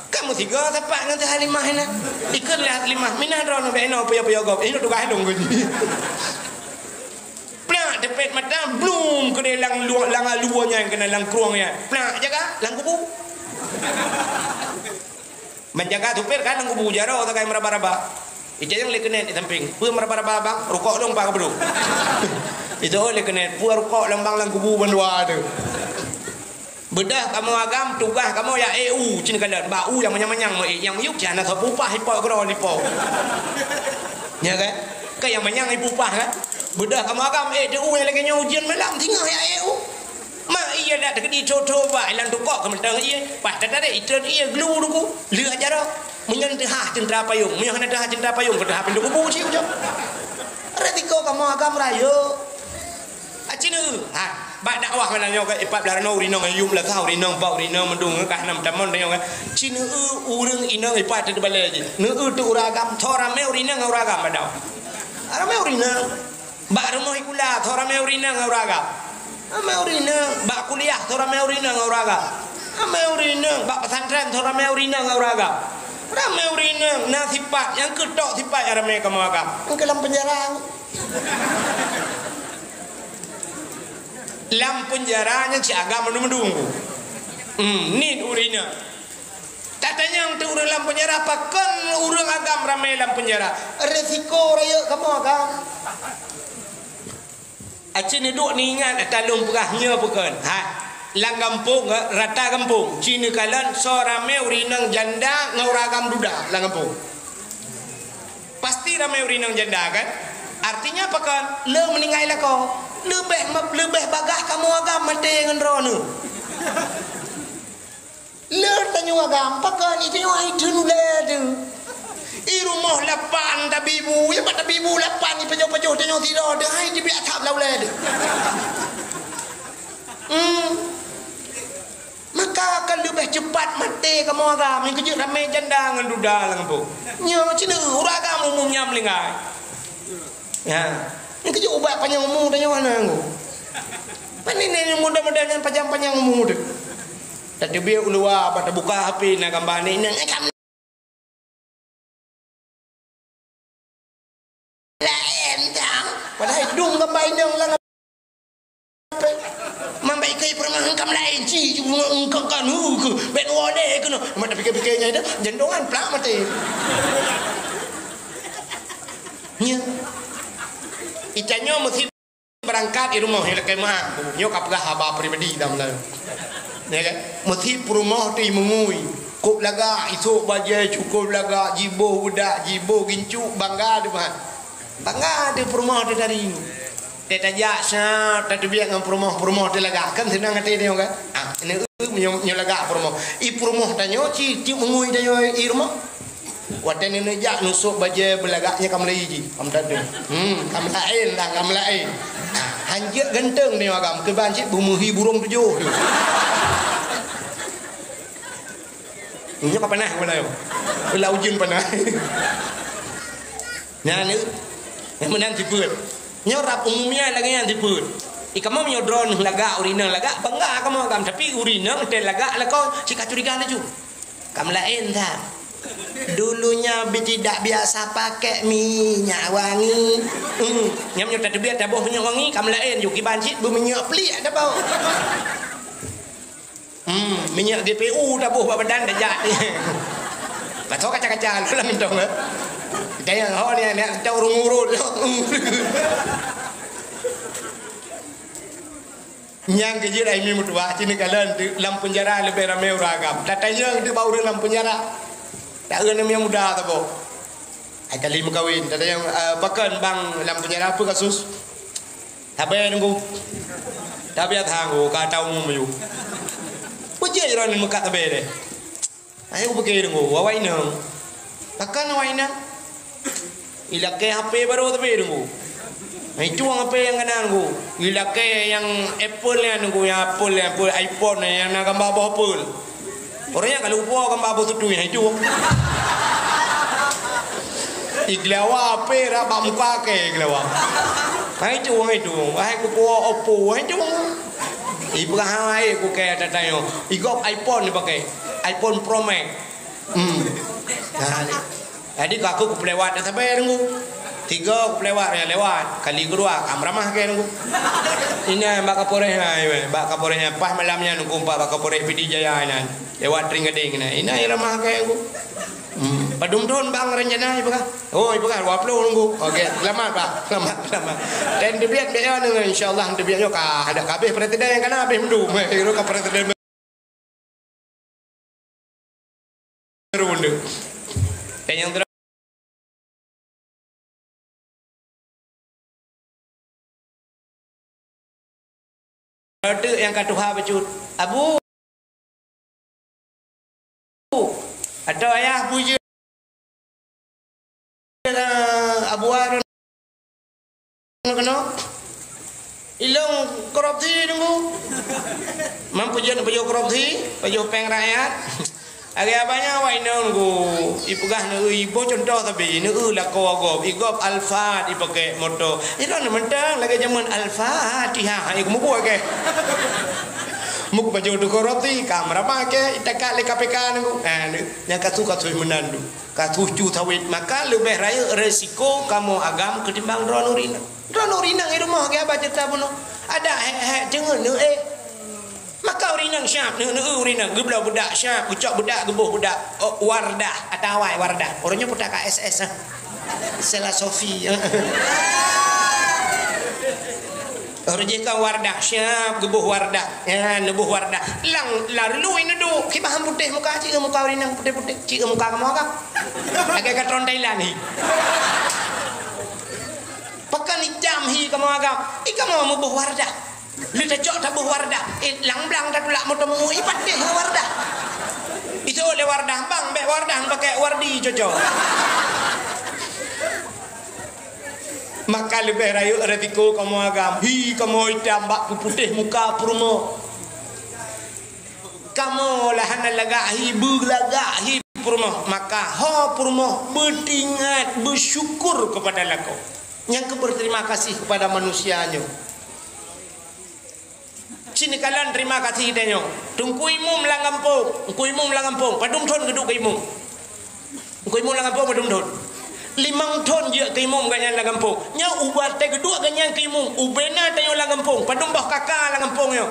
Kamu tiga sepak dengan si Halimah ni. Ikut lihat Halimah, minah droeneuh beno puya-puya gop. Ini tugas dong gaji. Plak tepet mata, blum kena lang luar, lang luar nya kena lang kruang ya. Plak jaga, lang kubu. Menjaga supir kan lam kubu jaroe sagai meuraba-raba. Ija nyang lé keuneuk di samping. Peue meuraba-raba bang? Rukok dong bang keubeudôh. Itu lé keuneuk. Peue rukok lam bang lam kubu bandua tu. Beudôh kamoe agam, tugaih kamoe ya E U cin kalon. Bak u nyang manyang-manyang meu nyang miyueb cit hana soe pupah ipok keudroe nipok. Ya kan? Kan nyang manyang ipupah kan? Beudôh kamoe agam, eh, di u nyang lagèe nyoe ujeuen malam singoh ya E U. Mak iya dak teukeudi tho-tho bak ilang tukok keu mantong iya. Pas tatarék itreun iya gelu duku. Leuh ajaroe. Meunyoe teuhah ceuntra payong, meunyoe hana teuhah ceuntra payong, keu teuhah pintoe kubu cit ujoe. Resiko kamoe agam rayeuk. Aci neu, ha, bak dakwah malam nyoe ka ipat blah reunoe urinong ayum lakah urinong bak urinong meudung ka hana meutamong tanyoe ka. Ci neu ureueng inong ipat teubalai jih. Neu teu ureueng agam, tho ramé urinong ureueng agam bak dakwah. Ramé urinong. Bak rumoh sikula, tho ramé urinong ngon ureueng agam. Ramé urinong. Bak kuliah, tho ramé urinong ngon ureueng agam. Ramé urinong. Bak pesantren, tho ramé urinong ngon ureueng agam. Ramé urinong. Na sipat, nyang keutok sipat nyang ramé kamoe agam. Nyang keu lam penjara. Lam penjara nyan cit agam mandum-mandum. Hmm, nit urinong. Tatanyong teu ureueng lam penjara, pakon ureueng agam ramé lam penjara? Resiko rayeuk kamoe agam. Aci neuduek niingat ata lôn peugah nyoe pakon. Ha, lam gampông, rata gampông. Ci neukalon soe ramé urinong janda ngon ureueng agam duda lam gampông. Pasti ramé urinong janda kan? Artinya pakon? Le meuninggai lakoe. Leubeh, leubeh bagaih kamoe agam maté ngon droeneuh. Le tanyoe agam, pakon i tanyoe ai theun ulèe teuh. I rumoh lapan tabi bu, ya mat tabi bu lapan i pajoh-pajoh tanyoe sidroe teuh, hai jibiet asap lam ulèe teuh. Hmm. Maka akan leubeh cepat maté kamoe agam. Nyang keujeuet ramé janda ngon duda lam gampông. Nyoe cit ureueng agam umum nyang meuninggai. Ya. Nyang keujeuet ubat panyang umu tanyoe hana nggu. Pane nyan muda-muda nyan panyang-panyang umu teuh. Tateubiet u luwa, bak tabuka H P na gamba aneuk inong. Eh, kam laén dang. Padahai dum gamba inong lam Mambai kai peurumoh engkam laén ci, engkam kan hu ke, ben wole keunoe. Mata pikir-pikir nyai dah, jendongan plak mati. Nya. Itanyoe meusi beurangkat i rumoh, nyoe lakée meu'ah. Nyoe ka peugah haba pribadi dah meulayeue. Ya kan? Meusi peurumoh teuh meungui. Kôb lagak, isôk bajée cukôb lagak, jiboh beudak, jiboh gincuk, bangga teuh meu'ah. Bangga teuh peurumoh teuh tari. Teuh tajak sa, tateubiet ngon peurumoh, peurumoh teuh lagak. Kan seunang até nyoe kan? Ah, nyoe, nyoe, nyoe lagak peurumoh. I peurumoh tanyoe ci, ci meungui tanyoe i rumoh. Watée neuneuk jak nusôk bajée beulagak nyan ka meulai jih, ka meutadong. Hmm, ka meulaén dah, ka meulaén. Ha, hanjeuet ganteng nyoe agam, keuban cit beumeuhi burông tujoh tu. Nyoe ka panah kepala nyoe. Kepala ujeuen panah. Nyan ni, nyang meunan sifeuet. Nyoe rab umumnya lagée nyan sifeuet. I kamoe meunyoe droeneuh lagak, ureueng inong lagak, bangga kamoe agam. Tapi ureueng inong teuh lagak lakoe, cit ka curiga laju. Ka meulaén that. Dulunya bi-, tidak biasa pakai minyak wangi. Hmm. Nyam nyoe tateubiet taboh minyak wangi, ka meulaén ju kiban cit beuminyak pliek taboh. Hmm, minyak G P U taboh bak badan dah jak. Ka tho kaca-kaca lôn lam intong, eh. Dayang ho ni, ni, kita urung urut. Nyang keujeuet ai mi meutuwah, cini kalon tu, lam penjara leubeh ramé ureueng agam. Tatanyong tu bak ureueng lam penjara. Tak ureueng nyang muda saboh. Ai kali meukawen, tatanyong, eh, pakon bang lam penjara, apa kasus? Sabe nunggu. Tapi ya tanggu, ka tahu mu. Peujeuet droeneuh meukat sabe deh. Hai kupike deungoe, awak inong. Pakon awak inong? Ilakée H P baru tapi deungoe. Hai cuang H P nyang kana deungoe. Ilakée nyang Apple nyan deungoe, nyang Apple, nyang Apple iPhone nyang na gamba boh Apple. Orang nyang kalau po gamba boh tutui, hai cuang. Iglawa H P ra bak muka ke iglawa. Hai cuang itu, hai kupo Oppo, hai cuang. Ibrahim ai ku ke tatanyo. Igop iPhone dipakai. iPhone Pro Max. Hmm. Nah, ni. Jadi ka aku kupelewat dah sampai nunggu. Tiga kupelewat ya lewat. Kali kedua kam ramah ke nunggu. Ini bak Kapolres ha, bak Kapolres pas malam nya nunggu bak Kapolres Pidie Jaya ini. Lewat Tring Gading ini. Ini ramah ke nunggu. Hmm. Padum thon bang rencana ibu kah? Oh, ibu kah dua puluh nunggu. Okey, selamat pak. Selamat, selamat. Dan debiat biar nunggu insyaallah debiatnya ka ada kabeh presiden yang kena habis mendung. Kira ka presiden Ronde. Dan nyang terakhir, nyang ka tuha bacut, Abu. Atau ayah bujur. Abu Harun keunoe. Ilong korupsi nunggu. Mam peujeuet pajoh korupsi, pajoh péng rakyat. Hari abah nyan awak inong nunggu. Ipeugah neu iboh contoh sabe, neu lakoe gob, igop Alphard ipake moto. Ilong mantong lagée jameun Al-Fatihah. Hai kumubuat ke. Muku pajoh tu korupsi, ka meurama ke, itakat lé K P K nunggu. Ha, neu. Nyang ka su ka su meunan tu. Ka tucu sawét, maka leubeh rayeuk resiko kamoe agam keutimbang droeneuh ureueng inong. Droeneuh ureueng inong i rumoh geuba ceurita bunoe. Adak hék-hék teungeut neuék. Maka ureueng inong siab, neuék ureueng inong geubloe beudak siab, geucok beudak, geuboh beudak. Oh, Wardah, atawai Wardah. Ureueng nyoe putra ka S S ah. Sela Sofi. Ureueng jih ka Wardah, siab geuboh Wardah. Ya, neuboh Wardah. Lang lalu ini du, kibahan putéh muka cik muka ureueng inong putéh-putéh. Cik muka kamoe agam. Lagée ka tron Thailand hi. Pakon itam hi kamoe agam. I kamoe muboh Wardah. Lé tacok taboh Wardah. Eh, lang blang tatulak moto mu, i patéh Wardah. Itu oleh Wardah, bang, bék Wardah pakai Wardi cocok. Maka leubeh rayeuk resiko kamoe agam. Hi kamoe itam bak peuputéh muka peurumoh. Kamoe lah hana lagak hi, beulagak hi peurumoh, maka ho peurumoh beutingat beusyukur keupada lakoe. Nyang keu beuterima kasih keupada manusia nyoe. Cit neukalon terima kasih tanyoe. Teungku Imum lam gampông, Teungku Imum lam gampông, padum thon geuduek keu Imum? Teungku Imum lam gampông padum thon? Limong thon jeuet keu Imum gobnyan lam gampông. Nyoe ubat teuh geuduek gobnyan keu Imum, ubena tanyoe lam gampông, padum boh kaka lam gampông nyoe?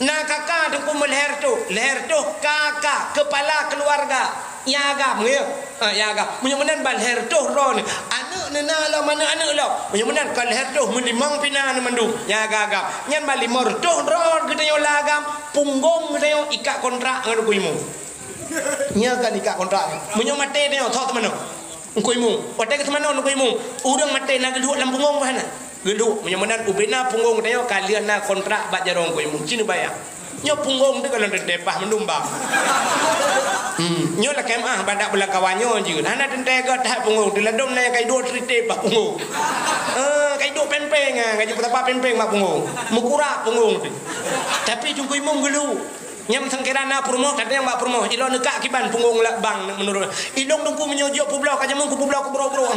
Na kaka Teungku meulhèe reutôh, lhèe reutôh kaka, kepala keluarga. Nyang agam, ya? Ha, nyang agam. Meunyoe meunan ban lhèe reutôh droeneuh. Aneuk neuh na lom, aneuk-aneuk lom. Meunyoe meunan kon lhèe reutôh, meulimong pih na neuh mandum. Nyang agam-agam. Nyan ban limong reutôh droe geutanyoe lam agam, punggong geutanyoe ikat kontrak ngon Teungku Imum. Nyan kan ikat kontrak. Meunyoe maté tanyoe, soe teumanoe? Teungku Imum. Watèe geuteumanoe Teungku Imum, ureueng maté na geulhok lam punggong bah na? Geulhok. Meunyoe meunan ubena punggong tanyoe ka lheueh na kontrak bak jaroe Teungku Imum. Cit neubayang. Nyoe punggong teuh kalon teuntèe paih mandum bang. Hmm, nyoe lakèe meu'ah bak dak beulakawan nyoe jeuet. Hana teuntèe göt that punggong teuh, ladôm na nyang ka iduek treetep bak punggong. Eh, ka iduek péng-péng, ah, ka jipeutapa péng-péng bak punggong. Meukurap punggong teuh. Tapi Teungku Imum geulhok. Nyan sangkira na peurumoh, ka tanyong bak peurumoh, "Ilôn neukak kiban punggong lam bang meunurot." "Ilôn Teungku meunyoe jok peubloe ka jameun kupeubloe keu brok-brok."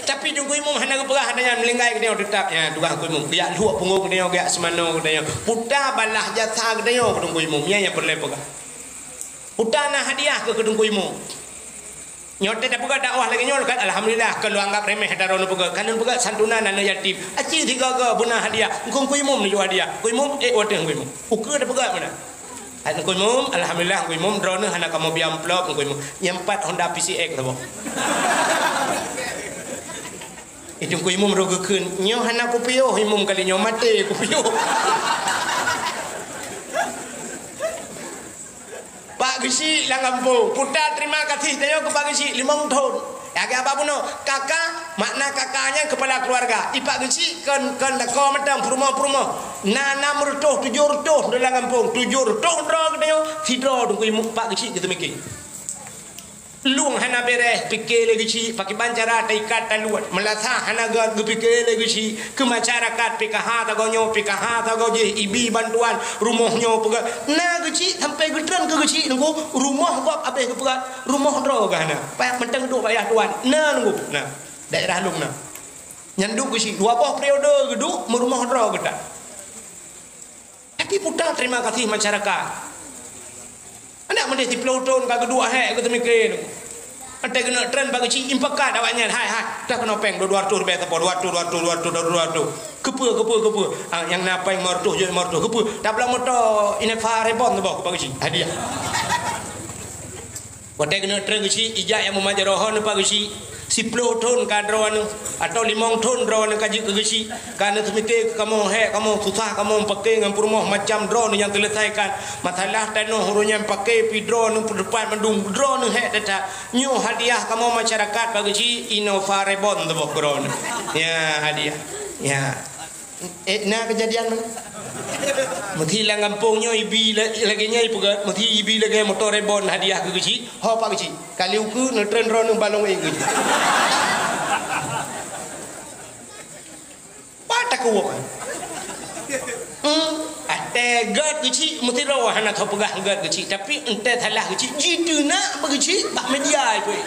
Tapi Teungku Imum hana geupeugah, hana nyan, meulinggai geutanyoe teutap. Ya, tugaih Teungku Imum. Geujak lhok punggong geutanyoe, geujak seumanoe geutanyoe. Puta balah jasa geutanyoe keu Teungku Imum. Nyan nyang peureulèe peugah. Puta na hadiah keu, keu Teungku Imum. Nyoe teuh tapeugah dakwah lagèe nyoe kan, alhamdulillah, kon lôn anggap remeh ata droeneuh peugah. Kan lôn peugah santunan aneuk yatim. Aci sigoe-goe beuna hadiah. Teungku Imum neujok hadiah. Teungku Imum, eh, watèe Teungku Imum. Ukeue tapeugah beuna. Hai Teungku Imum, alhamdulillah Teungku Imum, droeneuh hana kamoe bri amplop Teungku Imum. Nyang pat Honda P C X saboh. Eh, Teungku Imum rot geukheun, "Nyoe hana kupiôh Imum kali nyoe, maté kupiôh." Pak Geuchik lam gampông, puta terima kasih tanyoe keu Pak Geuchik limong thon. Lagèe abah bunoe, kaka, makna kaka nyan kepala keluarga. I Pak Geuchik kon, kon lakoe mantong, peurumoh-peurumoh. Na nam reutôh, tujoh reutôh droe lam gampông, tujoh reutôh droe geutanyoe, sidroe Teungku Imum Pak Geuchik geuteumiké. Lueng hana bèrèh, piké lé Geuchik, pakriban cara taikat taluet. Meulasa hana göt, geupiké lé Geuchik. Keu masyarakat P K H sagoe nyoe, P K H sagoe jih, ibi bantuan, rumoh nyoe peugöt. Na Geuchik sampai geutreun keu Geuchik Teungku, rumoh gob abéh geupeugöt, rumoh droe geuh na. Payah mantong duek payah tuan. Na Teungku, na. Daerah lôn na. Nyan duek Geuchik, dua boh periode geuduek, meurumoh droe geuh that. Tapi puta terima kasih masyarakat. Aneuk meudeh siplôh thon ka geuduek hék geuteumike. Watèe keuneuk treun Pak Geuchik, impakat awaknyan, hai, hai, dah keunoe péng dua, dua reutôh ribèe sapo, dua reutôh, dua reutôh, dua reutôh, dua reutôh. Keupeue, keupeue, keupeue? Ah, nyang na péng lima reutôh, jok lima reutôh. Keupeue? Tabloe moto Innova Reborn saboh keu Pak Geuchik, hadiah. Watèe keuneuk treun Geuchik, ijak nyang meumajaroe hon Pak Geuchik. Siplôh thon ka droeneuh, atawa limong thon droeneuh ka jeuet keu Geuchik. Ka neuteumike keu kamoe hék, kamoe susah, kamoe meupaké ngon peurumoh macam droeneuh nyang teuleusaikan. Masalah tanoh uroe nyan paké pih droeneuh, peudeupat mandum droeneuh hék that-that. Nyoe hadiah kamoe masyarakat Pak Geuchik, Innova Reborn saboh keu droeneuh. Ya, hadiah. Ya. Eh, na keujadian mana? Meusi lam gampông nyoe ibi la-, lagèe nyan ipeugöt, meusi ibi lagèe moto Reborn hadiah keu Geuchik. Ho Pak Geuchik, kali ukeue neutreun droeneuh balong ék Geuchik. Pat takeuwok, eh? Hmm, watèe göt Geuchik, meusi droe hana teupeugah göt Geuchik, tapi entèe salah Geuchik, jiteunak bak Geuchik bak media ipeue.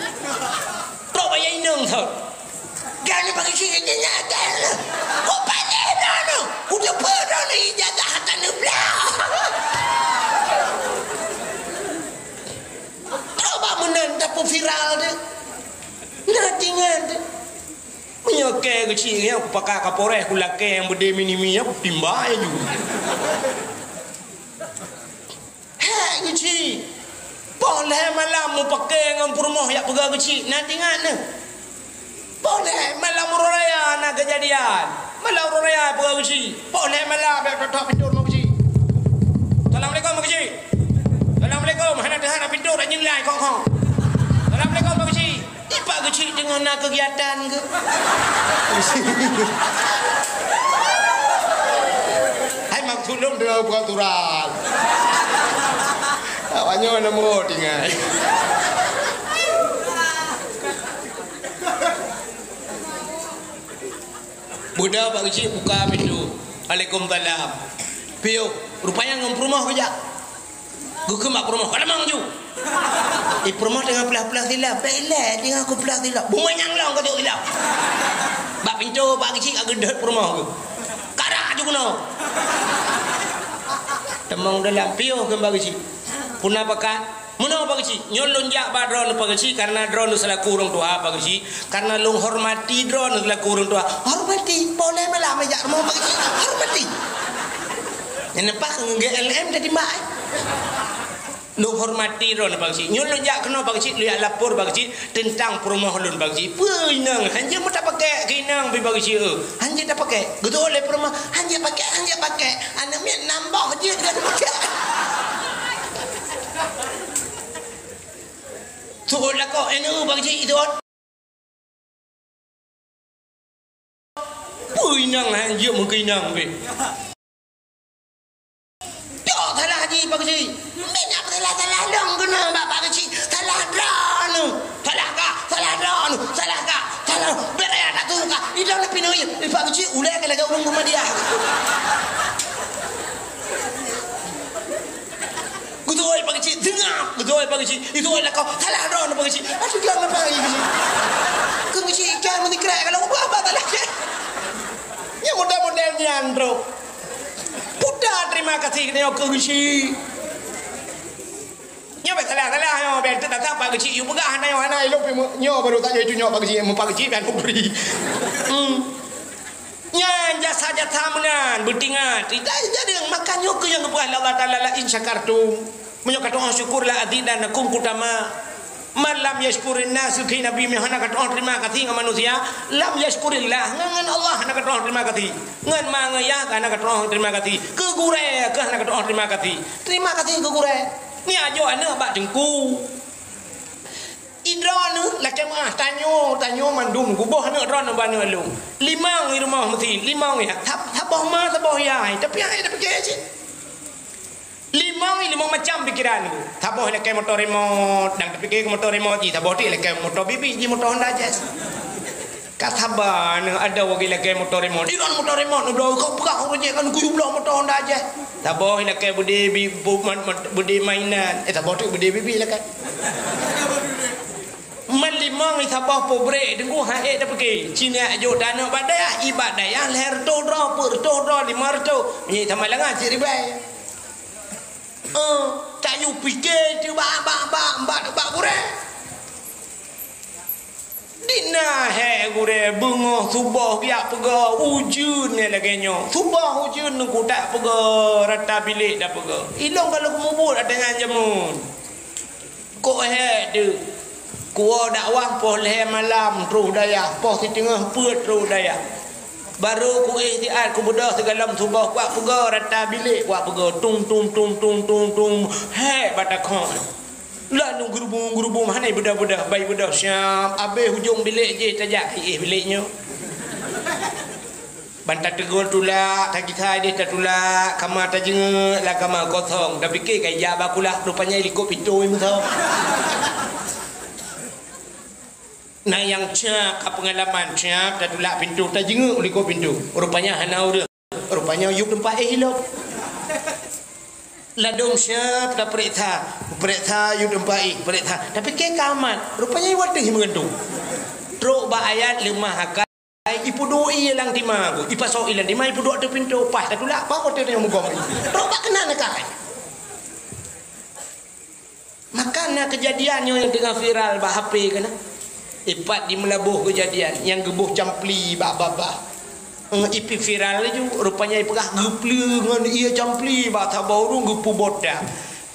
Trok bak inong thon. Gani bak Geuchik nyan nyan. Ku patéh droeneuh, ku teupeue droeneuh ijazah hana neubloe. Trok bak meunan tapeuviral teuh. Na tingan teuh. Meunyoe kèe Geuchik nyan, kupakat Kapolres, kulakèe nyang beudé mini-mini nyan, kutimba laju. Hék Geuchik. Poh lhèe malam mupaké ngon peurumoh jak peugah Geuchik, na tingan neuh. Poh lhèe malam uroe raya na keujadian. Malam uroe raya peugah Geuchik. Poh lhèe malam bèk tok-tok pintoe rumoh Geuchik. "Assalamualaikum, Pak Geuchik." "Assalamualaikum." Hana teuhah na pintoe, dak nyeulai khong-khong. "Assalamualaikum, Pak Geuchik." Di Pak Geuchik teungoh na keugiatan keuh. Hai, maksud lôn teungoh buka surat. Awak nyoe na muot tinggai. Buda Pak Geuchik buka pintoe. "Waalaikumsalam." "Piôh." Rupanya ngon peurumoh geujak. Geukheun bak peurumoh, "Ka tamong ju." Eh, peurumoh teungoh peugah-peugah silap. "Bèk ilèe, teungoh kupeugah silap." "Bumoe nyang lôn ka jok silap." Bak pintoe Pak Geuchik ka geudhôt peurumoh geuh. "Karak ju keunoe." Tamong dalam, piôh kheun Pak Geuchik. "Peue na pakat?" "Meunoe Pak Geuchik, nyoe lôn jak bak droeneuh Pak Geuchik, karena droeneuh seulaku ureueng tuha Pak Geuchik, karena lôn hormati droeneuh seulaku ureueng tuha." "Hormati? Poleh malam jak rumoh Pak Geuchik. Hormati." Nyan leupah ngon G L M tadi mak, eh. "Lôn hormati droeneuh Pak Geuchik. Nyoe lôn jak keunoe Pak Geuchik, lôn jak lapor Pak Geuchik teuntang peurumoh lôn Pak Geuchik." "Peue inong, hanjeuet meutapakèk keu inong pih Pak Geuchik, eh. Hanjeuet tapakèk." Geutôk lé peurumoh, "Hanjeuet pakèk, hanjeuet pakèk. Aneuk miet nam boh jeuet ngon pakèk." Tuôt lakoe, eh, neu Pak Geuchik tuôt. Peue inong hai jeuet meukeunong pih. Tok salah jih Pak Geuchik. Minyak salah-salah lôn keunoe bak Pak Geuchik. Salah droeneuh. Salah kah, salah droeneuh, salah kah, salah. Bèk raya tak tuh kah. Idong leupie neu, eh, Pak Geuchik, ulèe keu lagèe ureueng Muhammadiyah. Geutôi Pak Geuchik, seungap. Geutôi Pak Geuchik, geutôi lakoe. Salah droeneuh Pak Geuchik. Aduh, jangan Pak Geuchik. Keu Geuchik ikan meusikrek kalau ubah apa salah. Nyan model-model nyan, bro. Puta terima kasih keu nyoe keu Geuchik. Nyoe bèk salah-salah nyoe, bèk teutatap Pak Geuchik yue peugah hana nyoe, hana ilôn pih nyoe baru saja itu nyoe Pak Geuchik, Pak Geuchik dan ubri. Hmm. Nyan jasa-jasa meunan beutingat. Ita jadi makan nyoe keu nyang geupeugah lé Allah Taala, "La in syakartum." Meunyoe ka tu'oh syukur, "La azidannakum," kutama. "Man lam yashkurin nas," kheun Nabi, meunyoe hana ka tu'oh terima kasih ngon manusia, "lam yashkurillah," ngon, ngon Allah hana ka tu'oh terima kasih. Ngon ma ngon yah hana ka tu'oh terima kasih. Keu gurèe keuh hana ka tu'oh terima kasih. Terima kasih keu gurèe. Nyoe ajoh aneuk bak teungku. Idroeneuh lakèe meu'ah, tanyoe, tanyoe mandum geuboh aneuk droeneuh bak aneuk lôn. Limong i rumoh meusi, limong i, sab-, saboh ma, saboh yah, tapi hai tapike cit. Limong i limong macam pikeran. Saboh lakèe moto remote, dan tapike keu moto remote jih, saboh teuk lakèe moto bibi jih, moto Honda Jazz. Ka saba aneuk adoe lagèe lakèe moto remote. Idroeneuh moto remote, neuh bloe, ka peugah ureueng jih kan geuyue bloe moto Honda Jazz. Saboh lakèe beudé bi-, bu-, man-, man-, beudé mainan. Eh, saboh teuk beudé bibi lakèe. Man limong i saboh po brek teungku, han ék tapike. Cina jok taneuk bak dayah, i bak dayah lhèe reutôh droe, peuet reutôh droe, limong reutôh. Meunyoe sama langan siribèe. Eh, tayue pike teuh bak, bak, bak, bak, bak gurèe. Dina hék gurèe beungoh suboh geujak peugöt ujeuen lagèe nyoe. Suboh ujeuen teungku, tak peugöt rata bilék, tak peugöt. Ilôn ka lheueh mubuet ata nyan jameun. Kok hék deuh. Kuwoe dakwah poh lhèe malam troh dayah, poh siteungoh peuet troh dayah. Barô kuéh siat kubeudôh sigohlom suboh, kuwak peugöt rata bilék, kuwak peugöt tung, tung, tung. Hék bak takheun. Lalu geurubung-geurubung, hana beudôh-beudôh, bai beudôh siap. Abéh ujong bilék jih tajak keu éh bilék nyoe. Ban tateugol tulak, tagisa idéh tatulak, kama tajingeuk, lam kama kosong. Tapike ka ijak bak kulah, rupanya ilikot pintoe meusaboh. Na nyang siap ka peungalaman, siap tatulak pintoe, tajingeuk likot pintoe. Rupanya hana ureueng. Rupanya yub teumpat éh ilop. Ladôm siap tapeuriksa, peuriksa yub teumpat éh, peuriksa. Tapike ka aman. Rupanya iwoe teuh meugantung. Trok bak ayat leumah akai, ipeuduek ie lam tima, ipasoe ie lam tima, ipeuduek ateueh pintoe, paih tatulak, paih watèe nyoe mugom. Trok bak keunan akai. Maka na keujadian nyoe nyang teungoh viral bak H P keunan. Ipat di Meulaboh keujadian nyang geuboh campli bak babah. Eh, ipi viral laju, rupanya ipeugah geupleue ngon ie campli bak saboh ureueng geupeuboh dah.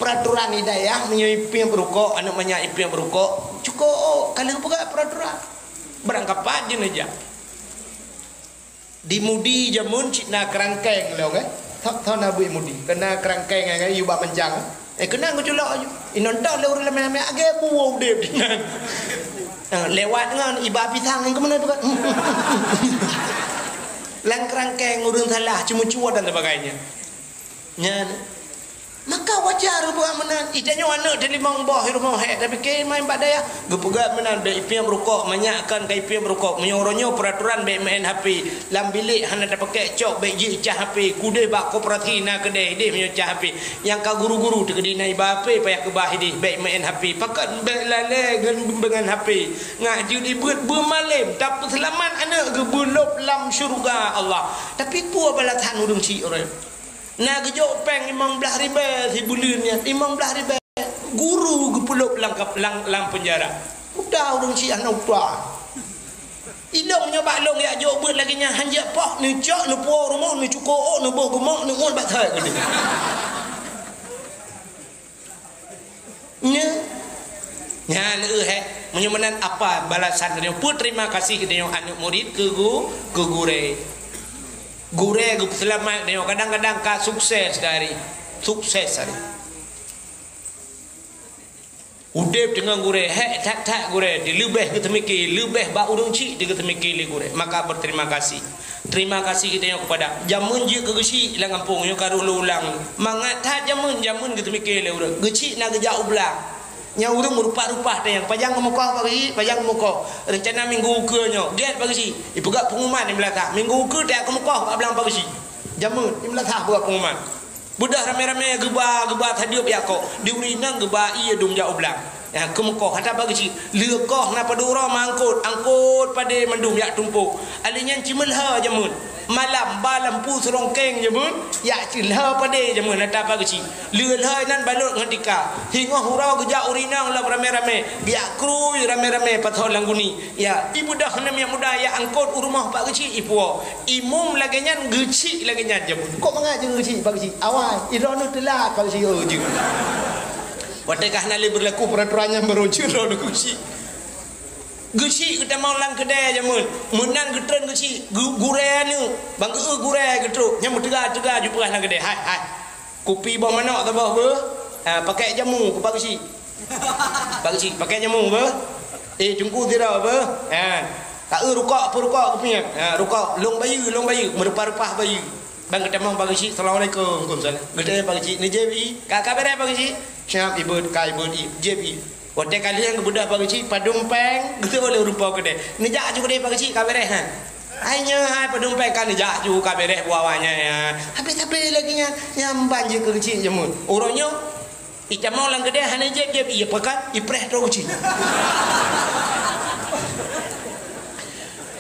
Peraturan di dayah meunyoe ipiep rukok, aneuk manyak ipiep rukok, cukôp ka lheueh peugah peraturan. Barang kapat jeuneujak. Di Mudi jameun cit na keurangkeng lom, kan? Tho, tho na bui Mudi, keu na keurangkeng, kan, yub bak mancang. Eh, keunan geuculok aju. Inong tho lé ureueng ramé-ramé, agé buwoe udép. Ha, lewat ngon iba pisang ngon keumeunai bukan. Lam keurangkeng ureueng salah, ceumeucue dan sebagainya. Nyan. Maka wajar buat meunan. Itanyoe aneuk teulimong boh i rumoh hék, tapi keu main bak dayah. Geupeugah meunan, bèk ipiep rukok, manyak kan ka ipiep rukok. Meunyoe uroe nyoe peuraturan bèk meu'en H P. Lam bilék hana tapakèk cok, bèk jeuet cah H P. Keudéh bak koperasi na keudè idéh meunyoe cah H P. Nyang ka guru-guru teukeudi na iba H P, payah keubah idéh, bèk meu'en H P. Pakon bèk lalè ngon, ngon H P. Ngat jeuet ibeuet beumalém, tapeuseulamat aneuk geuh beulôb lam syeuruga Allah. Tapi peue balasan ureueng chik uroe nyoe? Na geujok péng limong blaih ribèe sibuleuen nyan, limong blaih ribèe. Guru geupeulôb lam kap-, lam, lam peunjara. Udah ureueng chik hana udah. Ilôn nyoe bak lôn jak jok beuet lagèe nyan, han jak poh, neucok, neupuwoe rumoh, neucuko ôk, neuboh geumok, neu'ot bak thèe keudéh. Nyan, nyan leueh hék. Meunyoe meunan apa balasan geutanyoe? Peue terima kasih geutanyoe aneuk murit keu gu-, keu gurèe? Gurèe geupeuseulamat geutanyoe, kadang-kadang ka sukses dari, sukses dari. Udép deungon gurèe, hék that-that gurèe, di leubeh geuteumiki, leubeh bak ureueng chik di geuteumiki lé gurèe. Maka berterima kasih. Terima kasih geutanyoe kepada jameun jeuet keu geuchik lam gampông nyoe ka rôh lôn ulang. Mangat that jameun, jameun geuteumiki lé ureueng. Geuchik na geujak u blang. Nyang ureueng meurupa-rupa teuh nyang pajan geumeukoh bak geuchik, pajan geumeukoh. Reuncana minggu ukeue nyoe, gèt bak geuchik. Ipeugah pengumuman di meulasah. Minggu ukeue teuh geumeukoh bak blang bak geuchik. Jameun di meulasah peugah pengumuman. Beudôh ramé-ramé geuba, geuba sadeup jak koh. Di ureueng inong geuba ié dum jak u blang. Ya, keu meukoh, hana bak geuchik. Lheueh koh na padub uroe meuangkot, angkot padé mandum jak tumpôk. Alèh nyan cit meulhô jameun. Malam ba lampu seurongkeng jameun, jak cit lhô padé jameun, hana bak geuchik. Lheueh lhô nan balot ngon tika. Singoh uroe geujak ureueng inong lom ramé-ramé. Geujak krui ramé-ramé pasoe lam guni. Ya, ibeudôh aneuk muda jak angkot u rumoh bak geuchik ipuwoe. Imum lagèe nyan, geuchik lagèe nyan jameun. Kok mangat jeuet geuchik bak geuchik? Awai, droeneuh teulat bak geuchik, oh, jeuet. Watèe ka hana lé beurlaku peuraturan nyan, barô jeuet droeneuh geuchik. Geuchik geutamong lam keudè jameun. Meunan geutreun geuchik, gu-, gurèe aneuk. Ban geu-eu gurèe geutrok. Nyan meuteuga-teuga jipeugah lam keudè. Hai, hai. Kupi boh manok saboh beuh. Ha, pakèk jamu keu bak geuchik. Bak geuchik, pakèk jamu beuh. Eh, teungku sidroe beuh. Ha. Ka eu rukok, peue rukok kupi nyan? Ha, rukok. Lôn bayeue, lôn bayeue. Meureupah-reupah bayeue. Ban geutamong bak geuchik, "Assalamualaikum." "Waalaikumsalam." Geutamong bak geuchik, "Neujép i?" "Ka, ka bèrèh bak geuchik." Siap, ibeuet, ka ibeuet i, jép i. Watèe ka lheueh geubeudôh bak geuchik, padum pèng, geuteupeue lé ureueng po keudè. "Neujak aju keudè bak geuchik, ka bèrèh nyan." "Hai nyoe hai, padum pèng ka neujak aju, ka bèrèh buah-buah nyan, ya." Habéh-habéh lagèe nyan, nyan ban jeuet keu geuchik jameun. Uroe nyoe, itamong lam keudè hana jép-jép, ié pakat, ipreh troh geuchik.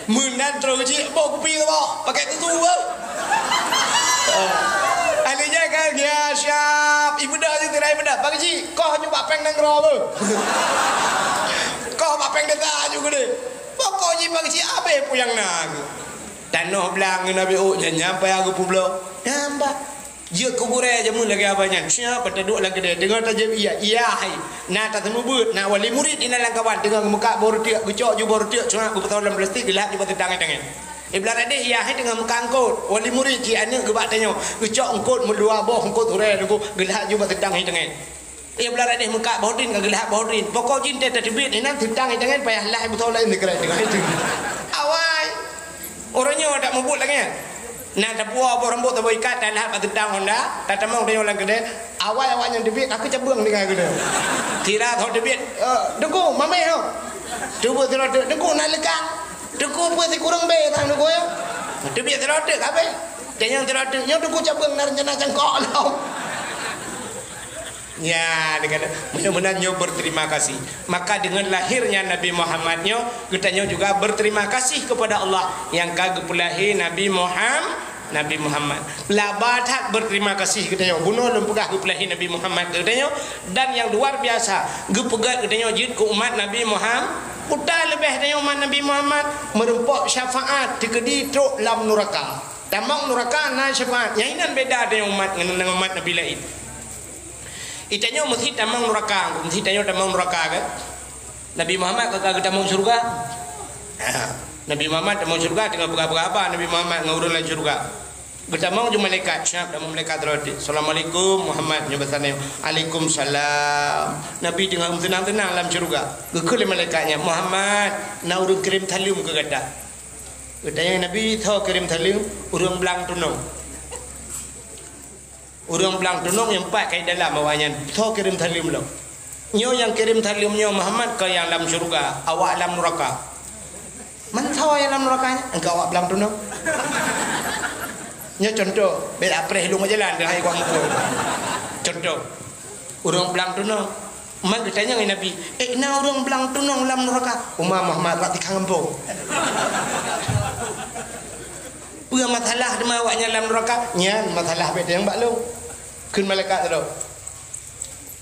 Meunan troh geuchik, boh kupi boh, pakai tutu boh. Ahli jaga dia siap. Ibeudôh je tirai beudôh. Bak geuchik, koh aju bak péng nanggroe beuh. Koh bak péng desa aju keudéh. Pokok jih bak geuchik abéh peue nyang na. Tanoh blang ngon abéh ôk nyan nyampai geupubloe. Nyan bah. Jeuet keu gurèe jameun lagèe abah nyan. Siap, taduek lam keudè. Teungoh tajép ié, ié hai. Na taseumeubeuet, na wali murid inan lam kawan. Teungoh geumeukat boh reuteuek, geucok ju boh reuteuek, cuma geupeutoh lam plastik, geulhak ju bak teudang tangai. Iblih radeh ié hai teungoh meukat eungkôt. Wali murid cit aneuk geuba tanyoe. Geucok eungkôt meudua boh, eungkôt hurée teungku, geulhak ju bak teudang tangai. Ié blah radeh meukat boh drin ka geulhak boh drin. Pokok jih teuh tateubiet inan teudang tangai payah lah beusoe laén sigaret teungoh itu. Awai. Ureueng nyoe dak meubuet lagèe nyan. Na tapuwoe boh rambôt saboh ikat, talhah bak teudang honda, tatamong tanyoe lam keudè. Awai awak nyan teubiet, aku cabeueng tinggai keudè. Sira tho teubiet, eh, "Teungku, mamèh ho." Teubiet sidroe teuk, "Teungku, na leukang." "Teungku, peue sikureueng bèe sang Teungku, ya?" Teubiet sidroe teuk, ka abéh. Tanyong sidroe teuk, "Nyoe Teungku cabeueng na reuncana cangkok lom." Ya, dikata, mudah-mudahan nyoe berterima kasih. Maka dengan lahirnya Nabi Muhammad nyoe, geutanyoe juga berterima kasih kepada Allah nyang ka geupeulahé Nabi Muham-, Nabi Muhammad. Laba that berterima kasih geutanyoe. Bunoe lôn peugah geupeulahé Nabi Muhammad geutanyoe, dan nyang luar biasa, geupeugét geutanyoe jeuet keu umat Nabi Muham-, uta leubeh tanyoe umat Nabi Muhammad, meureumpok syafaat teukeudi trok lam nuraka. Tamong nuraka na syafaat. Nyang inan beda tanyoe umat ngon, ngon umat Nabi laén. Itanyoe meusi tamong nuraka, meusi tanyoe tamong nuraka kan? Nabi Muhammad ka, ka geutamong syeuruga. Ha, Nabi Muhammad tamong syeuruga teungoh peugah-peugah haba Nabi Muhammad ngon ureueng lam syeuruga. Geutamong ju malaikat, siap tamong malaikat rot. "Assalamualaikum Muhammad," nyoe basa nyoe. "Waalaikumsalam." Nabi teungoh meuteunang-teunang lam syeuruga. Geukheun lé malaikat nyan, "Muhammad, na ureueng kirém saleuem keu gata." Geutanyong Nabi, "Soe kirém saleuem?" "Ureueng blang tunong." Ureuëng blang tunong nyang pat ka di dalam awaknyan, soe kirém saleuem lom. Nyoe nyang kirém saleuem nyoe Muhammad keu nyang lam syeuruga, awak lam nuraka. Man soe nyang lam nuraka nyan? Engkau awak blang tunong. Nyoe contoh, bèk apreh lôn jalan dah hai kuang mukul. Contoh, ureuëng blang tunong. Man geutanyong lé Nabi, "Eh, na ureuëng blang tunong lam nuraka?" Uma Muhammad bak tikang gampông. Peue masalah teuma awaknyan lam nuraka? Nyan masalah bèk tanyong bak lôn. Kheun malaikat sidroe.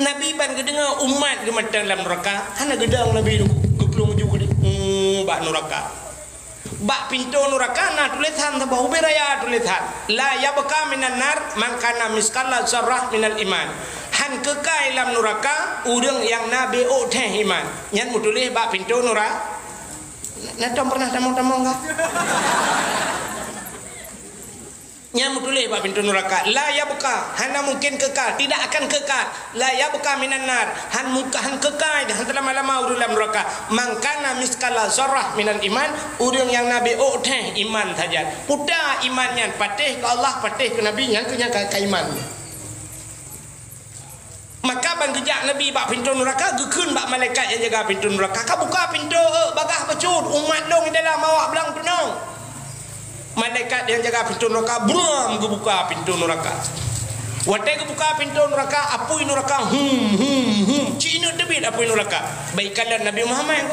Nabi ban geudeungoe umat geuh mantong lam nuraka, hana geudong Nabi teungku, geuplueng ju geudeh, hmm, bak nuraka. Bak pintoe nuraka na tulésan saboh ubé raya tulésan, "La yabqa minan nar man kana misqala zarrah minal iman." Han keukai lam nuraka ureuëng nyang na beuôk theh iman. Nyan meutuléh bak pintoe nura-, na tom pernah tamong-tamong kah? Nyan meutuléh bak pintoe nuraka, "La yabqa", hana mungken keukai, tidak akan keukai. "La yabqa minan nar", han muka, han keukai, han teulama-lama ureuëng lam nuraka. "Man kana misqala zarrah minal iman", ureuëng nyang na beuôk theh iman sajan. Peue iman nyan? Patéh keu Allah, patéh keu Nabi, nyan keuh nyang ka, ka iman. Maka ban geujak Nabi bak pintoe nuraka, geukheun bak malaikat nyang jaga pintoe nuraka, "Ka buka pintoe, eh, bagaih bacut, umat lôn di dalam awak blang tunong." Malaikat nyang jaga pintoe nuraka bram geubuka pintoe nuraka. Watée geubuka pintoe nuraka, apui nuraka hum, hum, hum, ci ineuk teubiet apui nuraka. Bak ikalon Nabi Muhammad.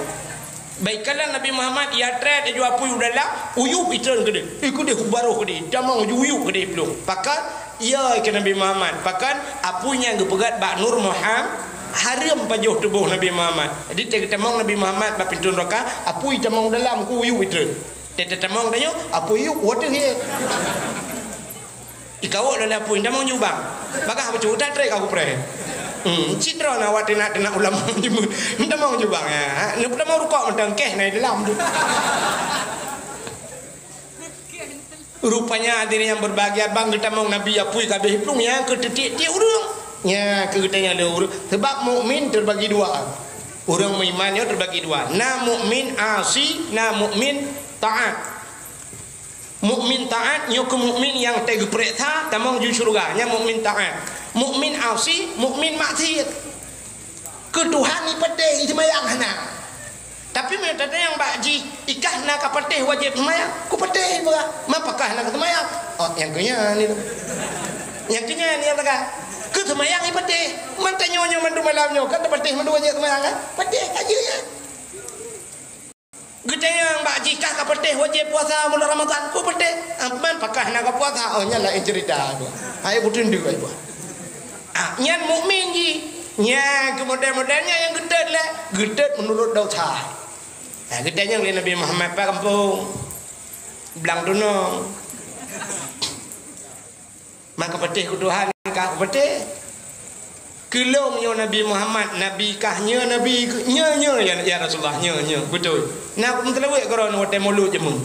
Bak ikalon Nabi Muhammad, ya treb laju apui u dalam, uyueb itreun keudeh. Eh, keudeh u barôh keudeh, tamong ju uyueb keudeh plueng. Pakon? Ya keu Nabi Muhammad. Pakon? Apui nyan geupeugét bak nur Muhammad, hareuem pajoh tuboh Nabi Muhammad. Jadi, teutamong Nabi Muhammad bak pintoe nuraka, apui tamong dalam, ku uyueb itreun. Teutamong tanyoe, apui uyueb, waduh ye. Ikawok lé apui, tamong jubang. Bagaih bacut, utak trek aku preh. Hmm, cit droe na awak teunak-teunak ulama jimeuet. Tamong jubang, ya. Neutamong rukok mantong keh na di dalam tu. Rupanya hadirin yang berbahagia, ban geutamong Nabi apui ka abéh plueng, nyan keuh teutiek-tiek ureuëng. Nyan keuh geutanyoe lé ureuëng. Sebab mukmin terbagi dua. Ureuëng meuiman nyoe terbagi dua. Na mukmin asi, na mukmin taat. Mukmin taat nyoe keuh mukmin nyang teugeupeureksa tamong ju syeuruga, nyan mukmin taat. Mukmin asi, mukmin maksiet. Keu Tuhan ipatéh, iseumayang hana. Tapi meunyoe tatanyong bak jih, ikah na ka patéh wajéb seumayang? Kupatéh peugah. Ma pakah na ka seumayang? Oh, nyang keu nyan ni. Nyang keu nyan nyang peugah. Keu seumayang ipatéh. Man tanyoe nyoe mandum malam nyoe kan tapatéh mandum wajéb seumayang kan? Patéh aja nyan. Geutanyong bak jih kah ka patéh wajéb puasa bulan Ramadhan? Kupatéh. Ah, man pakah na ka puasa? Oh, nyan laén ceurita tu. Hai beuteuntèe ai buah. Ah, nyan mukmin jih. Nyan keu model-model nyan nyang geutot lé, geutot meunurot dosa. Ah, geutanyong lé Nabi Muhammad, "Pat gampông?" "Blang tunong." "Man ka patéh keu Tuhan, ka patéh?" "Keu lôn nyoe Nabi Muhammad, Nabi kah?" "Nyoe Nabi." "Nyoe, nyoe, ya, ya Rasulullah, nyoe, nyoe, beutôi. Na ku meuteuleuwek keudroe watée mulod jameun."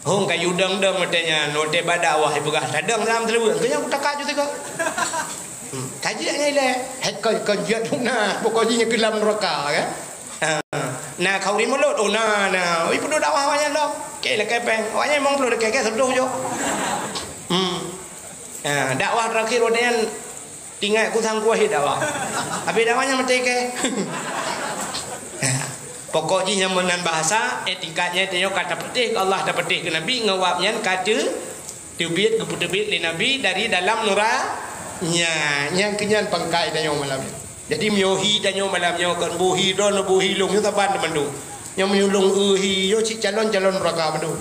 Hong ka yue dong-dong watée nyan, watée bak dakwah ipeugah, "Tadong lam teuleuwek." Keu nyan kutakat ju sigoe. Hmm, ka jeuet nyan ilée. Hai kon, kon jeuet na, pokok jih nyan keu lam neuraka, kan? Ah, na khauri mulod, oh, na, na. Oi, peuduek dakwah awaknyan lom. Keu lakée péng. Awaknyan limong ploh lakée, keu seratus jok. Hmm. Ah, dakwah terakhir watée nyan, tinggai ku sangkue dakwah. Habis dakwah nyan maté keu. Pokok jih nyan meunan bahasa, eh, tingkat nyan tanyoe ka tapatéh keu Allah, tapatéh keu Nabi, ngon wab nyan ka teu-, teubiet, geupeuteubiet lé Nabi dari dalam nura-, nyan, nyan keu nyan pangkai tanyoe malam nyoe. Jadi, meunyoe hi tanyoe malam nyoe kon boh hi droeneuh, boh hi lôn nyoe saban teumandum. Nyoe meunyoe lôn eu hi nyoe cit calon-calon neuraka mandum.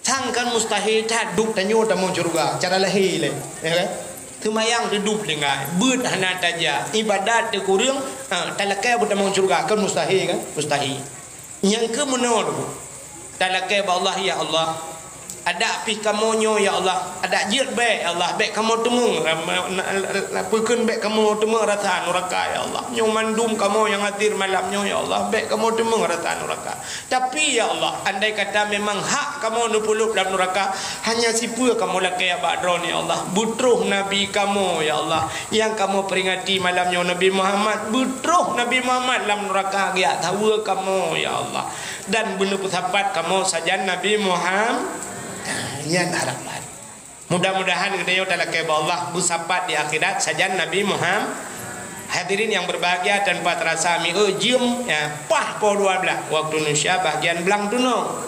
Sang kon mustahil that duek tanyoe tamong syeuruga, cara lahé lé, ya kan? Seumayang teudup tinggai, beuet hana tajak, ibadat teukureueng, ha, talakée beutamong syeuruga, kon mustahil kan? Mustahil. Nyang keu meunoe teupeu. Talakée bak Allah, "Ya Allah, adak pih kamoe nyoe, ya Allah, adak jeuet bék, ya Allah, bék kamoe teumeung, ram-, na-, na-, na-, peukheun bék kamoe teumeung rasa nuraka, ya Allah. Nyoe mandum kamoe nyang hadir malam nyoe, ya Allah, bék kamoe teumeung rasa nuraka. Tapi, ya Allah, andai kata memang hak kamoe neupeuleub lam nuraka, hanya sipeue kamoe lakée bak droeneuh, ya Allah. Beutroh Nabi kamoe, ya Allah, nyang kamoe peuringati malam nyoe, Nabi Muhammad. Beutroh Nabi Muhammad lam nuraka geujak saweue kamoe, ya Allah." Dan beuneuh peusapat kamoe sajan Nabi Muhammad. Nyan harapan. Mudah-mudahan geutanyoe talakée bak Allah beusapat di akhirat sajan Nabi Muhammad. Hadirin yang berbahagia, tanpa terasa mieu jeuem, ya, paih poh dua belas waktu Indonesia bahagian blang tunong.